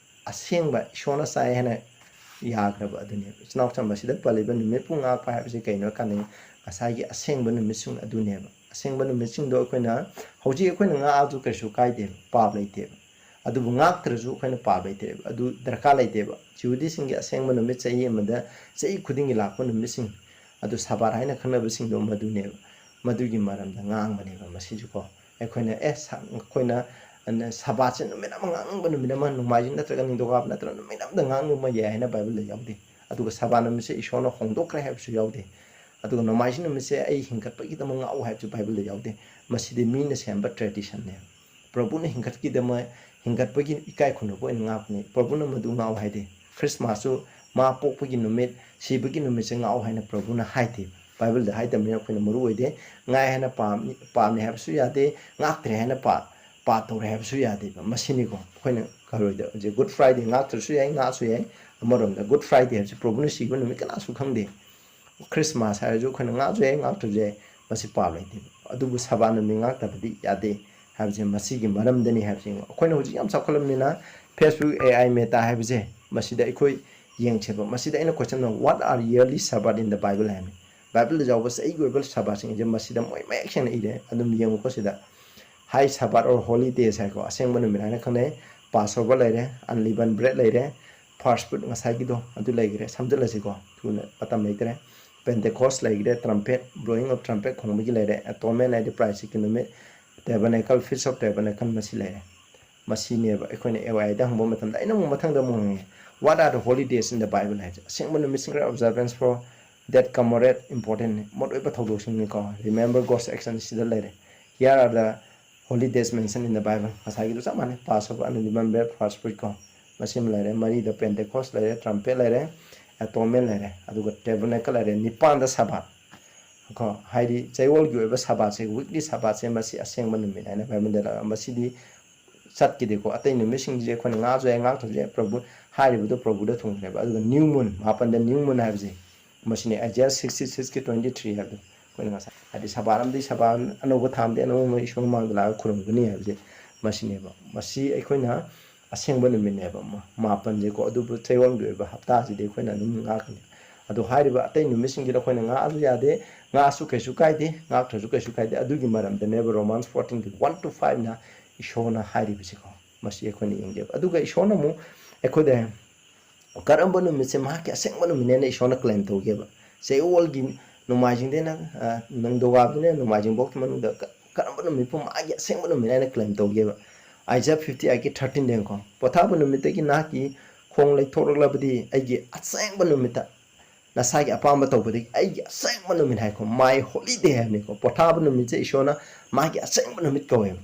ꯑꯁꯦꯡꯕ ꯏꯁꯣꯔꯅ ꯆꯥꯏ ꯍꯥꯏꯅ ꯌꯥꯈ꯭ꯔꯕ ꯑꯗꯨꯅꯦꯕ꯫ ꯏꯆꯤꯟ ꯏꯅꯥꯎ ꯆꯝꯕꯁꯤꯗ ꯄꯜꯂꯤꯕ ꯅꯨꯃꯤꯠꯄꯨ ꯉꯥꯛꯄ ꯍꯥꯏꯕꯁꯤ ꯀꯩꯅꯣ ꯍꯥꯏ ꯀꯥꯟꯗ ꯉꯁꯥꯏꯒꯤ ꯑꯁꯦꯡꯕ ꯅꯨꯃꯤꯠꯁꯤꯡ ꯑꯗꯨꯅꯦꯕ꯫ ꯑꯁꯦꯡꯕ ꯅꯨꯃꯤꯠꯁꯤꯡꯗꯣ ꯑꯩꯈꯣꯏꯅ ꯍꯧꯖꯤꯛ ꯑꯩꯈꯣꯏꯅ ꯉꯥꯛꯑꯁꯨ ꯀꯩꯁꯨ ꯀꯥꯏꯗꯦꯕ, ꯄꯥꯞ ꯂꯩꯇꯦꯕ꯫ ꯑꯗꯨꯕꯨ ꯉꯥꯛꯇ꯭ꯔꯁꯨ ꯑꯩꯈꯣꯏꯅ ꯄꯥꯞ ꯂꯩꯇꯦꯕ, ꯑꯗꯨ ꯗꯔꯀꯥꯔ ꯂꯩꯇꯦꯕ꯫ ꯖꯤꯍꯨꯗꯤꯁꯤꯡꯒꯤ ꯑꯁꯦꯡꯕ ꯅꯨꯃꯤꯠ ꯆꯍꯤ ꯑꯃꯗ, ꯆꯍꯤ ꯈꯨꯗꯤꯡꯒꯤ ꯂꯥꯛꯄ ꯅꯨꯃꯤꯠꯁꯤꯡ ꯑꯗꯨ ꯁꯕꯥꯠ ꯍꯥꯏꯅ ꯈꯪꯅꯕꯁꯤꯡꯗꯣ ꯃꯗꯨꯅꯦꯕ꯫ ꯃꯗꯨꯒꯤ ꯃꯔꯝꯗ ꯉꯥꯡꯕꯅꯦꯕ ꯃꯁꯤꯁꯨꯀꯣ꯫ ꯑꯩꯈꯣꯏꯅ ꯑꯦ ꯁ-, ꯑꯩꯈꯣꯏꯅ ꯁꯕꯥꯠꯁꯦ ꯅꯨꯃꯤꯠ ꯑꯃ ꯉꯥꯡꯕ, ꯅꯨꯃꯤꯠ ꯑꯃ, ꯅꯣꯡꯃꯥꯏꯖꯤꯡ ꯅꯠꯇ꯭ꯔꯒ ꯅꯤꯡꯊꯧꯀꯥꯕ ꯅꯠꯇ꯭ꯔꯒ ꯅꯨꯃꯤꯠ ꯑꯃꯗ ꯉꯥꯡꯕ ꯌꯥꯏ ꯍꯥꯏꯅ ꯕꯥꯏꯕꯜꯗ ꯌꯥꯎꯗꯦ꯫ ꯑꯗꯨꯒ ꯁꯕꯥꯠ ꯅꯨꯃꯤꯠꯁꯦ ꯏꯁꯣꯔꯅ ꯍꯣꯡꯗꯣꯛꯈ꯭ꯔꯦ ꯍꯥꯏꯕꯁꯨ ꯌꯥꯎꯗꯦ꯫ ꯑꯗꯨꯒ ꯅꯣꯡꯃꯥꯏꯖꯤꯡ ꯅꯨꯃꯤꯠꯁꯦ ꯑꯩ ꯍꯤꯡꯒꯠꯄꯒꯤꯗꯃꯛ ꯉꯥꯛꯎ ꯍꯥꯏꯕꯁꯨ ꯕꯥꯏꯕꯜꯗ ꯌꯥꯎꯗꯦ꯫ ꯃꯁꯤꯗꯤ ꯃꯤꯅ ꯁꯦꯝꯕ ꯇ꯭ꯔꯦꯗꯤꯁꯟꯅꯦꯕ꯫ ꯄ꯭ꯔꯚꯨꯅ ꯍꯤꯡꯒꯠꯈꯤꯗꯃꯛ, ꯍꯤꯡꯒꯠꯄꯒꯤ ꯏꯀꯥꯏ ꯈꯨꯝꯅꯕ ꯑꯣꯏꯅ ꯉꯥꯛꯄꯅꯤ꯫ ꯄ꯭ꯔꯚꯨꯅ ꯃꯗꯨ ꯉꯥꯛꯎ ꯍꯥꯏꯗꯦ꯫ ꯈ꯭ꯔꯤꯁꯃꯥꯁꯁꯨ ꯃꯥ ꯄꯣꯛꯄꯒꯤ ꯅꯨꯃꯤꯠ, ꯁꯤꯕꯒꯤ ꯅꯨꯃꯤꯠꯁꯦ ꯉꯥꯛꯎ ꯍꯥꯏꯅ ꯄ꯭ꯔꯚꯨꯅ ꯍꯥꯏꯗꯦ꯫ ꯕꯥꯏꯕꯜꯗ ꯍꯥꯏꯗꯕꯅꯤꯅ ꯑꯩꯈꯣꯏꯅ ꯃꯔꯨ ꯑꯣꯏꯗꯦ꯫ ꯉꯥꯏ ꯍꯥꯏꯅ ꯄꯥꯞꯅꯤ, ꯄꯥꯞꯅꯤ ꯍꯥꯏꯕꯁꯨ ꯌꯥꯗꯦ, ꯉꯥꯛꯇ꯭ꯔꯦ ꯍꯥꯏꯅ ꯄꯥꯞ, ꯄꯥꯞ ꯇꯧꯔꯦ ꯍꯥꯏꯕꯁꯨ ꯌꯥꯗꯦꯕ꯫ ꯃꯁꯤꯅꯤꯀꯣ ꯑꯩꯈꯣꯏꯅ ꯀꯔꯣꯏꯗ ꯍꯧꯖꯤꯛ ꯒꯨꯗ ꯐ꯭ꯔꯥꯏꯗꯦ ꯉꯥꯛꯇ꯭ꯔꯁꯨ ꯌꯥꯏ, ꯉꯥꯛꯁꯨ ꯌꯥꯏ꯫ ꯑꯃꯔꯣꯝꯗ ꯒꯨꯗ ꯐ꯭ꯔꯥꯏꯗꯦ ꯍꯥꯏꯕꯁꯤ ꯄ꯭ꯔꯚꯨꯅ ꯁꯤꯕ ꯅꯨꯃꯤꯠ ꯀꯅꯥꯁꯨ ꯈꯪꯗꯦ꯫ ꯈ꯭ꯔꯤꯁꯃꯥꯁ ꯍꯥꯏꯔꯁꯨ ꯑꯩꯈꯣꯏꯅ ꯉꯥꯛꯁꯨ ꯌꯥꯏ, ꯉꯥꯛꯇ꯭ꯔꯁꯨ ꯌꯥꯏ, ꯃꯁꯤ ꯄꯥꯞ ꯂꯩꯇꯦ꯫ ꯑꯗꯨꯕꯨ ꯁꯕꯥꯠ ꯅꯨꯃꯤꯠ ꯉꯥꯛꯇꯕꯗꯤ ꯌꯥꯗꯦ ꯍꯥꯏꯕꯁꯦ ꯃꯁꯤꯒꯤ ꯃꯔꯝꯗꯅꯤ ꯍꯥꯏꯕꯁꯦ ꯌꯦꯡꯉꯨ꯫ ꯑꯩꯈꯣꯏꯅ ꯍꯧꯖꯤꯛ ꯌꯥꯝ ꯆꯥꯎꯈꯠꯂꯕꯅꯤꯅ Facebook, AI, Meta ꯍꯥꯏꯕꯁꯦ ꯃꯁꯤꯗ ꯑꯩꯈꯣꯏ ꯌꯦꯡꯁꯦꯕ꯫ ꯃꯁꯤꯗ ꯑꯩꯅ question ꯑꯃ, "What are yearly Sabbath in the Bible?" ꯍꯥꯏꯕꯅꯤ꯫ ꯕꯥꯏꯕꯜꯗ ꯌꯥꯎꯕ ꯆꯍꯤꯒꯤ ꯑꯣꯏꯕ ꯁꯕꯥꯠꯁꯤꯡꯁꯦ ꯃꯁꯤꯗ ꯃꯣꯏ ꯃꯌꯦꯛ ꯁꯦꯡꯅ ꯏꯔꯦ꯫ ꯑꯗꯨꯝ ꯌꯦꯡꯉꯨꯀꯣ ꯁꯤꯗ꯫ High Sabbath or holy days ꯍꯥꯏꯀꯣ, ꯑꯁꯦꯡꯕ ꯅꯨꯃꯤꯠ ꯍꯥꯏꯅ ꯈꯪꯅꯩ꯫ Passover ꯂꯩꯔꯦ, unleavened bread ꯂꯩꯔꯦ, first fruit ꯉꯁꯥꯏꯒꯤꯗꯣ ꯑꯗꯨ ꯂꯩꯈ꯭ꯔꯦ꯫ ꯁꯝꯖꯤꯜꯂꯁꯤꯀꯣ, ꯊꯨꯅ ꯃꯇꯝ ꯂꯩꯇ꯭ꯔꯦ꯫ Pentecost ꯂꯩꯈ꯭ꯔꯦ, trumpet, blowing of trumpet ꯈꯣꯡꯕꯒꯤ ꯂꯩꯔꯦ, Atonement ꯍꯥꯏꯗꯤ ꯄ꯭ꯔꯥꯏꯁꯤꯛꯀꯤ ꯅꯨꯃꯤꯠ, Tabernacle, Feast of Tabernacle ꯃꯁꯤ ꯂꯩꯔꯦ꯫ ꯃꯁꯤꯅꯦꯕ ꯑꯩꯈꯣꯏꯅ AIꯗ ꯍꯪꯕ ꯃꯇꯝꯗ ꯑꯩꯅ ꯑꯃꯨꯛ ꯃꯊꯪꯗ ꯑꯃꯨꯛ ꯍꯪꯉꯦ, "What are the holy days in the Bible?" ꯍꯥꯏꯁꯦ꯫ ꯑꯁꯦꯡꯕ ꯅꯨꯃꯤꯠꯁꯤꯡ observance for that commemorate important ꯃꯔꯨꯑꯣꯏꯕ ꯊꯧꯗꯣꯛꯁꯤꯡꯅꯤꯀꯣ꯫ Remember God's action ꯁꯤꯗ ꯂꯩꯔꯦ꯫ Here are the holy days mentioned in the Bible꯫ ꯉꯁꯥꯏꯒꯤꯗꯨ ꯆꯞ ꯃꯥꯟꯅꯩ꯫ Passover, unleavened bread, first fruit ꯀꯣ꯫ ꯃꯁꯤꯃ ꯂꯩꯔꯦ꯫ ꯃꯔꯤꯗ Pentecost ꯂꯩꯔꯦ, trumpet ꯂꯩꯔꯦ, Atonement ꯂꯩꯔꯦ, ꯑꯗꯨꯒ Tabernacle ꯂꯩꯔꯦ꯫ ꯅꯤꯄꯥꯟꯗ ꯁꯕꯥꯠ ꯀꯣ, ꯍꯥꯏꯗꯤ ꯆꯌꯣꯜꯒꯤ ꯑꯣꯏꯕ ꯁꯕꯥꯠꯁꯦ, weekly ꯁꯕꯥꯠꯁꯦ, ꯃꯁꯤ ꯑꯁꯦꯡꯕ ꯅꯨꯃꯤꯠ ꯍꯥꯏꯅ ꯕꯥꯏꯕꯜꯗ ꯂꯩꯔꯦ꯫ ꯃꯁꯤꯗꯤ ꯆꯠꯈꯤꯗꯦꯀꯣ꯫ ꯑꯇꯩ ꯅꯨꯃꯤꯠꯁꯤꯡꯁꯦ ꯑꯩꯈꯣꯏꯅ ꯉꯥꯛꯑꯁꯨ ꯌꯥꯏ, ꯉꯥꯛꯇ꯭ꯔꯁꯨ ꯌꯥꯏ, ꯄ꯭ꯔꯚꯨ ꯍꯥꯏꯔꯤꯕꯗꯣ ꯄ꯭ꯔꯚꯨꯗ ꯊꯨꯡꯈ꯭ꯔꯦꯕ꯫ ꯑꯗꯨꯒ new moon, ꯃꯥꯄꯟꯗ new moon ꯍꯥꯏꯕꯁꯦ ꯃꯁꯤꯅꯤ, Isaiah sixty sixꯀꯤ twenty three ꯍꯥꯏꯕꯗꯣ꯫ ꯑꯩꯈꯣꯏꯅ ꯉꯁꯥꯏ ꯍꯥꯏꯗꯤ ꯁꯕꯥꯠ ꯑꯃꯗꯤ ꯁꯕꯥꯠ, ꯑꯅꯧꯕ ꯊꯥ ꯑꯃꯗꯤ ꯑꯅꯧꯕ ꯑꯃ ꯏꯁꯣꯔ ꯃꯃꯥꯡꯗ ꯂꯥꯛꯑꯒ ꯈꯨꯔꯨꯝꯒꯅꯤ ꯍꯥꯏꯕꯁꯦ ꯃꯁꯤꯅꯦꯕ꯫ ꯃꯁꯤ ꯑꯩꯈꯣꯏꯅ ꯑꯁꯦꯡꯕ ꯅꯨꯃꯤꯠꯅꯦꯕ, ꯃ-, ꯃꯥꯄꯟꯁꯦꯀꯣ꯫ ꯑꯗꯨꯕꯨ ꯆꯌꯣꯜꯒꯤ ꯑꯣꯏꯕ ꯍꯞꯇꯥꯁꯤꯗꯤ ꯑꯩꯈꯣꯏꯅ ꯑꯗꯨꯝ ꯉꯥꯛꯀꯅꯤ꯫ ꯑꯗꯣ ꯍꯥꯏꯔꯤꯕ ꯑꯇꯩ ꯅꯨꯃꯤꯠꯁꯤꯡꯁꯤꯗ ꯑꯩꯈꯣꯏꯅ ꯉꯥꯛꯑꯁꯨ ꯌꯥꯗꯦ, ꯉꯥꯛꯑꯁꯨ ꯀꯩꯁꯨ ꯀꯥꯏꯗꯦ, ꯉꯥꯛꯇ꯭ꯔꯁꯨ ꯀꯩꯁꯨ ꯀꯥꯏꯗꯦ꯫ ꯑꯗꯨꯒꯤ ꯃꯔꯝꯗꯅꯦꯕ Romans fourteen ꯒꯤ one to five ꯅ ꯏꯁꯣꯔꯅ ꯍꯥꯏꯔꯤꯕꯁꯤꯀꯣ꯫ ꯃꯁꯤ ꯑꯩꯈꯣꯏꯅ ꯌꯦꯡꯒꯦꯕ꯫ ꯑꯗꯨꯒ ꯏꯁꯣꯔꯅ ꯑꯃꯨꯛ ꯑꯩꯈꯣꯏꯗ ꯀꯔꯝꯕ ꯅꯨꯃꯤꯠꯁꯦ ꯃꯍꯥꯛꯀꯤ ꯑꯁꯦꯡꯕ ꯅꯨꯃꯤꯠꯅꯦꯅ ꯏꯁꯣꯔꯅ claim ꯇꯧꯒꯦꯕ? ꯆꯌꯣꯜꯒꯤ ꯅꯣꯡꯃꯥꯏꯖꯤꯡꯗꯩꯅ, ꯑ, ꯅꯤꯡꯊꯧꯀꯥꯕꯗꯩꯅ ꯅꯣꯡꯃꯥꯏꯖꯤꯡꯐꯥꯎꯒꯤ ꯃꯅꯨꯡꯗ ꯀ-, ꯀꯔꯝꯕ ꯅꯨꯃꯤꯠꯄꯨ ꯃꯥꯒꯤ ꯑꯁꯦꯡꯕ ꯅꯨꯃꯤꯠ ꯍꯥꯏꯅ claim ꯇꯧꯒꯦꯕ? Isaiah fifty eight ꯒꯤ thirteen ꯗ ꯌꯦꯡꯉꯨꯀꯣ꯫ "ꯄꯣꯊꯥꯕ ꯅꯨꯃꯤꯠꯇꯒꯤ ꯅꯍꯥꯛꯀꯤ ꯈꯣꯡ ꯂꯩꯊꯣꯛꯂꯛꯂꯕꯗꯤ ꯑꯩꯒꯤ ꯑꯁꯦꯡꯕ ꯅꯨꯃꯤꯠꯇ ꯅꯁꯥꯒꯤ ꯑꯄꯥꯝꯕ ꯇꯧꯕꯗꯒꯤ ꯑꯩꯒꯤ ꯑꯁꯦꯡꯕ ꯅꯨꯃꯤꯠ" ꯍꯥꯏꯀꯣ, my holy day ꯍꯥꯏꯕꯅꯤꯀꯣ꯫ ꯄꯣꯊꯥꯕ ꯅꯨꯃꯤꯠꯁꯦ ꯏꯁꯣꯔꯅ ꯃꯥꯒꯤ ꯑꯁꯦꯡꯕ ꯅꯨꯃꯤꯠ ꯀꯧꯋꯦꯕ꯫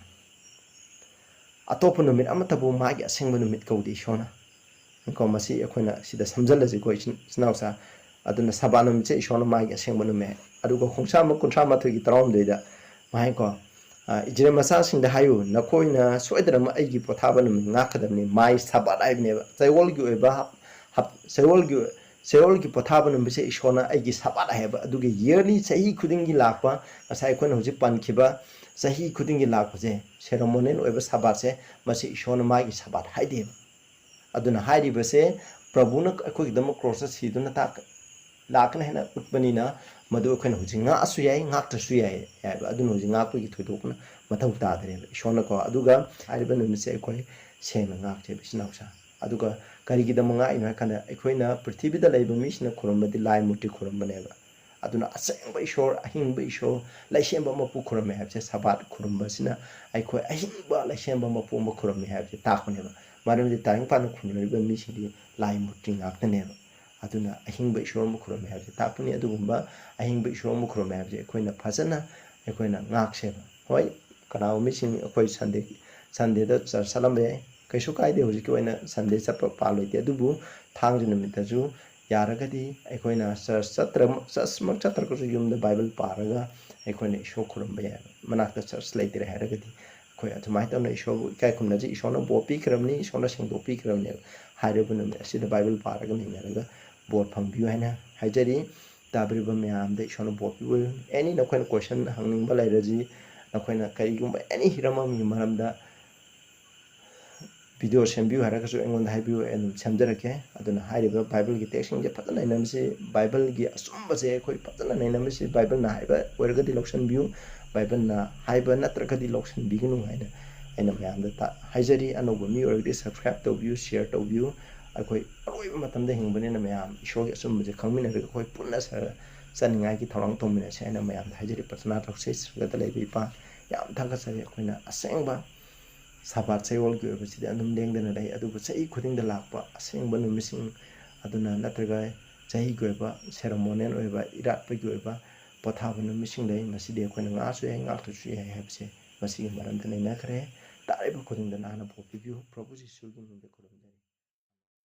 ꯑꯇꯣꯞꯄ ꯅꯨꯃꯤꯠ ꯑꯃꯠꯇꯕꯨ ꯃꯥꯒꯤ ꯑꯁꯦꯡꯕ ꯅꯨꯃꯤꯠ ꯀꯧꯗꯦ ꯏꯁꯣꯔꯅ꯫ ꯀꯣ, ꯃꯁꯤ ꯑꯩꯈꯣꯏꯅ ꯁꯤꯗ ꯁꯝꯖꯜꯂꯁꯤꯀꯣ, ꯏꯆꯤꯟ ꯏꯆꯤꯟ ꯏꯅꯥꯎꯁꯥ꯫ ꯑꯗꯨꯅ ꯁꯕꯥꯠ ꯅꯨꯃꯤꯠꯁꯦ ꯏꯁꯣꯔꯅ ꯃꯥꯒꯤ ꯑꯁꯦꯡꯕ ꯅꯨꯃꯤꯠ꯫ ꯑꯗꯨꯒ ꯈꯣꯡꯁꯥꯃꯛ ꯀꯨꯟꯊ꯭ꯔꯥ ꯃꯥꯊꯣꯏꯒꯤ ꯇꯔꯥꯍꯨꯝꯗꯣꯏꯗ ꯃꯥ ꯍꯥꯏꯀꯣ, "ꯑ, ꯏꯖꯔꯦꯜ ꯃꯆꯥꯁꯤꯡꯗ ꯍꯥꯏꯌꯨ, ꯅꯈꯣꯏꯅ ꯁꯣꯏꯗꯅꯃꯛ ꯑꯩꯒꯤ ꯄꯣꯊꯥꯕ ꯅꯨꯃꯤꯠ ꯉꯥꯛꯀꯗꯕꯅꯤ"꯫ My ꯁꯕꯥꯠ ꯍꯥꯏꯕꯅꯦꯕ꯫ ꯆꯌꯣꯜꯒꯤ ꯑꯣꯏꯕ ꯍꯞ-, ꯍꯞ-, ꯆꯌꯣꯜꯒꯤ, ꯆꯌꯣꯜꯒꯤ ꯄꯣꯊꯥꯕ ꯅꯨꯃꯤꯠꯁꯦ ꯏꯁꯣꯔꯅ ꯑꯩꯒꯤ ꯁꯕꯥꯠ ꯍꯥꯏꯌꯦꯕ꯫ ꯑꯗꯨꯒꯤ yearly, ꯆꯍꯤ ꯈꯨꯗꯤꯡꯒꯤ ꯂꯥꯛꯄ, ꯉꯁꯥꯏ ꯑꯩꯈꯣꯏꯅ ꯍꯧꯖꯤꯛ ꯄꯟꯈꯤꯕ ꯆꯍꯤ ꯈꯨꯗꯤꯡꯒꯤ ꯂꯥꯛꯄꯁꯦ, ceremonial ꯑꯣꯏꯕ ꯁꯕꯥꯠꯁꯦ, ꯃꯁꯤ ꯏꯁꯣꯔꯅ ꯃꯥꯒꯤ ꯁꯕꯥꯠ ꯍꯥꯏꯗꯦꯕ꯫ ꯑꯗꯨꯅ ꯍꯥꯏꯔꯤꯕꯁꯦ ꯄ꯭ꯔꯚꯨꯅ ꯑꯩꯈꯣꯏꯒꯤꯗꯃꯛ ꯀ꯭ꯔꯣꯁꯇ ꯁꯤꯗꯨꯅ ꯇꯥꯛ-, ꯂꯥꯛꯀꯅꯤ ꯍꯥꯏꯅ ꯎꯠꯄꯅꯤꯅ, ꯃꯗꯨ ꯑꯩꯈꯣꯏꯅ ꯍꯧꯖꯤꯛ ꯉꯥꯛꯑꯁꯨ ꯌꯥꯏ, ꯉꯥꯛꯇ꯭ꯔꯁꯨ ꯌꯥꯏ ꯍꯥꯏꯕ꯫ ꯑꯗꯨꯅ ꯍꯧꯖꯤꯛ ꯉꯥꯛꯄꯒꯤ ꯊꯣꯏꯗꯣꯛꯅ ꯃꯊꯧ ꯇꯥꯗ꯭ꯔꯦꯕ ꯏꯁꯣꯔꯅꯀꯣ꯫ ꯑꯗꯨꯒ ꯍꯥꯏꯔꯤꯕ ꯅꯨꯃꯤꯠꯁꯦ ꯑꯩꯈꯣꯏ ꯁꯦꯡꯅ ꯉꯥꯛꯆꯦꯕ, ꯏꯆꯤꯟ ꯏꯅꯥꯎꯁꯥ꯫ ꯑꯗꯨꯒ ꯀꯔꯤꯒꯤꯗꯃꯛ ꯉꯥꯛꯏꯅꯣ ꯍꯥꯏ ꯀꯥꯟꯗ, ꯑꯩꯈꯣꯏꯅ ꯄ꯭ꯔꯤꯊꯤꯕꯤꯗ ꯂꯩꯕ ꯃꯤꯁꯤꯡꯅ ꯈꯨꯔꯨꯝꯕꯗꯤ ꯂꯥꯏ ꯃꯨꯔꯇꯤ ꯈꯨꯔꯨꯝꯕꯅꯦꯕ꯫ ꯑꯗꯨꯅ ꯑꯁꯦꯡꯕ ꯏꯁꯣꯔ, ꯑꯍꯤꯡꯕ ꯏꯁꯣꯔ, ꯂꯩꯁꯦꯝꯕ ꯃꯄꯨ ꯈꯨꯔꯨꯝꯃꯦ ꯍꯥꯏꯕꯁꯦ ꯁꯕꯥꯠ ꯈꯨꯔꯨꯝꯕꯁꯤꯅ ꯑꯩꯈꯣꯏ ꯑꯍꯤꯡꯕ ꯂꯩꯁꯦꯝꯕ ꯃꯄꯨ ꯑꯃ ꯈꯨꯔꯨꯝꯃꯤ ꯍꯥꯏꯕꯁꯦ ꯇꯥꯛꯄꯅꯦꯕ꯫ ꯃꯔꯝꯗꯤ ꯇꯥꯏꯕꯪ ꯄꯥꯟꯗ ꯈꯨꯔꯨꯝꯅꯔꯤꯕ ꯃꯤꯁꯤꯡꯗꯤ ꯂꯥꯏ ꯃꯨꯔꯇꯤ ꯉꯥꯛꯇꯅꯦꯕ꯫ ꯑꯗꯨꯅ ꯑꯍꯤꯡꯕ ꯏꯁꯣꯔ ꯑꯃ ꯈꯨꯔꯨꯝꯃꯤ ꯍꯥꯏꯕꯁꯦ ꯇꯥꯛꯄꯅꯤ꯫ ꯑꯗꯨꯒꯨꯝꯕ ꯑꯍꯤꯡꯕ ꯏꯁꯣꯔ ꯑꯃ ꯈꯨꯔꯨꯝꯃꯤ ꯍꯥꯏꯕꯁꯦ ꯑꯩꯈꯣꯏꯅ ꯐꯖꯅ ꯑꯩꯈꯣꯏꯅ ꯉꯥꯛꯁꯦꯕ꯫ ꯍꯣꯏ, ꯀꯅꯥꯒꯨꯝꯕ ꯃꯤꯁꯤꯡ ꯑꯩꯈꯣꯏ Sunday, Sunday ꯗ church ꯆꯠꯂꯝꯕ ꯌꯥꯏ, ꯀꯩꯁꯨ ꯀꯥꯏꯗꯦ꯫ ꯍꯧꯖꯤꯛꯀꯤ ꯑꯣꯏꯅ Sunday ꯆꯠꯄ ꯄꯥꯞ ꯂꯩꯇꯦ꯫ ꯑꯗꯨꯕꯨ ꯊꯥꯡꯖ ꯅꯨꯃꯤꯠꯇꯁꯨ ꯌꯥꯔꯒꯗꯤ ꯑꯩꯈꯣꯏꯅ church ꯆꯠꯇ꯭ꯔ-, church ꯃꯛ ꯆꯠꯇ꯭ꯔꯒꯁꯨ ꯌꯨꯝꯗ Bible ꯄꯥꯔꯒ ꯑꯩꯈꯣꯏꯅ ꯏꯁꯣꯔ ꯈꯨꯔꯨꯝꯕ ꯌꯥꯏ꯫ ꯃꯅꯥꯛꯇ church ꯂꯩꯇ꯭ꯔꯦ ꯍꯥꯏꯔꯒꯗꯤ ꯑꯩꯈꯣꯏ ꯑꯗꯨꯃꯥꯏꯅ ꯇꯧꯅ ꯏꯁꯣꯔꯕꯨ ꯏꯀꯥꯏ ꯈꯨꯝꯅꯖꯩ꯫ ꯏꯁꯣꯔꯅ ꯕꯣꯔ ꯄꯤꯈ꯭ꯔꯕꯅꯤ, ꯏꯁꯣꯔꯅ ꯁꯦꯡꯗꯣꯛꯄꯤꯈ꯭ꯔꯕꯅꯦꯕ꯫ ꯍꯥꯏꯔꯤꯕ ꯅꯨꯃꯤꯠ ꯑꯁꯤꯗ Bible ꯄꯥꯔꯒ ꯅꯩꯅꯔꯒ ꯕꯣꯔ ꯐꯪꯕꯤꯌꯨ ꯍꯥꯏꯅ ꯍꯥꯏꯖꯔꯤ꯫ ꯇꯥꯕꯤꯔꯤꯕ ꯃꯌꯥꯝꯗ ꯏꯁꯣꯔꯅ ꯕꯣꯔ ꯄꯤꯕ ꯑꯣꯏꯌꯨ꯫ ꯑꯦꯅꯤ ꯅꯈꯣꯏꯅ ꯀꯣꯏꯁꯟ ꯍꯪꯅꯤꯡꯕ ꯂꯩꯔꯁꯤ, ꯅꯈꯣꯏꯅ ꯀꯔꯤꯒꯨꯝꯕ ꯑꯦꯅꯤ ꯍꯤꯔꯝ ꯑꯃꯒꯤ ꯃꯔꯝꯗ ꯚꯤꯗꯤꯑꯣ ꯁꯦꯝꯕꯤꯌꯨ ꯍꯥꯏꯔꯒꯁꯨ ꯑꯩꯉꯣꯟꯗ ꯍꯥꯏꯕꯤꯌꯨ, ꯑꯩ ꯑꯗꯨꯝ ꯁꯦꯝꯖꯔꯛꯀꯦ꯫ ꯑꯗꯨꯅ ꯍꯥꯏꯔꯤꯕ ꯕꯥꯏꯕꯜꯒꯤ ꯇꯦꯛꯁꯁꯤꯡꯁꯦ ꯐꯖꯅ ꯅꯩꯅꯃꯤꯁꯤ, ꯕꯥꯏꯕꯜꯒꯤ ꯑꯆꯨꯝꯕꯁꯦ ꯑꯩꯈꯣꯏ ꯐꯖꯅ ꯅꯩꯅꯃꯤꯁꯤ꯫ ꯕꯥꯏꯕꯜꯅ ꯍꯥꯏꯕ ꯑꯣꯏꯔꯒꯗꯤ ꯂꯧꯁꯤꯟꯕꯤꯌꯨ, ꯕꯥꯏꯕꯜꯅ ꯍꯥꯏꯕ ꯅꯠꯇ꯭ꯔꯒꯗꯤ ꯂꯧꯁꯤꯟꯕꯤꯒꯅꯨ ꯍꯥꯏꯅ ꯑꯩꯅ ꯃꯌꯥꯝꯗ ꯇ-, ꯍꯥꯏꯖꯔꯤ꯫ ꯑꯅꯧꯕ ꯃꯤ ꯑꯣꯏꯔꯒꯗꯤ subscribe ꯇꯧꯕꯤꯌꯨ, share ꯇꯧꯕꯤꯌꯨ꯫ ꯑꯩꯈꯣꯏ ꯑꯔꯣꯏꯕ ꯃꯇꯝꯗ ꯍꯤꯡꯕꯅꯤꯅ ꯃꯌꯥꯝ ꯏꯁꯣꯔꯒꯤ ꯑꯆꯨꯝꯕꯁꯦ ꯈꯪꯃꯤꯟꯅꯔꯒ ꯑꯩꯈꯣꯏ ꯄꯨꯟꯅ ꯁ-, ꯆꯠꯅꯤꯡꯉꯥꯏꯒꯤ ꯊꯧꯔꯥꯡ ꯇꯧꯃꯤꯟꯅꯁꯦ ꯍꯥꯏꯅ ꯃꯌꯥꯝꯗ ꯍꯥꯏꯖꯔꯤ꯫ ꯄ꯭ꯔꯊꯅꯥ ꯇꯧꯁꯤ꯫ ꯁ꯭ꯋꯔꯒꯗ ꯂꯩꯕ ꯏꯄꯥ, ꯌꯥꯝ ꯊꯥꯒꯠꯆꯔꯤ꯫ ꯑꯩꯈꯣꯏꯅ ꯑꯁꯦꯡꯕ ꯁꯥꯕꯥꯠ ꯆꯌꯣꯜꯒꯤ ꯑꯣꯏꯕꯁꯤꯗꯤ ꯑꯗꯨꯝ ꯂꯦꯡꯗꯅ ꯂꯩ, ꯑꯗꯨꯕꯨ ꯆꯍꯤ ꯈꯨꯗꯤꯡꯗ ꯂꯥꯛꯄ ꯑꯁꯦꯡꯕ ꯅꯨꯃꯤꯠꯁꯤꯡ ꯑꯗꯨꯅ ꯅꯠꯇ꯭ꯔꯒ ꯆꯍꯤꯒꯤ ꯑꯣꯏꯕ ceremonial ꯑꯣꯏꯕ ꯏꯔꯥꯠꯄꯒꯤ ꯑꯣꯏꯕ ꯄꯣꯊꯥꯕ ꯅꯨꯃꯤꯠꯁꯤꯡ ꯂꯩ꯫ ꯃꯁꯤꯗꯤ ꯑꯩꯈꯣꯏꯅ ꯉꯥꯛꯁꯨ ꯌꯥꯏ, ꯉꯥꯛꯇ꯭ꯔꯁꯨ ꯌꯥꯏ ꯍꯥꯏꯕꯁꯦ ꯃꯁꯤꯒꯤ ꯃꯔꯝꯗ ꯅꯩꯅꯈ꯭ꯔꯦ꯫ ꯇꯥꯔꯤꯕ ꯈꯨꯗꯤꯡꯗ ꯅꯥꯟꯅ ꯄꯣꯛꯄꯤꯕꯤꯌꯨ꯫ ꯄ꯭ꯔꯚꯨ ꯖꯤꯁꯨꯒꯤ ꯃꯤꯡꯗ ꯈꯨꯔꯨꯝꯖꯔꯤ꯫